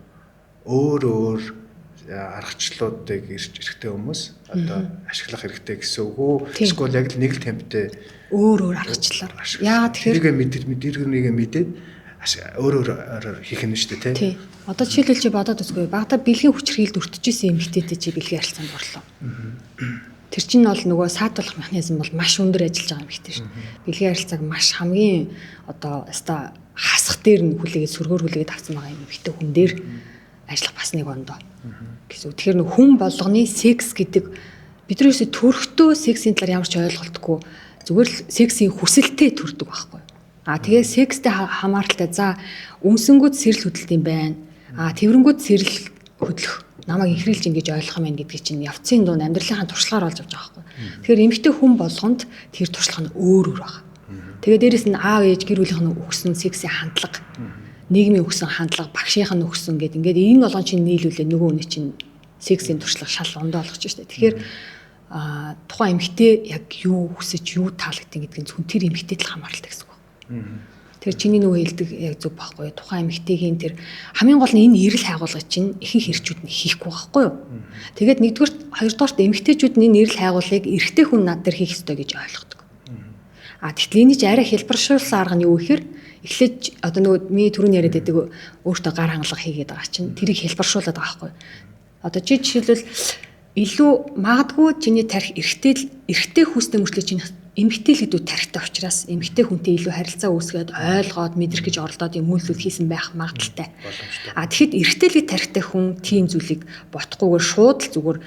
өөр өөр аргачлалуудыг эрэгтэй хүмүүс одоо ашиглах хэрэгтэй гэсэн үг үү? Эсвэл яг л нэг л темптэй өөр өөр аргачлалаар. Яагаад тэгэхээр тэрийг мэдээд өөр өөр хийх нь шүү дээ, тий. Одоо жишээлбэл чи бодоод үзгүй. Багада бэлгийн хүчирхийлэлд өртөжсэн эмэгтэйтэй чи бэлгийн харилцаанд орлоо. Тэр чинь бол нөгөө саатуулах механизм бол маш өндөр ажиллаж байгаа эмэгтэй шүү дээ. Бэлгийн харилцааг маш хамгийн одоо өста хасах дээр нь хүлээгээд сөргөөр хүлээгээд авсан байгаа эмэгтэй хүн дээр ажиллах бас нэг ондоо гэсэн үг. Тэгэхээр нэг хүн болгоны секс гэдэг бид нар ерөөсөө төрхтөө сексийн талаар ямар ч ойлголтгүй зүгээр л сексийн хүсэлтэд төрдөг байхгүй. А тэгээ секстэй хамааралтай за өмсөнгүүд сэрэл хөдөлт юм байна. А тэрвэнгүүд сэрэл хөдлөх намайг инхрийлж ингэж ойлгох юм байна гэдгийг чинь явцын дунд амьдралынхаа туршлагаар олж авч байгаа байхгүй. Тэгэхээр эмэгтэй хүн болгонд тэр туршлага нь өөр өөр байна. Тэгээ дээрэс нь аав ээж гэр бүлийнх нь өгсөн сексийн хандлага, нийгмийн өгсөн хандлага, багшийнх нь өгсөн гэд ингээд энэ болгон чинь нийлүүлээ нөгөө хүний чинь сексийн туршлага шал ондоо болгож штэ. Тэгэхээр тухайн эмэгтэй яг юу хүсэж юу таалагдсан гэдгийг зөвхөн тэр эмэгтэйд л хамааралтай гэсэн үг. Тэр чиний нөгөө хэлдэг яг зөв байхгүй юу? Тухайн эмэгтэйгийн тэр хамгийн гол нь энэ эрэл хайгуулга чинь ихэнх эрчүүд нь хийхгүй байхгүй юу? Тэгээд нэгдүгürt хоёрдугаарт эмэгтэйчүүд нь энэ эрэл хайгуулгыг эрэгтэй хүн над дээр хийх ёстой гэж ойлгодог. А тэгтэл энэ чинь арай хэлбэршүүлсэн арга нь юу гэхээр эхлээд одоо нөгөө миний түрүүний яриад байдаг өөртөө гар хангалга хийгээд байгаа чинь тэрийг хэлбэршүүлээд байгаа байхгүй юу? Одоо чи жишээлбэл илүү магадгүй чиний тарих эрэгтэй хүүстэй мөртлөө чинь эмэгтэй л гэдэг тарихтай учраас эмэгтэй хүнтэй илүү харилцаа үүсгээд ойлгоод мэдрэх гэж оролдоод юм үйлдэл хийсэн байх магадлалтай. А тэгэхэд эрэгтэй л тарихтай хүн тийм зүйлийг ботхгүйгээр шууд л зүгээр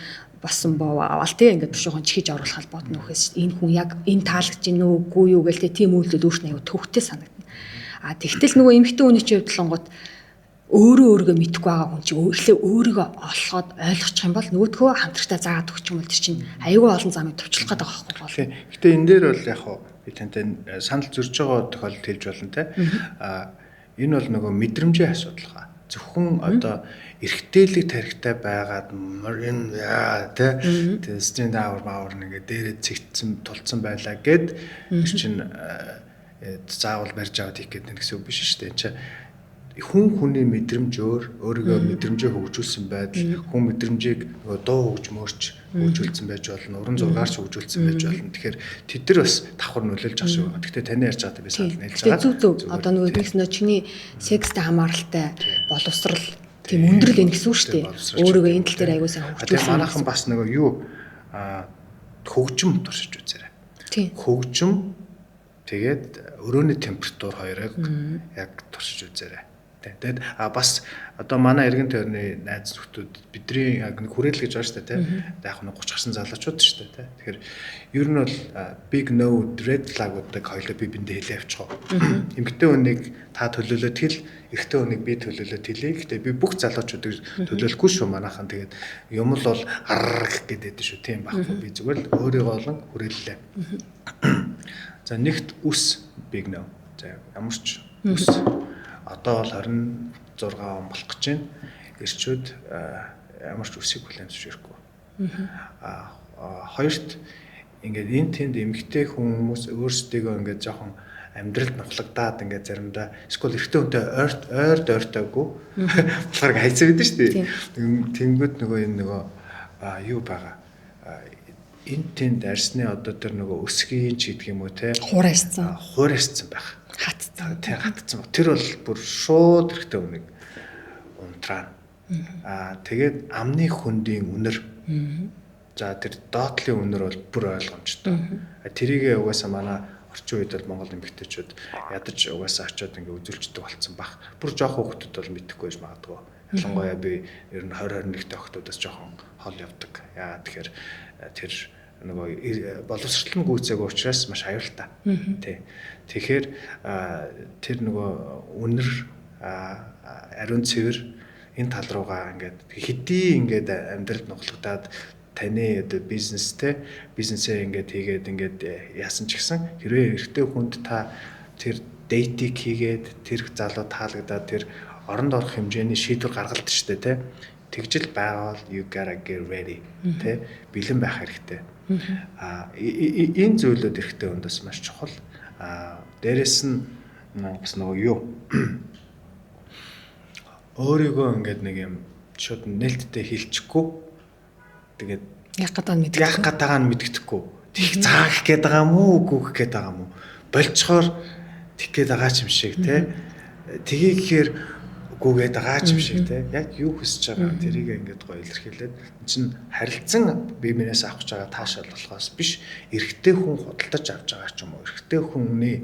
болсон боо аваал тий ингээд бушуухан чихэж оруулахал бодно үхээс энэ хүн яг энэ таалагдж гин үү үгүй юу гэл тий тийм үйлдэл өөрт нь аюу төвхтэй санагдана. А тэгтэл нөгөө эмэгтэй хүний чинь хувьд лонгот өөрөө өөрийгөө мэдэхгүй байгаа хүн чинь эхлээ өөрийгөө олоход ойлгочих юм бол нөгөөдхөө хамтрагтаа заагаад өгчих юм бол тэр чинь аюул олон замыг төвчлөх гэдэг байгаа байхгүй бол. Гэтэ энэ дээр бол яг хоо би тантай санал зөрж байгаа тохиолдолд хэлж болно те. А энэ бол нөгөө мэдрэмжийн асуудал ха. Зөвхөн одоо эрэгтэйлэг тарихтай байгаад энэ яа те тэсний даавар маавар нэгэ дээрээ цэгцсэн тулцсан байлаа гэд тэр чинь заавал барьж аваад хийх гэдэг гэсэн үг биш шүү дээ. Энд чинь хүн хүний мэдрэмж өөр, өөрийгөө мэдрэмжээ хөгжүүлсэн байдал, хүн мэдрэмжийг нөгөө дуу хөгжмөөрч хөгжүүлсэн байж болно, уран зургаарч хөгжүүлсэн байж болно. Тэгэхээр тэд нар бас давхар нөлөөлж байгаа шиг байна. Гэхдээ таны ярьж байгаатай би санал нийлж байгаа. Зөв зөв. Одоо нөгөө нэгс нөө чиний секстэй хамааралтай боловсрал тийм өндрөл энэ гэсэн үг шүү дээ. Өөрийгөө энэ тал дээр аягүй сайн хөгжүүлсэн. Манайхан бас нөгөө юу хөгжим туршиж үзээрэй. Хөгжим тэгээд өрөөний температур хоёрыг яг туршиж үзээрэй. Тэгээд бас одоо манай эргэн тойрны найз нөхдөд бидний яг нэг хүрээлэл гэж байгаа шүү дээ тий. Яг нэг 30 гарсан залуучууд шүү дээ тий. Тэгэхээр ер нь бол big no red flag-уудыг хоёлоо би биндээ хэлээ явчих. Эмэгтэй хүнийг та төлөөлөөд хэл, эрэгтэй хүнийг би төлөөлөөд хэлье. Гэтэ би бүх залуучуудыг төлөөлөхгүй шүү манайхан. Тэгээд юм л бол арр гэдэг шүү. Тийм байхгүй. Би зүгээр л өөрийгөө олон хүрээллээ. За нэгт үс big no. За ямар ч үс одоо бол 26 он болох гэж байна. Эрчүүд ямар ч үсийг хүлээн зөвшөөрөхгүй. Хоёрт ингээд энэ тэнд эмэгтэй хүмүүс өөрсдийгөө ингээд жоохон амьдралд нухлагдаад ингээд заримдаа эсвэл эрэгтэй хүнтэй ойр ойртойггүй болохоор хайцсан байдаг шүү дээ. Тэнгүүд нөгөө энэ нөгөө юу байгаа. энэ тэнд арсны одоо тэр нөгөө өсгийн ч гэдэг юм уу те хуурайсцсан байх. Хатцсан. Тэ хатцсан. Тэр бол бүр шууд эрэгтэй хүнийг унтраана. Тэгээд амны хөндийн үнэр. За тэр доотлын үнэр бол бүр ойлгомжтой. Тэрийгээ угаасаа манай орчин үед бол Монгол эмэгтэйчүүд ядаж угаасаа очиод ингээ үзүүлждэг болцсон баг. Бүр жоох хүүхдүүд бол мэдэхгүй байж магадгүй. Ялангуяа би ер нь 20 21-т охтуудаас жоохон хол явдаг. Яа тэгэхээр тэр нөгөө боловсрол нь гүйцээгүй учраас маш аюултай. Тий. Тэгэхээр тэр нөгөө үнэр ариун цэвэр энэ тал руугаа ингээд хэдий ингээд амьдралд нухлагдаад таны одоо бизнестэй бизнесээ ингээд хийгээд ингээд яасан ч гэсэн хэрвээ эрэгтэй хүнд та тэр дейтинг хийгээд тэр залуу таалагдаад тэр оронд орох хэмжээний шийдвэр гаргалт штэ тий. Тэгжил байгаа бол you gotta get ready тий. Бэлэн байх хэрэгтэй. Энэ зүйлүүд эрэгтэй хүндээс маш чухал. Дээрэс нь бас нөгөө юу өөрийгөө ингээд нэг юм шууд нээлттэй хилчихгүй. Тэгээд яг гадаа нь мэддэхгүй. Тих заах гээд байгаа юм уу, үгүй гэх гээд байгаа юм уу? Болцохоор тих гээд байгаа ч юм шиг те. Тгий гэхээр үгүй гээд байгаа ч юм шиг те. Яг юу хүсэж байгаа тэрийг ингээд гоё илэрхийлээд эн чинь харилцан бие биенээс авах гэж байгаа таашаал болохоос биш эрэгтэй хүн худалдаж авч байгаа ч юм уу. Эрэгтэй хүний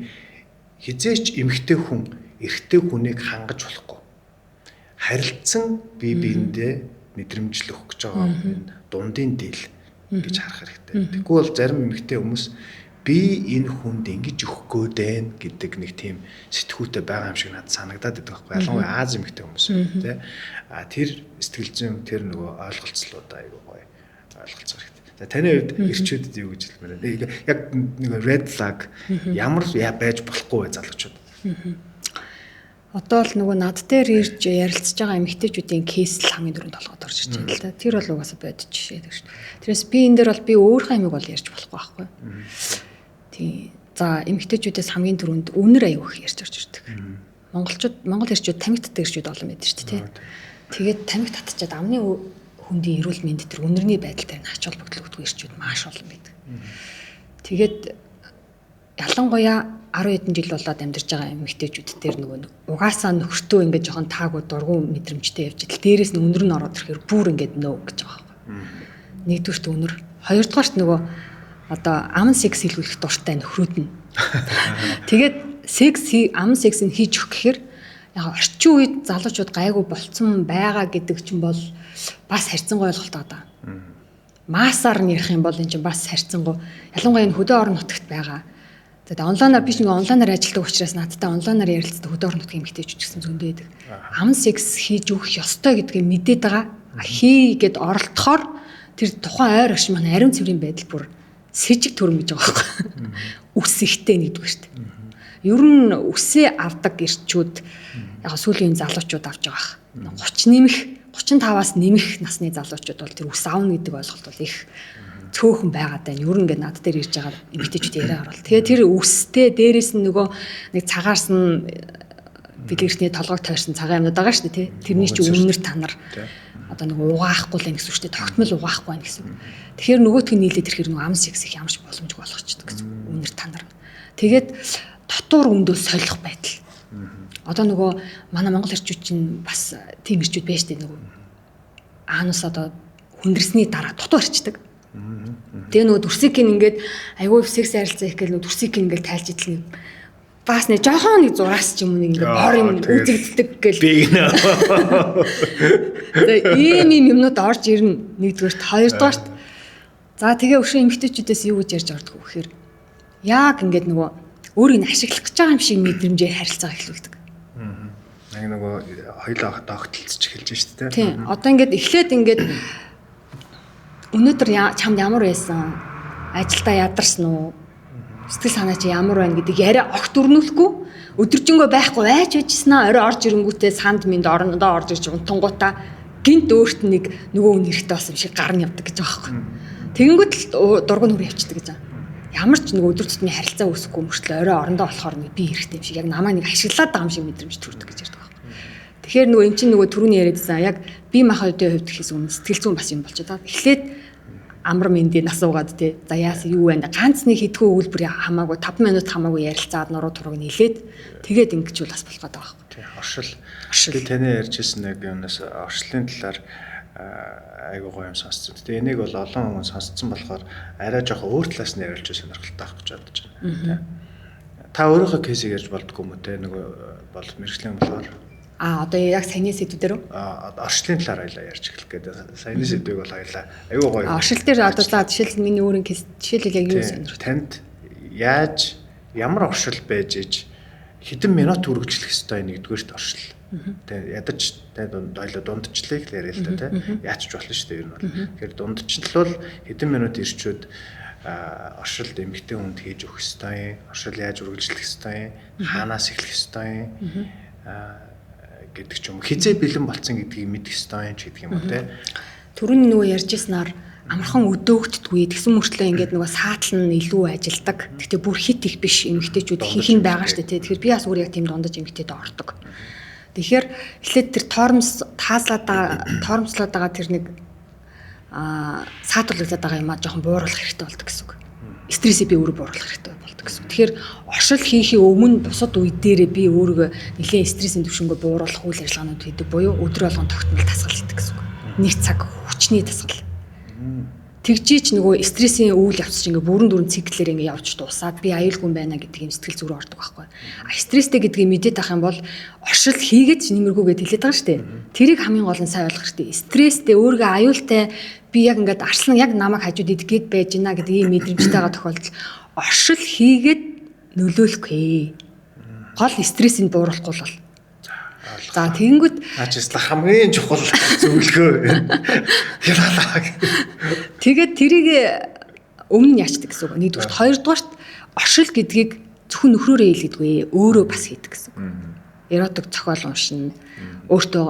хизээч эмэгтэй хүн эрэгтэй хүнийг хангаж болохгүй. Харилцан бие биендээ мэдрэмжлэх өгөх гэж байгаа энэ дундын дийл гэж харах хэрэгтэй. Тэггүй бол зарим эмэгтэй хүмүүс би энэ хүнд ингэж өгөх гээд байна гэдэг нэг тийм сэтгүүтэй байгаа юм шиг надад санагдаад байдаг байхгүй. Ялангуяа Ази эмэгтэй хүмүүс тий. А тэр сэтгэл зүйн тэр нөгөө ойлголцлууд айгүй гоё ойлголцох хэрэгтэй. За таны хувьд эрчүүдэд юу гэж хэлмээр байна? Яг нэг red flag ямар байж болохгүй вэ залуучууд? Одоо л нөгөө над дээр ирж ярилцж байгаа эмэгтэйчүүдийн кейс л хамгийн түрүүнд толгойд орж ирж байна л да. Тэр бол угаасаа бодит жишээ гэдэг шүү. Тэрээс би энэ дээр бол би өөрийнхөө амийг бол ярьж болохгүй байхгүй. Тийм. За эмэгтэйчүүдээс хамгийн түрүүнд үнэр аюу их ярьж орж ирдэг. Монголчууд Монгол эрчүүд тамхи татдаг эрчүүд олон байдаг шүү дээ, тий. Тэгээд тамхи татчаад амны хөндийн эрүүл мэнд тэр үнэрний байдал дээр нь ач холбогдол өгдөг эрчүүд маш олон байдаг. Тэгээд ялангуяа 10 хэдэн жил болоод амьдарч байгаа эмэгтэйчүүд дээр нөгөө угаасаа нөхөртөө ингээд жоохон таагүй дургу мэдрэмжтэй явж идэл дээрээс нь өнөр нь ороод ирэхээр бүр ингээд нөө гэж байгаа байхгүй. Нэгдүгüрт өнөр, хоёрдугаарт нөгөө одоо ам секс хийлгүүлэх дуртай нөхрүүд нь. Тэгээд секс ам сексийг хийж өгөх гэхээр яг орчин үед залуучууд гайгүй болцсон байгаа гэдэг чинь бол бас харьцангуй ойлголт байгаа. Массаар нь ярих юм бол энэ чинь бас харьцангуй. Ялангуяа энэ хөдөө орон нутагт байгаа. Тэгээд онлайнаар би ч нэг онлайнаар ажилладаг учраас надтай онлайнаар ярилцдаг хөдөө орон нутгийн эмэгтэйчүүд гэсэн зөндөө байдаг. Ам секс хийж өгөх ёстой гэдгийг мэдээд байгаа. Хий гэд оролдохоор тэр тухайн ойр орчин маань ариун цэврийн байдал бүр сэжиг төрөн гэж байгаа байхгүй. Үс ихтэй нэгдүгээр шүү дээ. Ер нь үсээ авдаг эрчүүд яг сүүлийн залуучууд авч байгаа. 30 нэмэх 35-аас нэмэх насны залуучууд бол тэр үс авна гэдэг ойлголт бол их цөөхөн байгаад байна. Ер нь ингээд над дээр ирж байгаа эмэгтэйчүүд яриа орвол. Тэгээ тэр үстэй дээрээс нь нөгөө нэг цагаарсан бэлгэртний толгойг тойрсон цагаан юмнууд байгаа шүү дээ, тий. Тэрний чи өмнөр танар одоо нэг угаахгүй л юм гэсэн үг шүү дээ. Тогтмол угаахгүй байх гэсэн үг. Тэгэхээр нөгөөх нь нийлээд ирэхээр нөгөө ам секс их ямар ч боломжгүй болгочдөг гэсэн үг. Үнэр танар. Тэгээд дотуур өмдөө солих байдал. Одоо нөгөө манай монгол эрчүүд чинь бас тийм эрчүүд байж тээ нөгөө аанус одоо хүндэрсний дараа дутуу арчдаг. Тэгээ нөгөө дүрсийг ингээд айгүй секс харилцаа их гэл нөгөө дүрсийг ингээд тайлж идэл нэг бас нэг жохон нэг зураас ч юм уу нэг ингээд бор юм үзэгддэг гэл. Тэгээ ийм ийм юмнууд орж ирнэ нэгдүгээрт, хоёрдугаарт за тэгээ өшөө эмэгтэйчүүдээс юу гэж ярьж ордог вэ гэхээр яг ингээд нөгөө өөрийг нь ашиглах гэж байгаа юм шиг мэдрэмжээр харилцаа эхлүүлдэг. Яг нөгөө хоёлоо догтлцож эхэлж шүү дээ. Тийм. Одоо ингээд эхлээд ингээд өнөөдөр чамд ямар байсан? Ажилдаа ядарсан уу? Сэтгэл санаа чи ямар байна гэдэг яриа огт өрнүүлэхгүй өдөржингөө байхгүй айж байжснаа орой орж ирэнгүүтээ санд минь орондоо орж ирж унтангуудаа гинт өөрт нэг нөгөө хүн хэрэгтэй болсон юм шиг гарна явдаг гэж байгаа байхгүй. Тэгэнгүүт л дургу нүр явчихдаг гэж байгаа. Ямар ч нэг өдөр тутмын харилцаа үүсэхгүй мөртлөө орой орондоо болохоор нэг би хэрэгтэй юм шиг яг намайг нэг ашиглаад байгаа юм шиг мэдрэмж төрдөг гэж ярьдаг байхгүй. Тэгэхээр нөгөө эн чинь нөгөө түрүүний яриадсан яг би махбодын хувьд гэхээс өмнө сэтгэл зүйн бас юм болчиход байгаа. Эхлээд Амар мэндийг асуугаад тий. За яасан юу байна? Ганц нэг хэдхэн өгүүлбэр хамаагүй 5 минут хамаагүй ярилцаад нуруу тураг нилээд тэгээд ингэчүүл бас болох гэдэг байгаа байхгүй. Тий, оршил. Би таны ярьжсэн нэг юмнаас оршлын талаар айгуу гоё юм сонсцсон. Тэгээ энийг бол олон хүн сонсцсон болохоор арай жоохон өөр талаас нь яриулж сонирхолтой байх гэж бодож байна. Та өөрийнхөө кейсийг ярьж болдгоо юм уу те нөгөө бол мэрэгжлийн болохоор А одоо яг саяны сэдвүүдээр үү? А орчлын талаар хоёлаа ярьж эхлэх гээд. Саяны сэдвийг бол хоёлаа айгүй гоё. Оршил дээр одоо за жишээлбэл миний өөрийн кейс жишээлбэл яг юу сонирхож. Танд яаж ямар оршил байж иж хэдэн минут үргэлжлэх ёстой нэгдүгээрт оршил. Тэ ядаж тэ хоёлаа дундчлыг л яриа л да тэ. Яач ч болно шүү дээ ер нь бол. Тэгэхээр дундчлал бол хэдэн минут ирчүүд оршилд эмэгтэй хүнд хийж өгөх ёстой юм. Оршил яаж үргэлжлэх ёстой юм. Хаанаас эхлэх ёстой юм гэдэг ч юм. Хизээ бэлэн болцсон гэдгийг мэдэх ёстой юм ч гэдэг юм уу те. Түрүүний нөгөө ярьжсанаар амархан өдөөгддгүй тэгсэн мөртлөө ингээд нөгөө саатал нь илүү ажилдаг. Гэхдээ бүр хит их биш эмэгтэйчүүд ихэнх нь байгаа шүү дээ. Тэгэхээр би бас өөр яг тийм дундаж эмэгтэйд ордог. Тэгэхээр эхлээд тэр тормс таазлаад байгаа тоормслоод байгаа тэр нэг саатуулагдаад байгаа юм а жоохон бууруулах хэрэгтэй болдог гэсэн үг. Стрессийг би өөрөө бууруулах хэрэгтэй болдог гэсэн. Тэгэхээр оршил хийхийн өмнө бусад үе дээрээ би өөрийгөө нэлээд стрессийн түвшингөө бууруулах үйл ажиллагаанууд хийдэг буюу өдөр болгон тогтмол дасгал хийдэг гэсэн үг. Нэг цаг хүчний дасгал. Тэгжиж нөгөө стрессийн үйл явц чинь ингээ бүрэн дүрэн циклээр ингээ явж дуусаад би аюулгүй байна гэдэг юм сэтгэл зүрх ордог байхгүй. А стресстэй гэдгийг мэдээд авах юм бол оршил хийгээд ч нэмэргүүгээд хэлээд байгаа шүү дээ. Тэрийг хамгийн гол нь сайн ойлгох хэрэгтэй. Стресстэй өөрийгөө аюултай би яг ингээд арслан яг намайг хажууд идэх гээд байж гинэ гэдэг ийм мэдрэмжтэй байгаа тохиолдолд оршил хийгээд нөлөөлөхгүй. Гол стрессийг бууруулахгүй бол. За тэгэнгүүт наачсла хамгийн чухал зөвлөгөө ялалаа. Тэгээд тэрийг өмнө нь яачдаг гэсэн үг. Нэгдүгürt, хоёрдугаарт оршил гэдгийг зөвхөн нөхрөөрөө хийлгэдэггүй, өөрөө бас хийдэг гэсэн үг. Эротик зохиол уншина. Өөртөө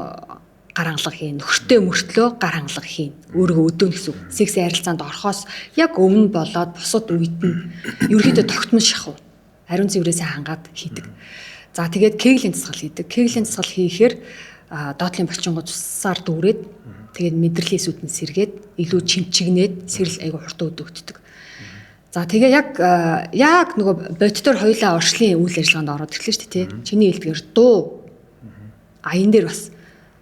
гар хангалга хийн, нөхөртөө мөртлөө гар хангалга хийн. Өөрийгөө өдөөн гэсэн үг. Секс харилцаанд орохоос яг өмнө болоод бусад үед нь ерөөхдөө тогтмол шахав. Ариун цэврээсээ хангаад хийдэг. За тэгээд кеглийн дасгал хийдэг. Кеглийн дасгал хийхээр доотлын булчингууд цусаар дүүрээд тэгээд мэдрэлийн эсүүд нь сэргээд илүү чимчигнээд сэрэл айгу хурдан өдөөгддөг. За тэгээ яг нөгөө боддоор хоёлаа оршлын үйл ажиллагаанд ороод ирлээ шүү дээ тий. Чиний хэлдгээр дуу аян дээр бас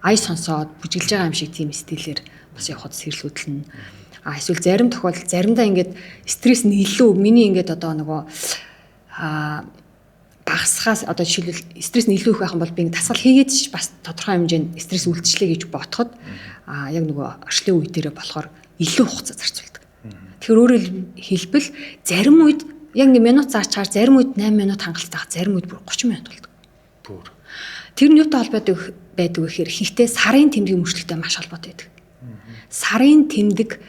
ая сонсоод бүжиглж байгаа юм шиг тийм стилээр бас явхад сэрэл хөдлөнө. А эсвэл зарим тохиолдолд заримдаа ингээд стресс нь илүү миний ингээд одоо нөгөө багасхаас одоо жишээлбэл стресс нь илүү их байх юм бол би ингээд дасгал хийгээд ч бас тодорхой хэмжээнд стресс үлдчихлээ гэж бодоход яг нөгөө оршлын үе дээрээ болохоор илүү хугацаа зарцуулдаг. Тэгэхээр өөрөөр хэлбэл зарим үед яг ингээд минут зарчаар зарим үед 8 минут хангалттай, зарим үед бүр 30 минут болдог. Бүр. Тэр нь юутай холбоотой байдаг вэ гэхээр ихэнхдээ сарын тэмдгийн мөрчлөгтэй маш холбоотой байдаг. Сарын тэмдэг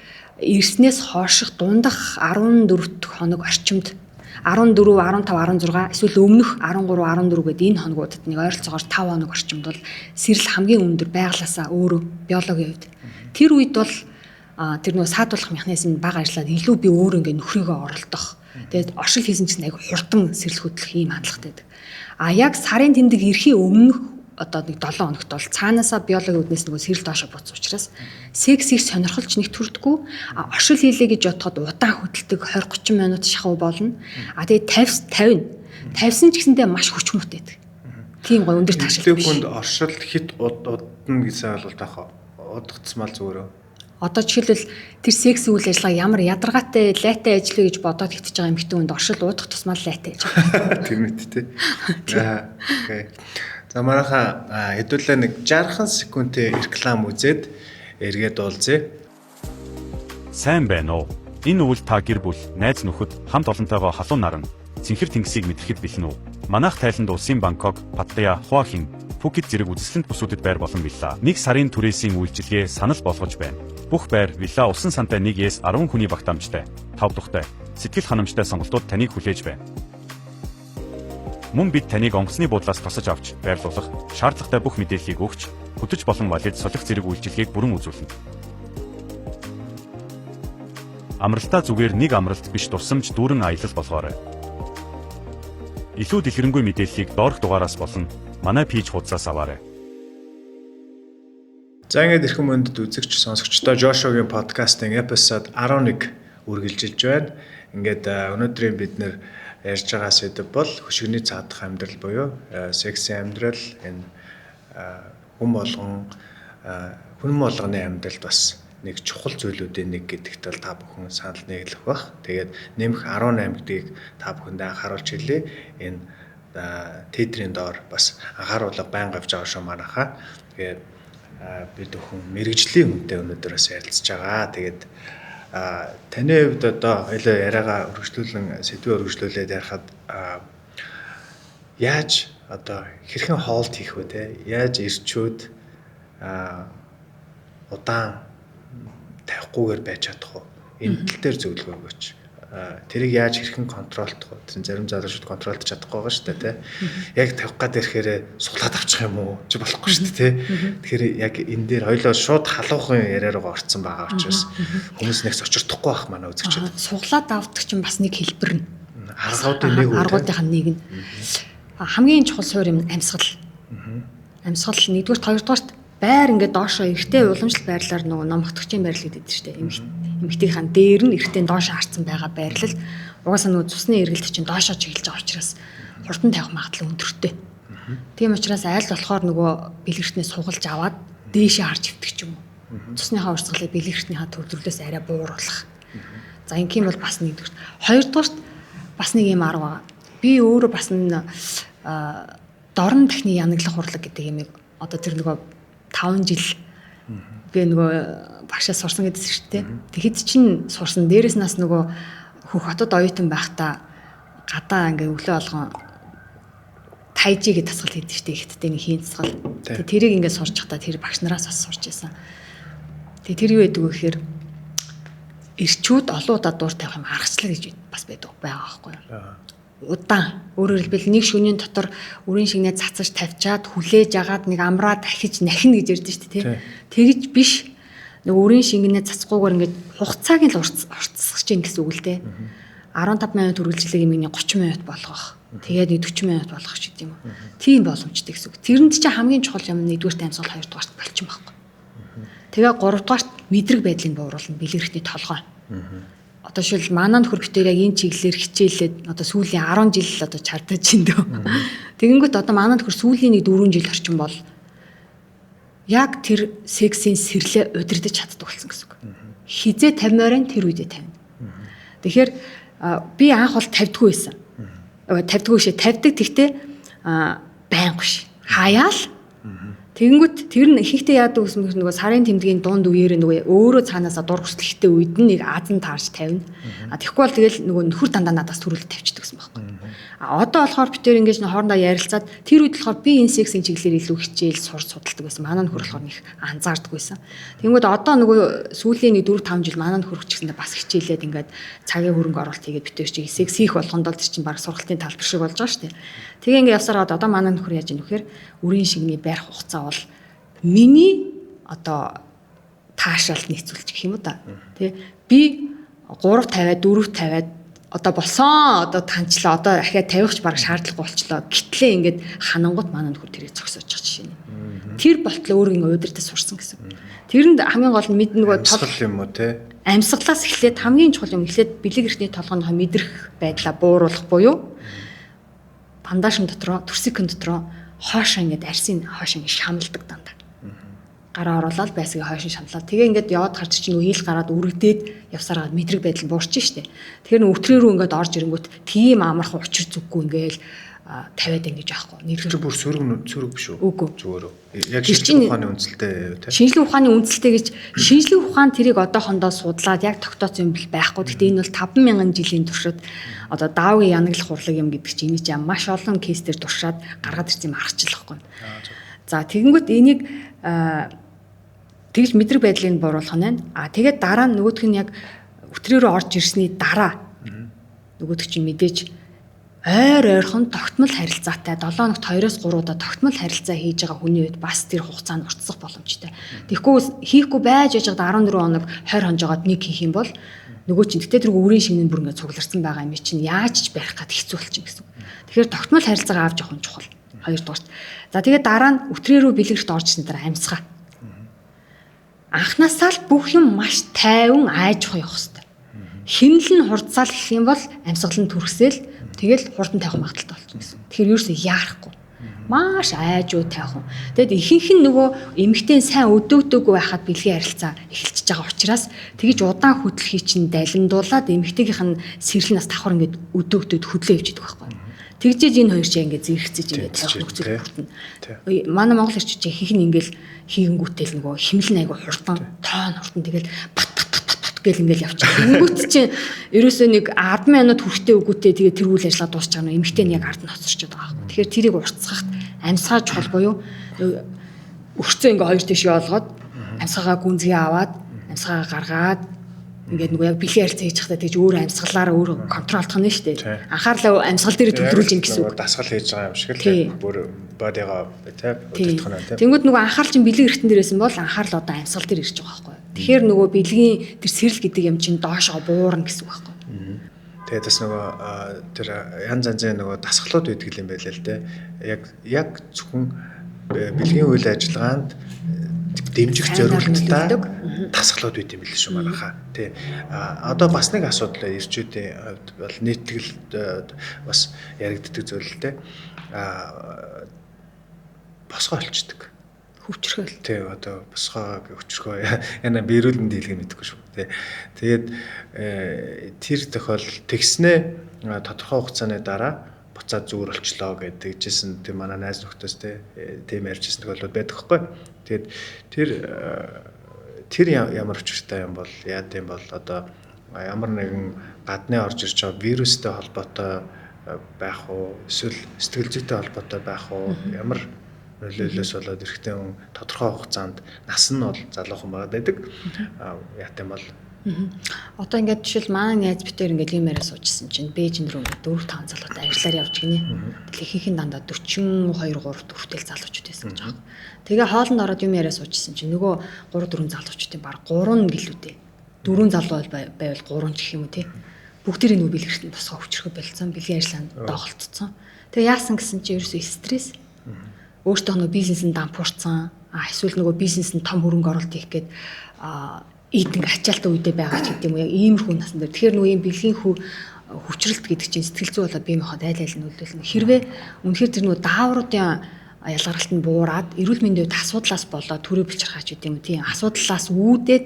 ирснээс хойших дундах 14 дэх хоног орчимд 14, 15, 16 эсвэл өмнөх 13, 14 гэдэг энэ хоногудад нэг ойролцоогоор 5 хоног орчимд бол сэрэл хамгийн өндөр байглаасаа өөрөө биологийн хувьд. Тэр үед бол тэр нөгөө саадуулах механизм бага ажиллаад илүү би өөрөө ингээ нөхрийгөө оролдох. Тэгээд оршил хийсэн чинь айгу хурдан сэрэл хөдлөх ийм хандлагатай байдаг. А яг сарын тэмдэг ирэхийн өмнөх одоо нэг 7 хоногт бол цаанаасаа биологийн үднээс нөгөө сэрэл доошо буцсан учраас сексийг сонирхолч нэг төрдгүү. А оршил хийлээ гэж бодоход удаан хөдөлдөг 20 30 минут шахав болно. А тэгээд 50 50 тавьсан ч гэсэндээ маш хүч муутай байдаг. Тийм гоё өндөр таашаал биш. Хүнд оршил хит удна гэсэн ойлголт авах удагдсмал зүгээр үү? Одоо жишээлбэл тэр секс үйл ажиллагаа ямар ядаргаатай лайтай ажил вэ гэж бодоод хитэж байгаа эмэгтэй хүнд оршил удах тусмаа лайтай гэж байна. Тэр мэт тий. За окей. За манайхаа хэдүүлээ нэг 60 секундын реклам үзээд эргээд уулзъя. Сайн байна уу? Энэ үйл та гэр бүл, найз нөхөд, хамт олонтойгоо халуун наран, цэнхэр тэнгисийг мэдрэхэд бэлэн үү? Манайх Тайланд улсын Бангкок, Паттайя, Хуахин, Пүкет зэрэг үзэсгэлэнт бүсүүдэд байр болон вилла. Нэг сарын түрээсийн үйлчилгээ санал болгож байна. Бүх байр, вилла усан сантай 1 с 10 хүний багтаамжтай, 5 тухтай, сэтгэл ханамжтай сонголтууд таныг хүлээж байна. Мөн бид таныг онгоцны буудлаас тосож авч, байрлуулах, шаардлагатай бүх мэдээллийг өгч, хөтөч болон валид солих зэрэг үйлчилгээг бүрэн үзүүлнэ. Амралтаа зүгээр нэг амралт биш дурсамж дүүрэн аялал болгоорой. Илүү дэлгэрэнгүй мэдээллийг доорх дугаараас болон манай пэйж хуудасаас аваарай. За ингээд эрхэм мөндөд үзэгч сонсогчдоо Жошогийн подкастын эпизод 11 үргэлжилж байна. Ингээд өнөөдрийн бид нэр ярьж байгаа сэдэв бол хөшигний цаадах амьдрал буюу сексийн амьдрал, энэ хүн болгон хүн болгоны амьдралд бас нэг чухал зүйлүүдийн нэг гэдэгт бол та бүхэн санал нийлэх бах. Тэгээд нэмэх 18 гэдгийг та бүхэндээ анхааруулж хэлье. Энэ тэдрийн доор бас анхааруулга байнга авч байгаа шүү манайхаа. Тэгээд бид бүхэн мэрэгжлийн хүнтэй өнөөдөр бас ярилцж байгаа. Тэгээд таны хувьд одоо хоёлаа яриагаа өргөжлүүлэн сэдвээ өргөжлүүлээд ярихад яаж одоо хэрхэн хоолт хийх вэ те? Яаж ирчүүд удаан тавихгүйгээр байж чадах вэ? Энэ тал дээр зөвлөгөө өгөөч. Тэрийг яаж хэрхэн контролдох вэ? Тэр зарим залуучууд контролдож чадахгүй байгаа шүү дээ, тэ. Яг тавих гад ирэхээр суглаад авчих юм уу? Чи болохгүй шүү дээ, тэ. Тэгэхээр яг энэ дээр хоёлоо шууд халуухан яриа руугаа орцсон байгаа учраас хүмүүс нэг сочирдохгүй байх манай үзэгчид. Суглаад авдаг чинь бас нэг хэлбэр нь. Аргуудын нэг үү? Аргуудынх нь нэг нь. Хамгийн чухал суурь юм амьсгал. Амьсгал нэгдүгürt, хоёрдугаарт байр ингээд доошоо эртээ уламжлалт байрлалаар нөгөө номхдогчийн байрлал гэдэг чинь шүү дээ. Эмэгтэйхэн дээр нь эртээ доошоо харцсан байгаа байрлал угаасаа нөгөө цусны эргэлт чинь доошоо чиглэж байгаа учраас хурдан тавих магадлал өндөртэй. Тийм учраас айл болохоор нөгөө бэлгэртнээ сугалж аваад дээшээ харж ивдэг ч юм уу. Цусныхаа урсгалыг бэлгэртнийхаа төвлөрлөөс арай бууруулах. За ингэх юм бол бас нэгдүгürt. Хоёрдугаарт бас нэг юм арга байгаа. Би өөрөө бас дорн дахны янаглах урлаг гэдэг юмыг одоо тэр нөгөө 5 жил би нөгөө багшаас сурсан гэдсэн шүү дээ. Тэгэхэд чинь сурсан. Дээрээс нас нөгөө хөх хотод оюутан байхдаа гадаа ингээ өглөө болгон тайжи гэж тасгал хийдэг шүү дээ. Ихтдээ нэг хийн тасгал. Тэгээ тэрийг ингээ сурч байхдаа тэр багш нараас бас сурч байсан. Тэгээ тэр юу гэдэг вэ гэхээр эрчүүд олон удаа дуур тавих юм аргачлал гэж бас байдаг байгаа байхгүй юу? Удаан. Өөрөөр хэлбэл нэг шөнийн дотор үрийн шигнээ цацаж тавьчаад хүлээж агаад нэг амраа дахиж нахина гэж ярьдэн шүү дээ, тий. Тэгж биш. Нэг үрийн шингэнээ цацахгүйгээр ингээд хугацааг нь л уртсгаж гин гэсэн үг л дээ. 15 минут үргэлжлэх юм нэг 30 минут болгох. Тэгээд нэг 40 минут болгох ч гэдэг юм уу. Тийм боломжтой гэсэн үг. Тэрэнд чинь хамгийн чухал юм нэгдүгээрт амьсгал, хоёрдугаарт болчин байхгүй. Тэгээ гуравдугаарт мэдрэг байдлыг бууруулна, бэлгэрхний толгой. Одоо шил манай нөхөр битээр яг энэ чиглэлээр хичээлээд одоо сүүлийн 10 жил л одоо чардаж чинь дөө. Тэгэнгүүт одоо манай нөхөр сүүлийн нэг 4 жил орчим бол яг тэр сексийн сэрлээ удирдах чаддаг болсон гэсэн үг. Хизээ тавимаар тэр үедээ тавина. Тэгэхээр би анх бол тавьдгүй байсан. Тавьдгүй шээ тавьдаг тэгтээ байнга биш. Хаяал. Тэгэнгүүт тэр нь ихэнхдээ яадаг гэсэн мөр нөгөө сарын тэмдгийн дунд үеэр нөгөө өөрөө цаанаасаа дур хүсэлттэй үед нь нэг азан таарч тавина. А тэгэхгүй бол тэгэл нөгөө нөхөр дандаа надаас төрүүлээд тавьчихдаг гэсэн байхгүй. А одоо болохоор бид тэр ингэж хоорондоо ярилцаад тэр үед болохоор би энэ сексийн чиглэлээр илүү хичээл сур судалдаг байсан. Манай нөхөр болохоор нэг анзаардаг байсан. Тэгэнгүүт одоо нөгөө сүүлийн нэг 4 5 жил манай нөхөр ч гэсэндээ бас хичээлээд ингээд цагийн хөрөнгө оруулалт хийгээд бид тэр чиг секс хийх болгонд бол тэр чинь баг сургалтын талбар шиг болж байгаа шүү дээ. Тэгээ ингээд явсараад одоо манай нөхөр яаж ийм вэхээр үрийн шигний барих хугацаа бол миний одоо таашаалт нийцүүлж гэх юм уу да. Тэ би 3:50 4:50 одоо болсон одоо танчлаа одоо ахиад тавихч баг шаардлагагүй болчлоо. Гэтлээ ингээд ханангууд манай нөхөр тэрийг зогсоож байгаа жишээ нь. Тэр болтлоо өөр ингээд удирдах сурсан гэсэн. Тэрэнд хамгийн гол нь мэд нөгөө амьсгал юм уу те? Амьсгалаас эхлээд хамгийн чухал юм эхлээд бэлэг эрхний толгойнхоо мэдрэх байдлаа бууруулах буюу бандажн дотроо төрсикэн дотроо хойшоо ингээд арсын хойш ингээд шамладаг дандаа. Гараа оруулаад байсгийг хойш шамлаад тэгээ ингээд яваад гарч чинь нөгөө хил гараад үрэгдээд явсараа мэдрэг байдал буурч штэ. Тэгэхээр нөө өтрөө рүү ингээд орж ирэнгүүт тийм амархан учир зүггүй ингээд тавиад ингэж аахгүй. Нэгдүгээр бүр сөрөг биш үү? Үгүй. Зүгээр үү? Яг шинжлэх ухааны үндсэлтэй тий. Шинжлэх ухааны үндсэлтэй гэж шинжлэх ухаан тэрийг одоохондоо судлаад яг тогтооцсон юм байхгүй. Гэхдээ энэ бол 5000 жилийн туршид одоо даавгийн янаглах урлаг юм гэдэг чинь энэ чинь маш олон кейс дээр туршаад гаргаад ирсэн юм аргачлал байхгүй. За тэгэнгүүт энийг тэгж мэдрэг байдлыг бууруулах нь байна. А тэгээд дараа нь нөгөөх нь яг өтрөөрөө орж ирсний дараа нөгөөх чинь мэдээж ойр ойрхон тогтмол харилцаатай 7 хоногт 2-3 удаа тогтмол харилцаа хийж байгаа хүний үед бас тэр хугацаанд уртсах боломжтой. Тэгэхгүй хийхгүй байж яж байгаа 14 хоног 20 хонжоогоод нэг хийх юм бол нөгөө чинь тэгтээ тэр үрийн шинэ бүр ингээд цугларсан байгаа юм чинь яаж ч барих гад хэцүү болчих гэсэн. Тэгэхээр тогтмол харилцаагаа авч явах нь чухал. Хоёрдугаарт. За тэгээд дараа нь өтрээ рүү бэлгэрт орж ирсний дараа амьсгаа. Анхнаасаа л бүх юм маш тайван аажих явах хэрэгтэй. Химнэл нь хурдсаал гэх юм бол амьсгал нь түрхсээл тэгэл хурдан тавих магадлалтай болчихно гэсэн. Тэгэхээр ерөөсөө яарахгүй. Маш айжуу тайван. Тэгэд ихэнх нь нөгөө эмэгтэй сайн өдөөгдөөгүй байхад бэлгийн харилцаа эхэлчихэж байгаа учраас тэгж удаан хөдлөхий чинь далимдуулаад эмэгтэйгийнх нь сэрэл нас давхар ингээд өдөөгдөөд хөдлөө явж идэг байхгүй. Тэгжээж энэ хоёр чинь ингээд зэрэгцэж ингээд тавих нөхцөл бүртэн. Манай Монгол эрчүүд чинь ихэнх нь ингээд хийгэнгүүтэл нөгөө химэл нь айгу хурдан, тоон хурдан тэгэл бат бат бат бат гэл ингээл явчих. Тэнгүүт чинь ерөөсөө нэг 10 минут хүрэхтэй үгүйтэй тэгээ тэр үйл ажиллагаа дуусч байгаа нь эмэгтэй нь яг ард нь хоцорчод байгаа байхгүй. Тэгэхээр тэрийг уртсахад амьсгаа чухал буюу өрцөө ингээ хоёр тийшээ олгоод амьсгаагаа гүнзгий аваад амьсгаагаа гаргаад ингээд нөгөө яг бэлгийн харилцаа хийж байхдаа тэгж өөр амьсгалаараа өөр контролдох нь шүү дээ. Анхаарлаа амьсгал дээр төвлөрүүлж ин гэсэн үг. Дасгал хийж байгаа юм шиг л бүр бодигаа тий удирдах нь тий. Тэнгүүд нөгөө анхаарал чинь бэлгийн эргэтэн дээр байсан бол анхаарал одоо амьсгал дээр ирж байгаа байхгүй. Тэгэхээр нөгөө бэлгийн тэр сэрэл гэдэг юм чинь доошоо буурна гэсэн үг байхгүй. Тэгээд бас нөгөө тэр янз янзын нөгөө дасгалууд байдаг юм байлаа л дээ. Яг зөвхөн бэлгийн үйл ажиллагаанд дэмжих зориулттай дасгалууд байт юм билээ шүү манайхаа. Тий. Одоо бас нэг асуудал эрчүүдийн хувьд бол нийтгэл бас яригддаг зүйл л дээ. Босгоо олчдөг. Хөвчрхөөл. Тий, одоо босгоо хөвчрхөө. Яна бэрүүлэнд хэлгээ мэдэхгүй шүү. Тий. Тэгээд тэр тохиол тэгснээ тодорхой хугацааны дараа буцаад зүгээр олчлоо гэдэг жисэн тийм манай найз нөхдөс тийм ярьжсэн тохиолдол байдаг хгүй. Тэгээд тэр ямар учиртай юм бол яад юм бол одоо ямар нэгэн гадны орж ирж байгаа вирустэй холбоотой байх уу эсвэл сэтгэл зүйтэй холбоотой байх уу ямар нөлөөллөөс болоод эрэгтэй хүн тодорхой хугацаанд нас нь бол залуухан байгаад байдаг. Яат юм бол Одоо ингээд жишээл манай найз битээр ингээд юм яриа суужсэн чинь Бээжин рүү ингээд 4-5 залуутай ажиллаар явж гинэ. Тэгэл ихэнх нь дандаа 42 3 дөрвтэй залуучууд байсан гэж байгаа. Тэгээ хоолнд ороод юм яриа суужсэн чинь нөгөө 3 4 залуучуудын баг 3 нь гэлүүдээ. 4 залуу байвал 3 ч гэх юм уу тий. Бүгдээрээ нөгөө бэлгэрт нь босгоо өвчрөхө болцсон, бэлгийн ажиллагаанд доголдсон. Тэгээ яасан гэсэн чинь ерөөсөө стресс. Өөртөө нөгөө бизнес нь дампуурсан. Эсвэл нөгөө бизнес нь том хөрөнгө оруулалт хийх гээд ийдэн ачаалтан үедээ байгаа ч гэдэг юм уу яг иймэрхүү насан дээр. Тэгэхээр нөгөө ийм бэлгийн хүчрэлт гэдэг чинь сэтгэл зүй болоод бие махбод айл айл нь нөлөөлнө. Хэрвээ үнэхээр тэр нөгөө даавруудын ялгаралт нь буураад эрүүл мэндийн хувьд асуудлаас болоод төрөө бэлчирхаач гэдэг юм уу тийм асуудлаас үүдээд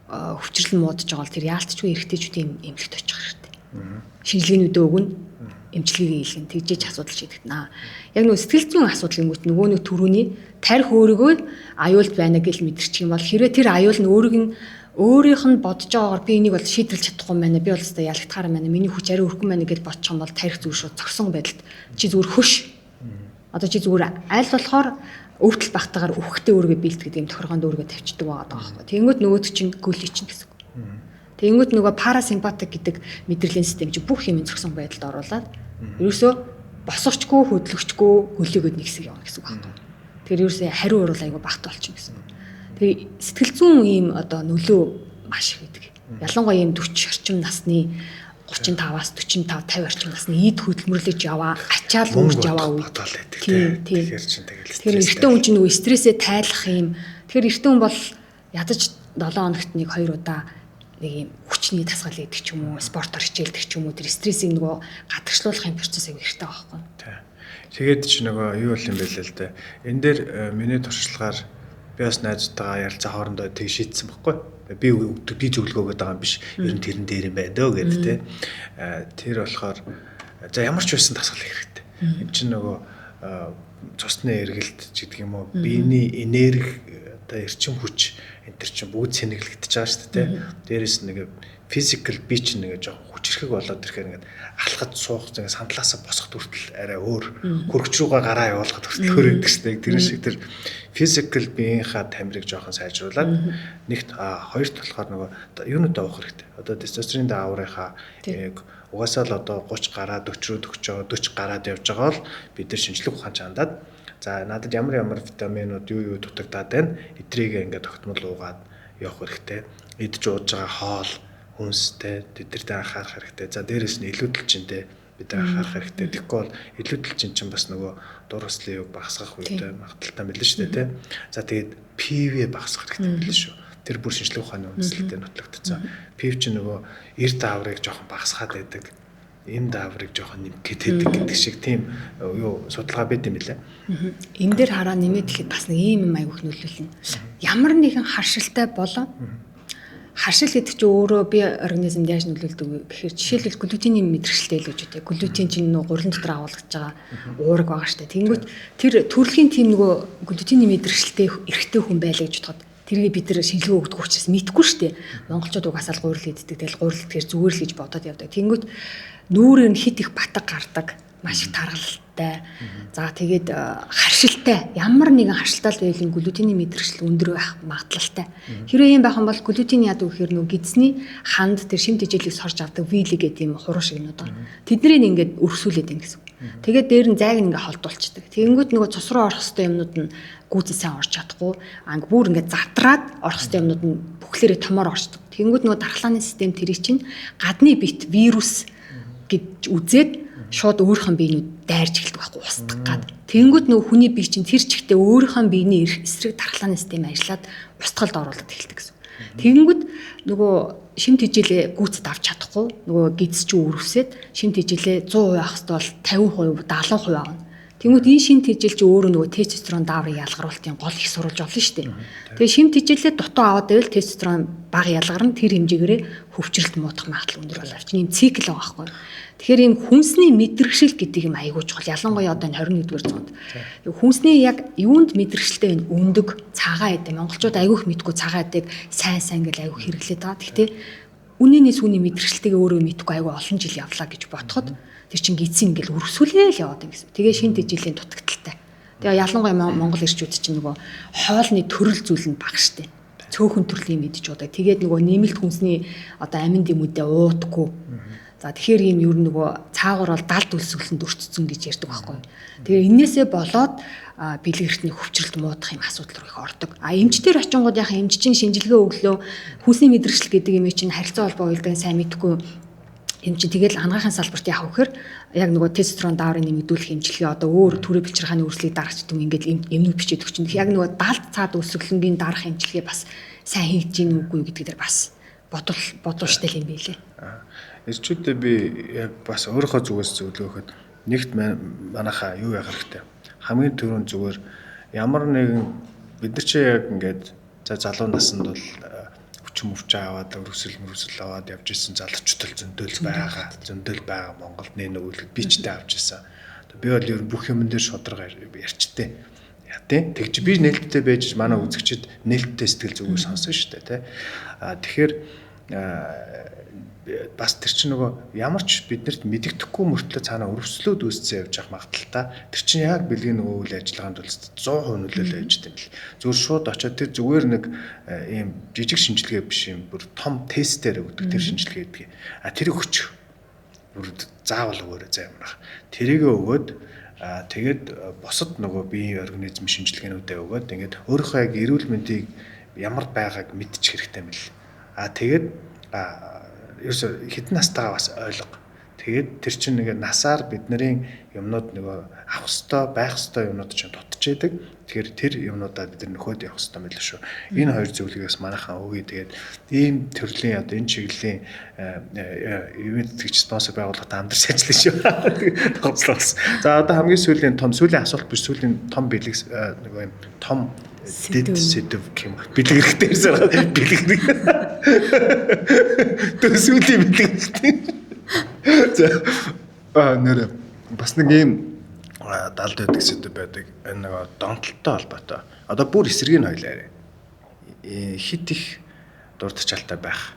хүчрэл нь муудаж байгаа бол тэр яалтчгүй эрэгтэйчүүдийн эмнэлэгт очих хэрэгтэй. Шинжилгээнүүдээ өгнө, эмчилгээгээ хийлгэн тэгжээж асуудал шийдэгдэнэ. Яг нөгөө сэтгэл зүйн асуудал гингүүт нөгөө нэг төрөний тарих өөрийгөө аюулд байна гэж мэдэрчих юм бол хэрвээ тэр аюул нь өөрийг нь өөрийнх нь бодож байгаагаар би энийг бол шийдвэрлэж чадахгүй юм байна. Би бол өстой ялагдахаар байна. Миний хүч арай өрхөн байна гэж бодчих юм бол тарих зүгээр шууд цогсон байдалд чи зүгээр хөш. Одоо чи зүгээр аль болохоор өвдөл багтаагаар өвхтэй өөрийгөө бэлт гэдэг юм тохиргоонд өөрийгөө тавьчихдаг байгаа байхгүй. Тэнгүүт нөгөөд чинь гөлий чинь гэсэн үг. Тэнгүүт нөгөө парасимпатик гэдэг мэдрэлийн систем чи бүх юм зөксөн байдалд оруулаад ерөөсөө босгочгүй хөдлөгчгүй гөлийгөөд нэг хэсэг явна гэсэн үг байхгүй. Тэгэхээр ерөөсөө хариу уруул айгу багт болчихно гэсэн үг. Тэгэхээр сэтгэл зүйн ийм одоо нөлөө маш их байдаг. Ялангуяа ийм 40 орчим насны 35-аас 45 50 орчим насны ийд хөдөлмөрлөж яваа, ачаал үүрж яваа үед тийм. Тэгэхээр чинь тэгэл стресс. Тэгэхээр эртэн хүн чинь нөгөө стрессээ тайлах юм. Тэгэхээр эртэн хүн бол ядаж 7 хоногт нэг 2 удаа нэг юм хүчний дасгал хийдэг ч юм уу, спортоор хичээлдэг ч юм уу, тэр стрессийг нөгөө гадагшлуулах юм процесс аяг хэрэгтэй байхгүй. Тийм. Тэгээд чи нөгөө юу юм бэ л дээ. Энэ дээр миний туршлагаар би бас найзтайгаа ярилцаа хоорондоо тэг шийдсэн байхгүй. Би зөвлөгөө өгöd байгаа юм биш. Ер нь тэрэн дээр юм байна дөө гэд тэ. Тэр болохоор за ямар ч байсан дасгал хэрэгтэй. Энд чинь нөгөө цусны эргэлт ч гэдэг юм уу, биений энерги одоо эрчим хүч энэ төр чинь бүгд сэнэглэгдэж байгаа шүү дээ. Дээрээс нэг физикал би чинь нэг жоохон хүчрхэг болоод ирэхээр ингээд алхаж суух зэрэг сандлаасаа босоход хүртэл арай өөр хөргөч рүүгээ гараа явуулахад хүртэл өөр байдаг шүү дээ. Тэр шиг тэр физикал биеийнхаа тамирыг жоохон сайжруулад нэгт хоёрт болохоор нөгөө юунуудаа уух хэрэгтэй. Одоо тестостерон дааврынхаа яг угаасаа л одоо 30 гараад 40 рүү төгсөж байгаа 40 гараад явж байгаа бол бид нар шинжлэх ухаан чандаад за надад ямар витаминууд юу дутагдаад байна эдрийг ингээд тогтмол уугаад явах хэрэгтэй. Идэж ууж байгаа хоол хүнстэй тэдэртэй анхаарах хэрэгтэй. За дээрэс нь илүүдэлчинтэй бид анхаарах хэрэгтэй. Тэгэхгүй бол илүүдэлчин чинь бас нөгөө дур хүслийн юг багасгах үедээ магадaltaй мэлэн шүү дээ, тэ. За тэгээд пив багасгах хэрэгтэй мэлэн шүү. Тэр бүр шинжлэх ухааны үндэслэлээр нотлогдсон. Пив чинь нөгөө эр дааврыг жоохон багасгаад байдаг. Эм дааврыг жоохон нэмэх гээд байдаг гэдэг шиг тийм юу судалгаа байд юм билээ. Энэ дээр хараа нэмээд ихэд бас нэг ийм юм айгүйх нөлөөлнө. Ямар нэгэн харшилтай болон харшил гэдэг чинь өөрөө бие организмд яаж нөлөөлдөг вэ гэхээр жишээлбэл глютений мэдрэгчлээ л гэж үү. Глютен чинь нөгөө гурилан дотор агуулгаж байгаа уураг байгаа штэ. Тэнгүүт тэр төрөлхийн тийм нөгөө глютений мэдрэгчлээ эрхтэй хүн байлаа гэж бодоход тэрийг бид нар шинжилгээ өгдөг учраас мэдэхгүй штэ. Монголчууд угаасаа л гурил иддэг. Тэгэл гурил идэхээр зүгээр л гэж бодоод явдаг. Тэнгүүт нүүрээр нь хит их батг гардаг. Маш их таргалтай. За тэгээд харшилтай. Ямар нэгэн харшилтай л байвал глютений мэдрэгчл өндөр байх магадлалтай. Хэрвээ ийм байх юм бол глютен яадаг гэхээр нөгөө гидсний ханд тэр шим тэжээлийг сорж авдаг вили гэдэг ийм хуруу шиг юмнууд байна. Тэднийг ингээд өрсүүлээд байна гэсэн. Тэгээд дээр нь зайг ингээд холдуулчихдаг. Тэгэнгүүт нөгөө цус руу орох хэвээр юмнууд нь гүйцэл сайн орж чадахгүй. Аа бүр ингээд затраад орох хэвээр юмнууд нь бүхлээрээ томоор орчдөг. Тэгэнгүүт нөгөө дархлааны систем тэрийг чинь гадны бит вирус гэж үзээд шууд өөрийнхөө биенүүд дайрч эхэлдэг байхгүй устгах гад. Тэгэнгүүт нөгөө хүний бие чинь тэр чигтээ өөрийнхөө биений эсрэг дархлааны систем ажиллаад устгалд оруулаад эхэлдэг гэсэн. Тэгэнгүүт нөгөө шим тэжээлээ гүйцэд авч чадахгүй нөгөө гидс чинь өрөвсөд шим тэжээлээ 100% авах хэвээр бол 50%, 70% авна. Тэнгүүт энэ шим тэжээл чи өөрөө нөгөө тестостерон дааврын ялгаруулалтын гол их сурвалж болно шүү дээ. Тэгээ шим тэжээлээ дутуу аваад байвал тестостерон бага ялгарна, тэр хэмжээгээрээ хөвчрөлт муудах магадлал өндөр болоо. Чинь ийм цикл байгаа байхгүй юу? Тэгэхээр ийм хүнсний мэдрэгшил гэдэг юм айгүй чухал. Ялангуяа одоо энэ 21-р зуунд. Хүнсний яг юунд мэдрэгшилтэй энэ өндөг, цагаан эд. Монголчууд айгүй их мэдгүй цагаан эдийг сайн сайн гэж айгүй хэрэглээд байгаа. Гэхдээ үнэний сүүний мэдрэгшилтэйгээ өөрөө мэдгүй айгүй олон жил явлаа гэж бодоход тэр чинь гидсийн ингээл өрсүүлээл яваад юм гэсэн. Тэгээ шин тэжээлийн дутагдaltaй. Тэгээ ялангуяа Монгол ирчүүд чинь нөгөө хоолны төрөл зүйл нь бага штэ. Цөөхөн төрлийн мэдж удаг. Тэгээд нөгөө нэмэлт хүнсний одоо амин дэмүүдээ уудаггүй. За тэгэхээр ийм ер нь нөгөө цаагуур бол далд үлсгэлэнд өртцсөн гэж ярьдаг байхгүй. Тэгээ энээсээ болоод бэлэг эртний хөвчрөлт муудах юм асуудал руу их ордог. А эмчтэр очингууд яг эмч чинь шинжилгээ өглөө хүнсний мэдрэгчл гэдэг юм чинь харилцаа холбоо уялдааг сайн мэдэхгүй юм чинь тэгэл анагаахын салбарт яах вэ гэхээр яг нөгөө тестостерон дааврын нэмэгдүүлэх эмчилгээ одоо өөр төрөө бэлчирхааны өөрчлөлийг дарах ч гэдэм ингээд эмнүүд бичээд өгч чинь яг нөгөө далд цаад өсөглөнгийн дарах эмчилгээ бас сайн хийж гин үгүй гэдэг дээр бас бодвол юм билээ. Ирчүүдээ би яг бас өөрийнхөө зүгээс зөвлөгөөхөд нэгт манайхаа юу яах хэрэгтэй. Хамгийн түрүүнд зүгээр ямар нэгэн бид нар чи яг ингээд за залуу наснд бол хүчин мөвчөө аваад өрсөл мөрсөл аваад явж исэн залуучууд л зөндөл байгаа. Зөндөл байгаа Монголд нэ нөгөөлөд би ч тэ авч исэн. Би бол ер нь бүх юмн дээр шударга ярьчтэй. Яа тийм тэгж би нээлттэй байж манай үзэгчид нээлттэй сэтгэл зүгээр сонсон шүү дээ тий. А тэгэхээр бас тэр чинь нөгөө ямар ч биднэрт мэдэгдэхгүй мөртлөө цаана өрөвслүүд үүссэн явж явах магадaltaй. Тэр чинь яг бэлгийн нөгөө үйл ажиллагаанд бол 100% нөлөөлөө явж юм бэл. Зүгээр шууд очиод тэр зүгээр нэг ийм жижиг шинжилгээ биш юм бүр том тестээр өгдөг тэр шинжилгээ гэдэг. А тэрийг өгчих. Бүр заавал өгөөрэй заа юмнах. Тэрийг өгөөд тэгээд бусад нөгөө биеийн организм шинжилгээнүүдээ өгөөд ингээд өөрийнхөө яг эрүүл мэндийг ямар байгааг мэдчих хэрэгтэй юм бэл. А тэгээд ерөөсө хэдэн настайгаа бас ойлго. Тэгээд тэр чинь нэг насаар бидний юмнууд нөгөө авах ёстой, байх ёстой юмнууд чинь дутчихэдэг. Тэгэхээр тэр юмнуудаа бид нар нөхөд явах ёстой байл шүү. Энэ хоёр зөвлөгөөгөөс манайхан өгье. Тэгээд ийм төрлийн одоо энэ чиглэлийн ивент тэтгэгч спонсор байгууллагатай хамтарч ажиллана шүү. Томслоос. За одоо хамгийн сүүлийн том сүүлийн асуулт биш сүүлийн том бэлэг нөгөө юм том дэд сэдв гэх юм. Бэлэг хэрэгтэй ярьсаар бэлэг. Тэр сүүлийн бэлэг хэрэгтэй. За нэр бас нэг ийм далд байдаг сэдв байдаг. Энэ нэг донтолтой холбоотой. Одоо бүр эсрэг нь хоёлаа яриа. Хит их дурдчаалтай байх.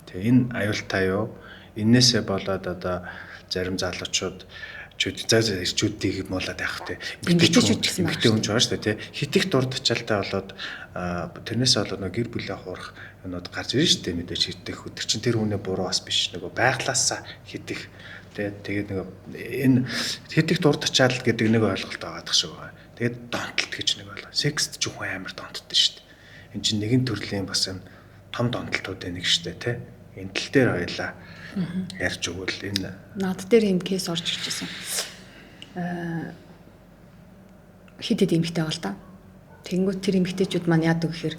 Тэгээ энэ аюултай юу? Эннээсээ болоод одоо зарим залуучууд чүүд за ирчүүдийг муулаад явах те. Эмэгтэй хүн ч байгаа шүү дээ те. Хит их дурдчаалтай болоод тэрнээсээ болоод нөгөө гэр бүлээ хуурах юмнууд гарч ирнэ шүү дээ мэдээж хит их. Тэр чинь тэр хүнээ буруу бас биш нөгөө байглаасаа хит их те. Тэгээд нөгөө энэ хит их дурдчаал гэдэг нэг ойлголт байгаа дах шиг байгаа. Тэгээд донтолт гэж нэг ойлголт. Секст ч хүн амар донтдсон шүү дээ. Энэ чинь нэгэн төрлийн бас юм том донтолтуудын нэг шүү дээ те. Энэ тал дээр хоёлаа ярьж өгвөл энэ над дээр юм кейс орж ирж байсан. Хит хит эмэгтэй байгаа л да. Тэнгүүт тэр эмэгтэйчүүд маань яадаг гэхээр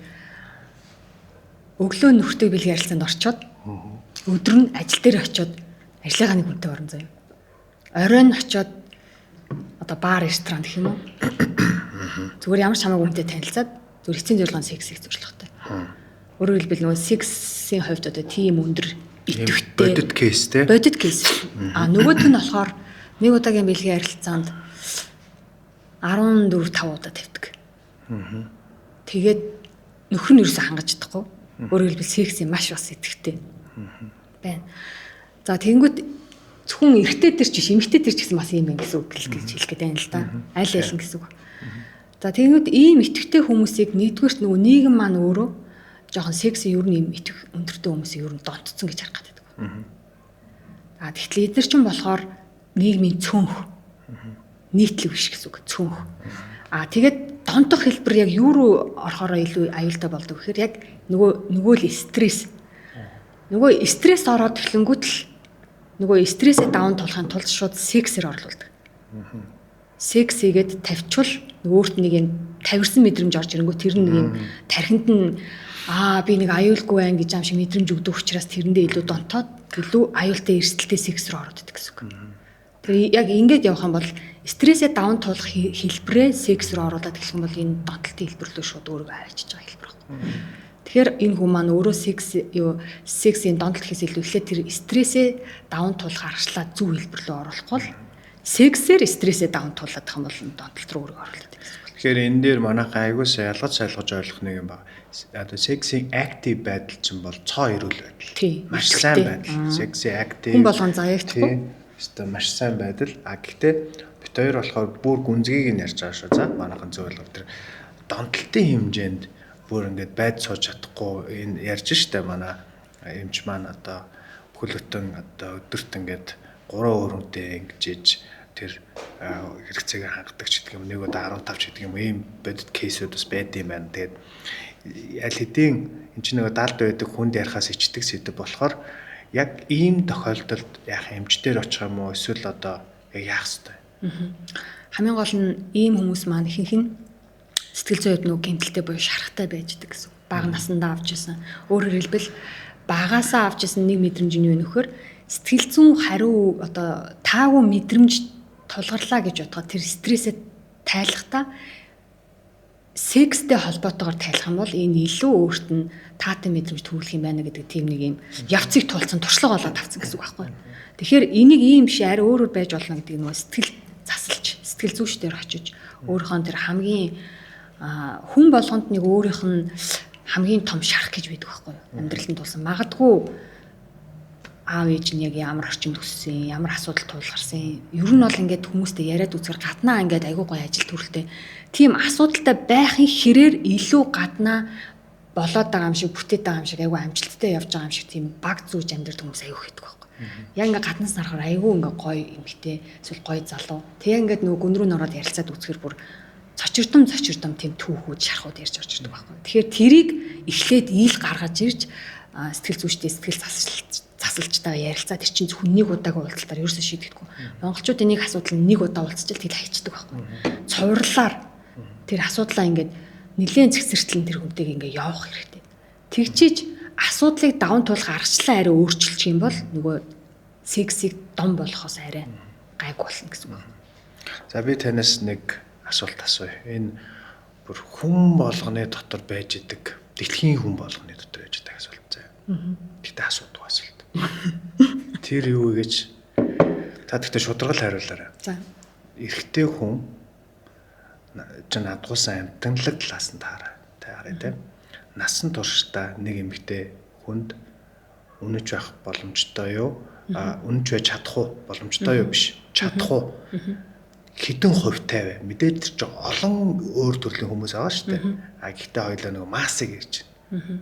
Өглөө нөхөртэй бэлгийн харилцаанд орчоод өдөр нь ажил дээр очиод ажлынхаа нэг хүнтэй орон заяа. Оройн очиод одоо бар ресторан гэх юм уу? Зүгээр ямар ч хамаагүй хүнтэй танилцаад зүгээр эцсийн зорилгоон секс хийх зорилготой. Өөрөөр хэлбэл нөгөө сексийн хувьд одоо тийм өндөр идэвхтэй бодит case те. Бодит case. А нөгөөх нь болохоор нэг удаагийн бэлгийн харилцаанд 14 5 удаа тавьдаг. Тэгээд нөхөр нь ерөөсөө хангаж чадахгүй. Өөрөөр хэлбэл сексийн маш бас идэвхтэй байна. За тэгэнгүүт зөвхөн эрэгтэй дээр ч биш эмэгтэй дээр ч гэсэн бас ийм юм гэсэн үг гэж хэлэх гээд байна л да. Аль аль нь гэсэн үг. За тэгэнгүүт ийм идэвхтэй хүмүүсийг нэгдүгээрт нөгөө нийгэм маань өөрөө жоохон секси ер нь ийм итгэх өндөртэй хүмүүсийг ер нь донтцсон гэж харах гэдэг. А тэгтэл эдгээр чинь болохоор нийгмийн цөөнх. Нийтлэг биш гэсэн үг цөөнх. А тэгээд донтох хэлбэр яг юу руу орохороо илүү аюултай болдог гэхээр яг нөгөө л стресс. Нөгөө стресс ороод эхлэнгүүт л нөгөө стрессээ даван туулахын тулд шууд сексээр орлуулдаг. Секс хийгээд тавьчвал нөгөө өөрт нэг юм тавирсан мэдрэмж орж ирэнгүүт тэр нэг юм тархинд нь аа би нэг аюулгүй байна гэж юм шиг мэдрэмж өгдөг учраас тэрэндээ илүү донтоод илүү аюултай эрсдэлтэй секс рүү ороод идэг гэсэн үг. Тэр яг ингэж явах юм бол стрессээ даван туулах хэлбэрээ секс рүү оруулаад эхлэх юм бол энэ донтолтын хэлбэр рүү шууд өөрийгөө авчиж байгаа хэлбэр байхгүй. Тэгэхээр энэ хүн маань өөрөө секс юу сексийн донтолт гэхээс илүү эхлээд тэр стрессээ даван туулах аргачлаа зөв хэлбэр рүү оруулахгүй бол сексээр стрессээ даван туулаад их юм бол донтолт руу өөрийгөө оруулаад гэсэн үг. Тэгэхээр энэ дээр манайхан айгуусаа ялгаж сайлгаж ойлгох нэг юм байна. Одоо сексийн актив байдал чинь бол цоо эрүүл байдал. Маш сайн байдал. Сексийн актив. Хүн болгон заяагдахгүй. Өстө маш сайн байдал. А гэхдээ бит хоёр болохоор бүр гүнзгийг нь ярьж байгаа шүү. За манайхан зөв ойлгов. Тэр донтолтын хэмжээнд бүр ингээд байд сууж чадахгүй энэ ярьж штэ манай эмч маань одоо бүхэл бүтэн одоо өдөрт ингээд 3 өрөмтэй ингэж иж тэр хэрэгцээгээр хангадаг ч гэдэг юм нэг удаа 15 ч гэдэг юм ийм бодит кейсүүд бас байд юм байна. Тэгээд аль хэдийн эн чинь нөгөө далд байдаг хүнд ярихаас ичдэг сэдв болохоор яг ийм тохиолдолд яах эмчдэр очих юм уу эсвэл одоо яг яах ёстой? Хамгийн гол нь ийм хүмүүс маань ихэнх нь сэтгэл зүйн хувьд нөгөө гэмтэлтэй буюу шарахтай байж идэг гэсэн. Бага насндаа авч исэн. Өөрөөр хэлбэл багасаа авч исэн нэг мэдрэмж нь юу нөхөр сэтгэл зүйн хариу одоо таагүй мэдрэмж тулгарлаа гэж бодоход тэр стрессээ тайлахдаа секстэй холбоотойгоор тайлах юм бол энэ илүү өөрт нь таатай мэдрэмж төрүүлэх юм байна гэдэг тийм нэг юм явцыг тулцсан туршлага болоод авцсан гэсэн үг байхгүй. Тэгэхээр энийг ийм биш арай өөрөөр байж болно гэдэг нөгөө сэтгэл засалж, сэтгэл зүйчдэр очиж өөрийнхөө тэр хамгийн хүн болгонд нэг өөрийнх нь хамгийн том шарах гэж байдаг байхгүй юу? Амьдралд нь тулсан. Магадгүй аав ээж нь яг ямар орчинд өссөн, ямар асуудал тулгарсан. Ер нь бол ингээд хүмүүстэй яриад үзэхэр гаднаа ингээд айгүй гоё ажил төрөлтэй. Тийм асуудалтай байхын хэрээр илүү гаднаа болоод байгаа юм шиг, бүтээд байгаа юм шиг, айгүй амжилттай явж байгаа юм шиг тийм баг зүүж амьдрах хүмүүс айгүй хэдэг байхгүй. Яг ингээд гаднаас харахаар айгүй ингээд гоё эмэгтэй, эсвэл гоё залуу. Тэгээ ингээд нөгөө гүн рүү н ороод ярилцаад үзэхэр бүр цочирдом тийм түүхүүд, шархууд ярьж орж ирдэг байхгүй. Тэгэхээр тэрийг эхлээд ил гаргаж ирж сэтгэл зүйчтэй сэтгэл засалчтайгаа ярилцаа тэр чинь зөвхөн нэг удаагийн уулзалтаар ерөөсөө шийдэгдэхгүй. Монголчуудын нэг асуудал нь нэг удаа уулзчил тэгэл хайчдаг байхгүй. Цувралаар тэр асуудлаа ингээд нэлээд зэгсэртлэн тэр хүнтэйг ингээд явах хэрэгтэй. Тэгчиж асуудлыг даван туулах аргачлалаа арай өөрчилчих юм бол нөгөө сексийг дом болохоос арай гайгүй болно гэсэн үг. За би танаас нэг асуулт асууя. Энэ бүр хүн болгоны дотор байж идэг, дэлхийн хүн болгоны дотор байж идэг асуулт заяа. Гэхдээ асуудаг асуулт. Тэр юу гэж та тэгтээ шударгал хариулаарай. За. Эрэгтэй хүн чинь адгуулсан амтанлаг талаас нь таарай. Таарай тийм. Насан туршдаа нэг эмэгтэй хүнд үнэж байх боломжтой юу? А үнэж байж чадах уу? Боломжтой юу биш. Чадах уу? Хэдэн хувьтай вэ? Мэдээж тэр чинь олон өөр төрлийн хүмүүс байгаа шүү дээ. А гэхдээ хоёлаа нөгөө массыг ярьж байна.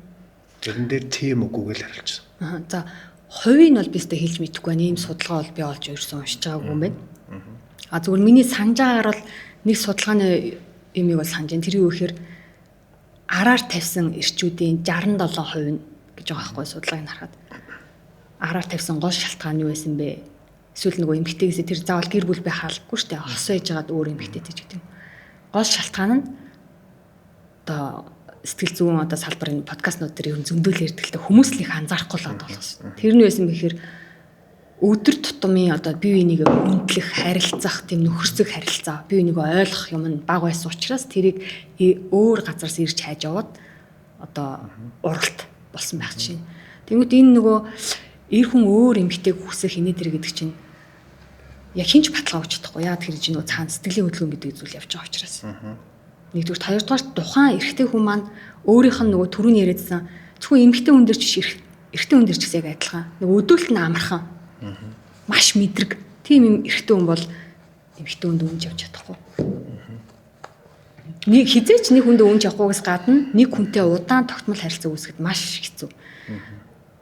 Тэрэн дээр тийм үгүйг л хариулчихсан. За хувийг нь бол би өстой хэлж мэдэхгүй байна. Ийм судалгаа бол би олж ерөөсөн уншиж байгаагүй юм байна. А зүгээр миний санаж байгаагаар бол нэг судалгааны юмыг бол санаж байна. Тэр юу гэхээр араар тавьсан эрчүүдийн 67% нь гэж байгаа байхгүй судалгааг нь харахад. Араар тавьсан гол шалтгаан нь юу байсан бэ? Эсвэл нөгөө эмэгтэйгээсээ тэр заавал гэр бүл байх албагүй шүү дээ. Хос байж байгаад өөр эмэгтэйтэй ч гэдэг юм. Гол шалтгаан нь одоо сэтгэл зүйн одоо салбарын подкастнууд дээр ер нь зөндөл ярьдаг л та хүмүүс л их анзаарахгүй л байгаа болохоос. Тэр нь байсан бэхээр өдөр тутмын одоо бие биенийг хүндлэх, харилцах, тийм нөхөрсөг харилцаа, бие биенийг ойлгох юм нь бага байсан учраас тэрийг өөр газараас ирж хайж яваад одоо уралт болсон байх чинь. Тэнгүүд энэ нөгөө эр хүн өөр эмэгтэйг хүсэх инээ тэр гэдэг чинь яг хинч баталгаа өгч чадахгүй. Яа тэгэхээр чинь нөгөө цаана сэтгэлийн хөдөлгөөн гэдэг зүйл явж байгаа учраас. Нэгдүгээр, хоёрдугаар тухайн эрэгтэй хүн маань өөрийнх нь нөгөө түрүүний яриадсан зөвхөн эмэгтэй хүн дээр ч биш эрэгтэй хүн дээр ч гэсэн яг адилхан. Нөгөө өдөөлт нь амархан. Маш мэдрэг. Тийм юм эрэгтэй хүн бол эмэгтэй хүнд үнж явж чадахгүй. Нэг хизээч нэг хүнд үнж явахгүйгээс гадна нэг хүнтэй удаан тогтмол харилцаа үүсгэхэд маш хэцүү.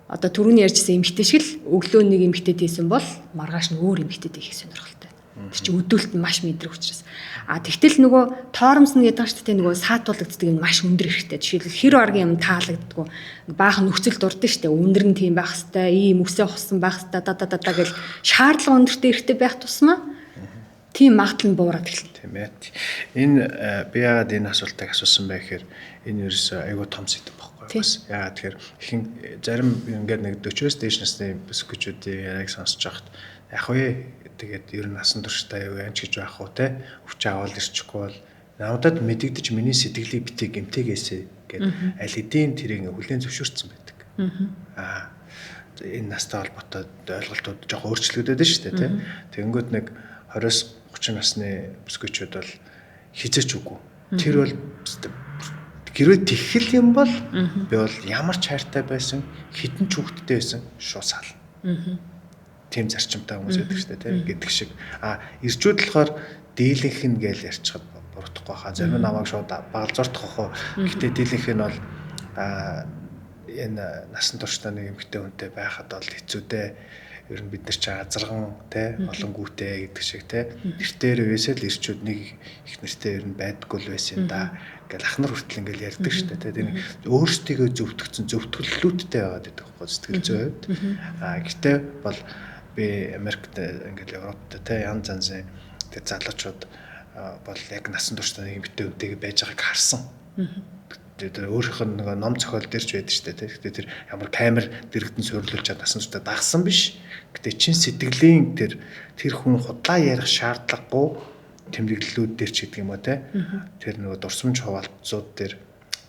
Одоо түрүүний ярьжсэн эмэгтэй шиг л өглөө нэг эмэгтэй тийсэн бол маргааш нь өөр эмэгтэйтэй хийх сонирхолтой. Тэр чинь өдөөлт нь маш мэдрэг учраас. А тэгтэл нөгөө тоормсон гэдэг шүү дээ, нөгөө саатуулагддаг юм маш өндөр хэрэгтэй. Жишээлбэл хэр аргын юм таалагддаггүй. Баахан нөхцөл дурдсан шүү дээ. Өндөр нь тийм байх хэвээр, ийм үсээ хуссан байх хэвээр да да да да гэл шаардлага өндөртэй хэрэгтэй байх тусмаа тийм магадлал нь буураад эхэлнэ. Тийм ээ. Энэ би яагаад энэ асуултыг асуусан бэ гэхээр энэ ерөөсөө айгүй том сэдэв байхгүй бас. Яагаад тэгэхээр ихэнх зарим ингээд нэг 40-оос дээш насны бүсгүүчүүдийн яриаг сонсож байхад яг вэ тэгээд ер нь насан туршдаа юу янч гэж байх уу те өвч аваад ирчихгүй бол намдад мэдэгдэж миний сэтгэлийг битгий гэмтээгээсэй гэд аль хэдийн тэрийг хүлээн зөвшөөрсөн байдаг. Аа энэ настай холбоотой ойлголтууд жоох өөрчлөгдөд нь шүү дээ те. Тэгэнгүүт нэг 20-с 30 насны бүсгүйчүүд бол хизээч үгүй. Тэр бол хэрвээ тэгхэл юм бол би бол ямар ч хайртай байсан хитэн ч хүүхэдтэй байсан шууд сална. Тийм зарчимтай хүмүүс байдаг шүү дээ тийм гэдэг шиг. А ирчүүд болохоор дийлэнх нь гэж ярьчихад буруудахгүй хаа. Зарим нь намайг шууд багалзууртах хоо. Гэтэ дийлэнх нь бол энэ насан туршдаа нэг эмэгтэй хүнтэй байхад бол хэцүү дээ. Ер нь бид нар чи азарган те олон гүйтэй гэдэг шиг те. Нэртээр байсаа л ирчүүд нэг их нэртэй ер нь байдаггүй л байсан юм да гэл ахнар хүртэл ингээл ярьдаг шүү дээ те. Тэр өөрсдийгөө зөвтгөцсөн зөвтгөллүүдтэй байгаад байдаг байхгүй сэтгэл зүйн хувьд. А гэтээ бол би Америкт ингээл Европт те янз янзын тэр залуучууд бол яг насан туршдаа нэг эмэгтэй хүнтэйгээ байж байгааг харсан. Тэр өөрийнх нь нэг ном зохиол дээр ч байдаг шүү дээ. Гэхдээ тэр ямар камер дэрэгдэн суйрлуулж чад насан туршдаа дагсан биш. Гэтэ чин сэтгэлийн тэр хүн худлаа ярих шаардлагагүй тэмдэглэлүүд дээр ч гэдэг юм уу те. Тэр нөгөө дурсамж хуваалцууд дээр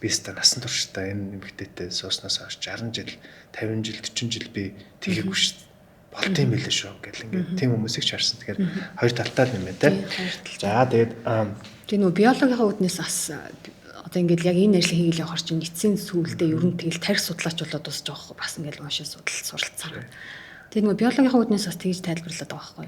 би ста насан туршдаа энэ эмэгтэйтэй сууснаас хойш 60 жил, 50 жил, 40 жил би тэгээгүй шүү дээ. Болт юм билээ шүү гэл ингээд тийм хүмүүсийг ч харсан. Тэгэхээр хоёр талтай л юм байна те. За тэгээд тэр нөгөө биологийнхаа үүднээс бас одоо ингээд яг энэ ажлыг хийгээл явахар чинь эцсийн сүүлдээ ер нь тэгэл тарих судлаач болоод дуусч байгаа байхгүй бас ингээд уншаа судал суралцаар. Тэгээ нөгөө биологийнхаа үүднээс бас тэгж тайлбарлаад байгаа байхгүй.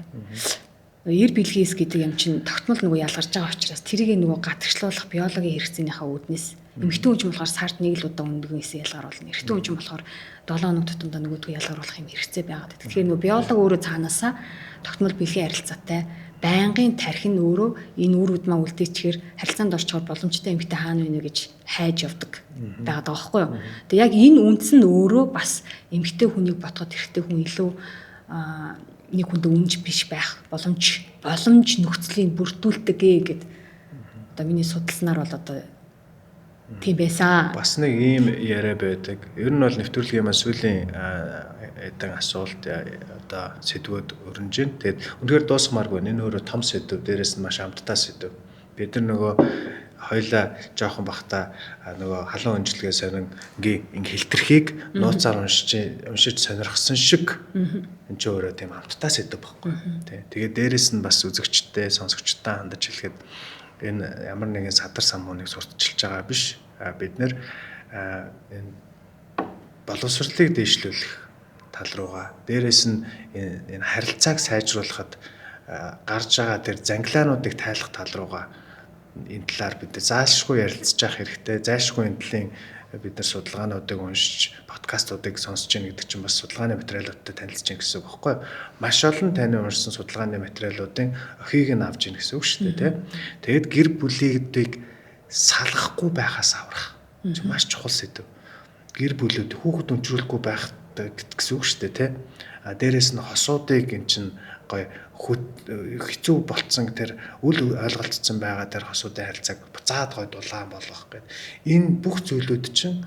Эр бэлгээс гэдэг юм чинь тогтмол нөгөө ялгарч байгаа учраас тэрийг нөгөө гатгшлуулах биологийн хэрэгцээнийхаа үүднээс эмэгтэй хүн чинь болохоор сард нэг л удаа өндгөн эсээ ялгаруулна. Эрэгтэй хүн чинь болохоор 7 хоног тутамдаа нөгөөдгөө ялгаруулах юм хэрэгцээ байгаад. Тэгэхээр нөгөө биолог өөрөө цаанаасаа тогтмол бэлгийн харилцаатай байнгын тархи нь өөрөө энэ үр удмаа үлдээчихээр харилцаанд орчихоор боломжтой эмэгтэй хаана вэ гэж хайж явдаг байгаад байгаа байхгүй юу. Тэгээ яг энэ үндс нь өөрөө бас эмэгтэй хүнийг ботход эрэгтэй хүн илүү нэг хүндээ үнж биш байх боломж нөхцөлийг бүрдүүлдэг гэд одоо миний судалснаар бол одоо тийм байсан. Бас нэг ийм яриа байдаг. Ер нь бол нэвтрүүлгийн маань сүүлийн эдэн асуулт одоо сэдвүүд өрнөж байна. Тэгээд үнэхээр дуусгамааргүй. Энэ өөрөө том сэдв, дээрээс нь маш амттай сэдв. Бид нар нөгөө хоёлаа жоохон бахта нөгөө халуун өнжлөгээ сонин ингээ хилтерхийг нууцаар уншиж сонирхсан шиг энэ ч өөрөө тийм амттай сэдв байхгүй. Тий. Тэгээд дээрээс нь бас үзэгчтэй, сонсогчтой хандаж хэлэхэд энэ ямар нэгэн садар самууныг сурталчилж байгаа биш. Бид нэр энэ боловсролыг дээшлүүлэх тал руугаа дээрээс нь энэ харилцааг сайжруулахад гарч байгаа тэр зангилаануудыг тайлах тал руугаа энэ талаар бид заашгүй ярилцж явах хэрэгтэй. Заашгүй энэ талын бид нар судалгаануудыг уншиж, подкастуудыг сонсож гин гэдэг чинь бас судалгааны материалуудтай танилцж гин гэсэн үг байхгүй юу? Маш олон таны уншсан судалгааны материалуудын охийг нь авч гин гэсэн үг шүү дээ, тийм. Тэгэд гэр бүлүүдийг салгахгүй байхаас аврах. Маш чухал сэдэв. Гэр бүлүүд хүүхэд өнчрүүлэхгүй байх гэсэн үг шүү дээ, тэ. А дээрэс нь хосуудыг эн чинь гоё хэцүү болцсон тэр үл ойлголцсон байгаа тэр хосуудын харилцааг буцаад гоё дулаан болгох гэдэг. Энэ бүх зүйлүүд чинь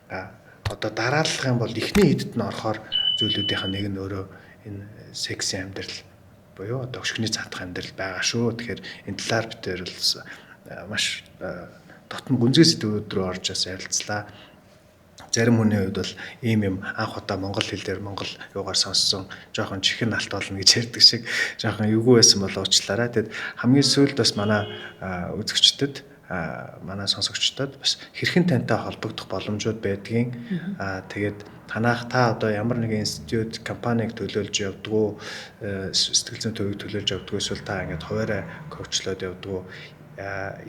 одоо дараалах юм бол эхний хэдэд нь орохоор зүйлүүдийнх нь нэг нь өөрөө энэ секси амьдрал буюу одоо өшгөний цаадах амьдрал байгаа шүү. Тэгэхээр энэ талаар бид тэр бол маш дотн гүнзгий сэдвүүд рүү орж бас ярилцлаа. Зарим хүний хувьд бол ийм юм анх удаа монгол хэл дээр монгол юугаар сонссон, жоохон чихэн алт болно гэж ярьдаг шиг жоохон эвгүй байсан бол уучлаарай. Тэгэд хамгийн сүүлд бас манай үзэгчдэд, манай сонсогчдод бас хэрхэн тантай холбогдох боломжууд байдгийг, тэгээд танах та одоо ямар нэгэн институт, компанийг төлөөлж явдгуу, сэтгэл зүйн төвийг төлөөлж явдгуу, эсвэл та ингээд хуваараа coach лоод явдгуу,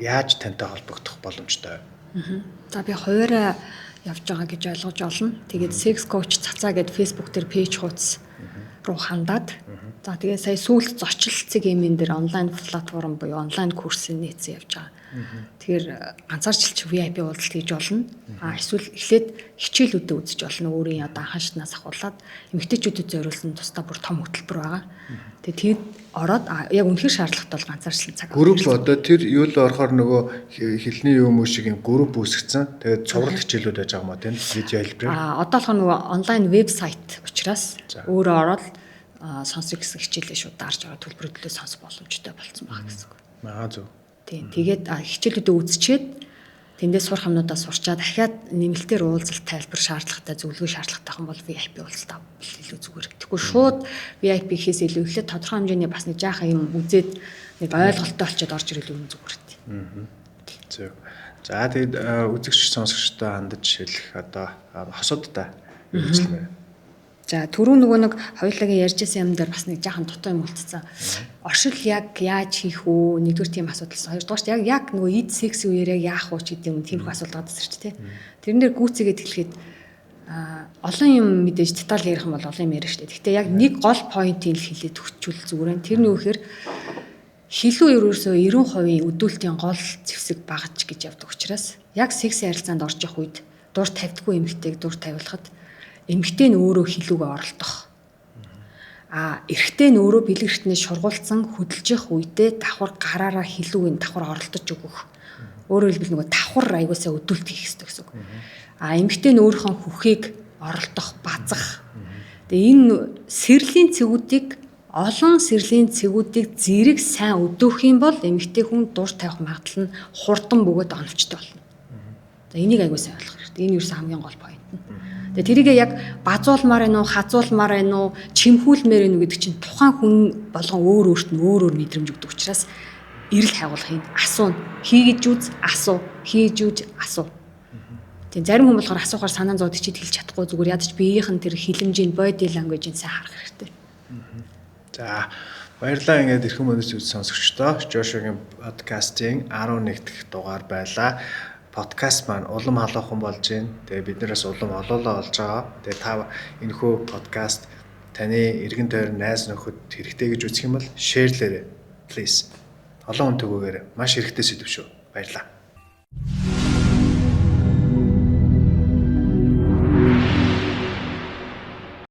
яаж тантай холбогдох боломжтой вэ? За, би хуваараа явж байгаа гэж ойлгож олно. Тэгээд sex coach Цацаа гэд Facebook дээр page хуудас руу хандаад, за, тэгээд сая сүүлд зочил цэг эмэн дээр онлайн платформ буюу онлайн курсын нээсэн явж байгаа. Тэгэхээр ганцаарчилч VIP уулзалт хийж болно. А эсвэл эхлээд хичээлүүдэд үзэж болно. Өөрийн одоо анхан шатнаас ахуулаад эмэгтэйчүүдэд зориулсан тусдаа бүр том хөтөлбөр байгаа. Тэгээд тэгэд ороод яг үнэхээр шаардлагатай бол ганцаарчлан цаг. Групп одоо тэр юу л орохоор нөгөө хэлний юм уу шиг юм групп үүсгэсэн. Тэгээд цуврал хичээлүүд байж байгаа юм а, тийм, видео хэлбэрээр. А одоо болохоор нөгөө онлайн вебсайт учраас өөрөө ороод сонсох гэсэн хичээлээ шууд дарж байгаа, төлбөрөдлөө сонсох боломжтой болцсон байгаа гэсэн үг. Аа, зөв. Тийм. Тэгээд хичээлүүдээ үзчихэд тэндээс сурах юмнуудаа сурчаад дахиад нэмэлтээр уулзалт, тайлбар шаардлагатай, зөвлөгөө шаардлагатай юм бол VIP уулзалт авбал илүү зүгээр. Тэгэхгүй шууд VIP хийхээс илүү эхлээд тодорхой хэмжээний бас нэг жаахан юм үзээд, нэг ойлголттой болчиход орж ирэл юм зүгээр. Зөв. За, тэгээд үзэгч сонсогчдод хандаж хэлэх одоо хосуудтай үйлчлэмээр. За, түрүү нөгөө нэг хоёулагийн ярьжсэн юм дээр бас нэг жаахан дутуу юм үлдсэн. Оршил яг яаж хийх үү? Нэгдүгээр тийм асуудал. Хоёрдугаар яг яг нөгөө эд секс үеэр яг яах вэ гэдэг юм, тиймэрхүү асуудал гардаг ч тий. Тэрэн дээр гүйцээгээд хэлэхэд олон юм мэдээж деталь ярих юм бол олон юм ярина шүү дээ. Гэхдээ яг нэг гол point ыг л хэлээд өгчүүл зүгээр байна. Тэр нь юу гэхээр хилүү ерөөсөө 90% өдүүлтийн гол зэвсэг багаж гэж явдаг учраас яг секси харилцаанд орж явах үед дур тавьдаггүй эмэгтэйг дур тавиулахад эмэгтэй нь өөрөө хилүүгээ оролдох. А эрэгтэй нь өөрөө бэлэг эртнээ шургуулсан хөдөлж явах үедээ давхар гараараа хилүүг нь давхар оролдож өгөх. Өөрөөр хэлбэл нөгөө давхар аягуулсаа өдөлт хийх хэрэгтэй гэсэн үг. А эмэгтэй нь өөрийнхөө хүхийг оролдох, базах. Тэгээ энэ сэрлийн цэгүүдийг, олон сэрлийн цэгүүдийг зэрэг сайн өдөөх юм бол эмэгтэй хүн дур тавих магадлал нь хурдан бөгөөд оновчтой болно. За, энийг аягүй сайн ойлгох хэрэгтэй. Энэ юу ч хамгийн гол point нь. Тэгээ тэрийг яг базуулмаар байна уу, хазуулмаар байна уу, чимхүүлмээр байна уу гэдэг чинь тухайн хүн болгон өөр өөрт нь өөр өөр мэдрэмж өгдөг учраас эрэл хайгуулахыг асууна. Хийгэж үз, асуу. Хийж үз, асуу. Тийм, зарим хүн болохоор асуухаар санаа зовд чид хэлж чадахгүй, зүгээр ядаж биеийнх нь тэр хилэмжийн body language-ийг сайн харах хэрэгтэй. За, баярлалаа, ингээд эрхэм өнөс үз сонсогчдоо Жошуагийн подкастын 11 дахь дугаар байлаа. Подкаст маань улам халуухан болж байна. Тэгээ бид нараас улам олоолаа болж байгаа. Тэгээ та энэхүү подкаст таны эргэн тойрон, найз нөхөд хэрэгтэй гэж үзэх юм бол share лээрэй. Please. Олон хүн төгөөгөөрэй. Маш хэрэгтэй сэдэв шүү. Баярлалаа.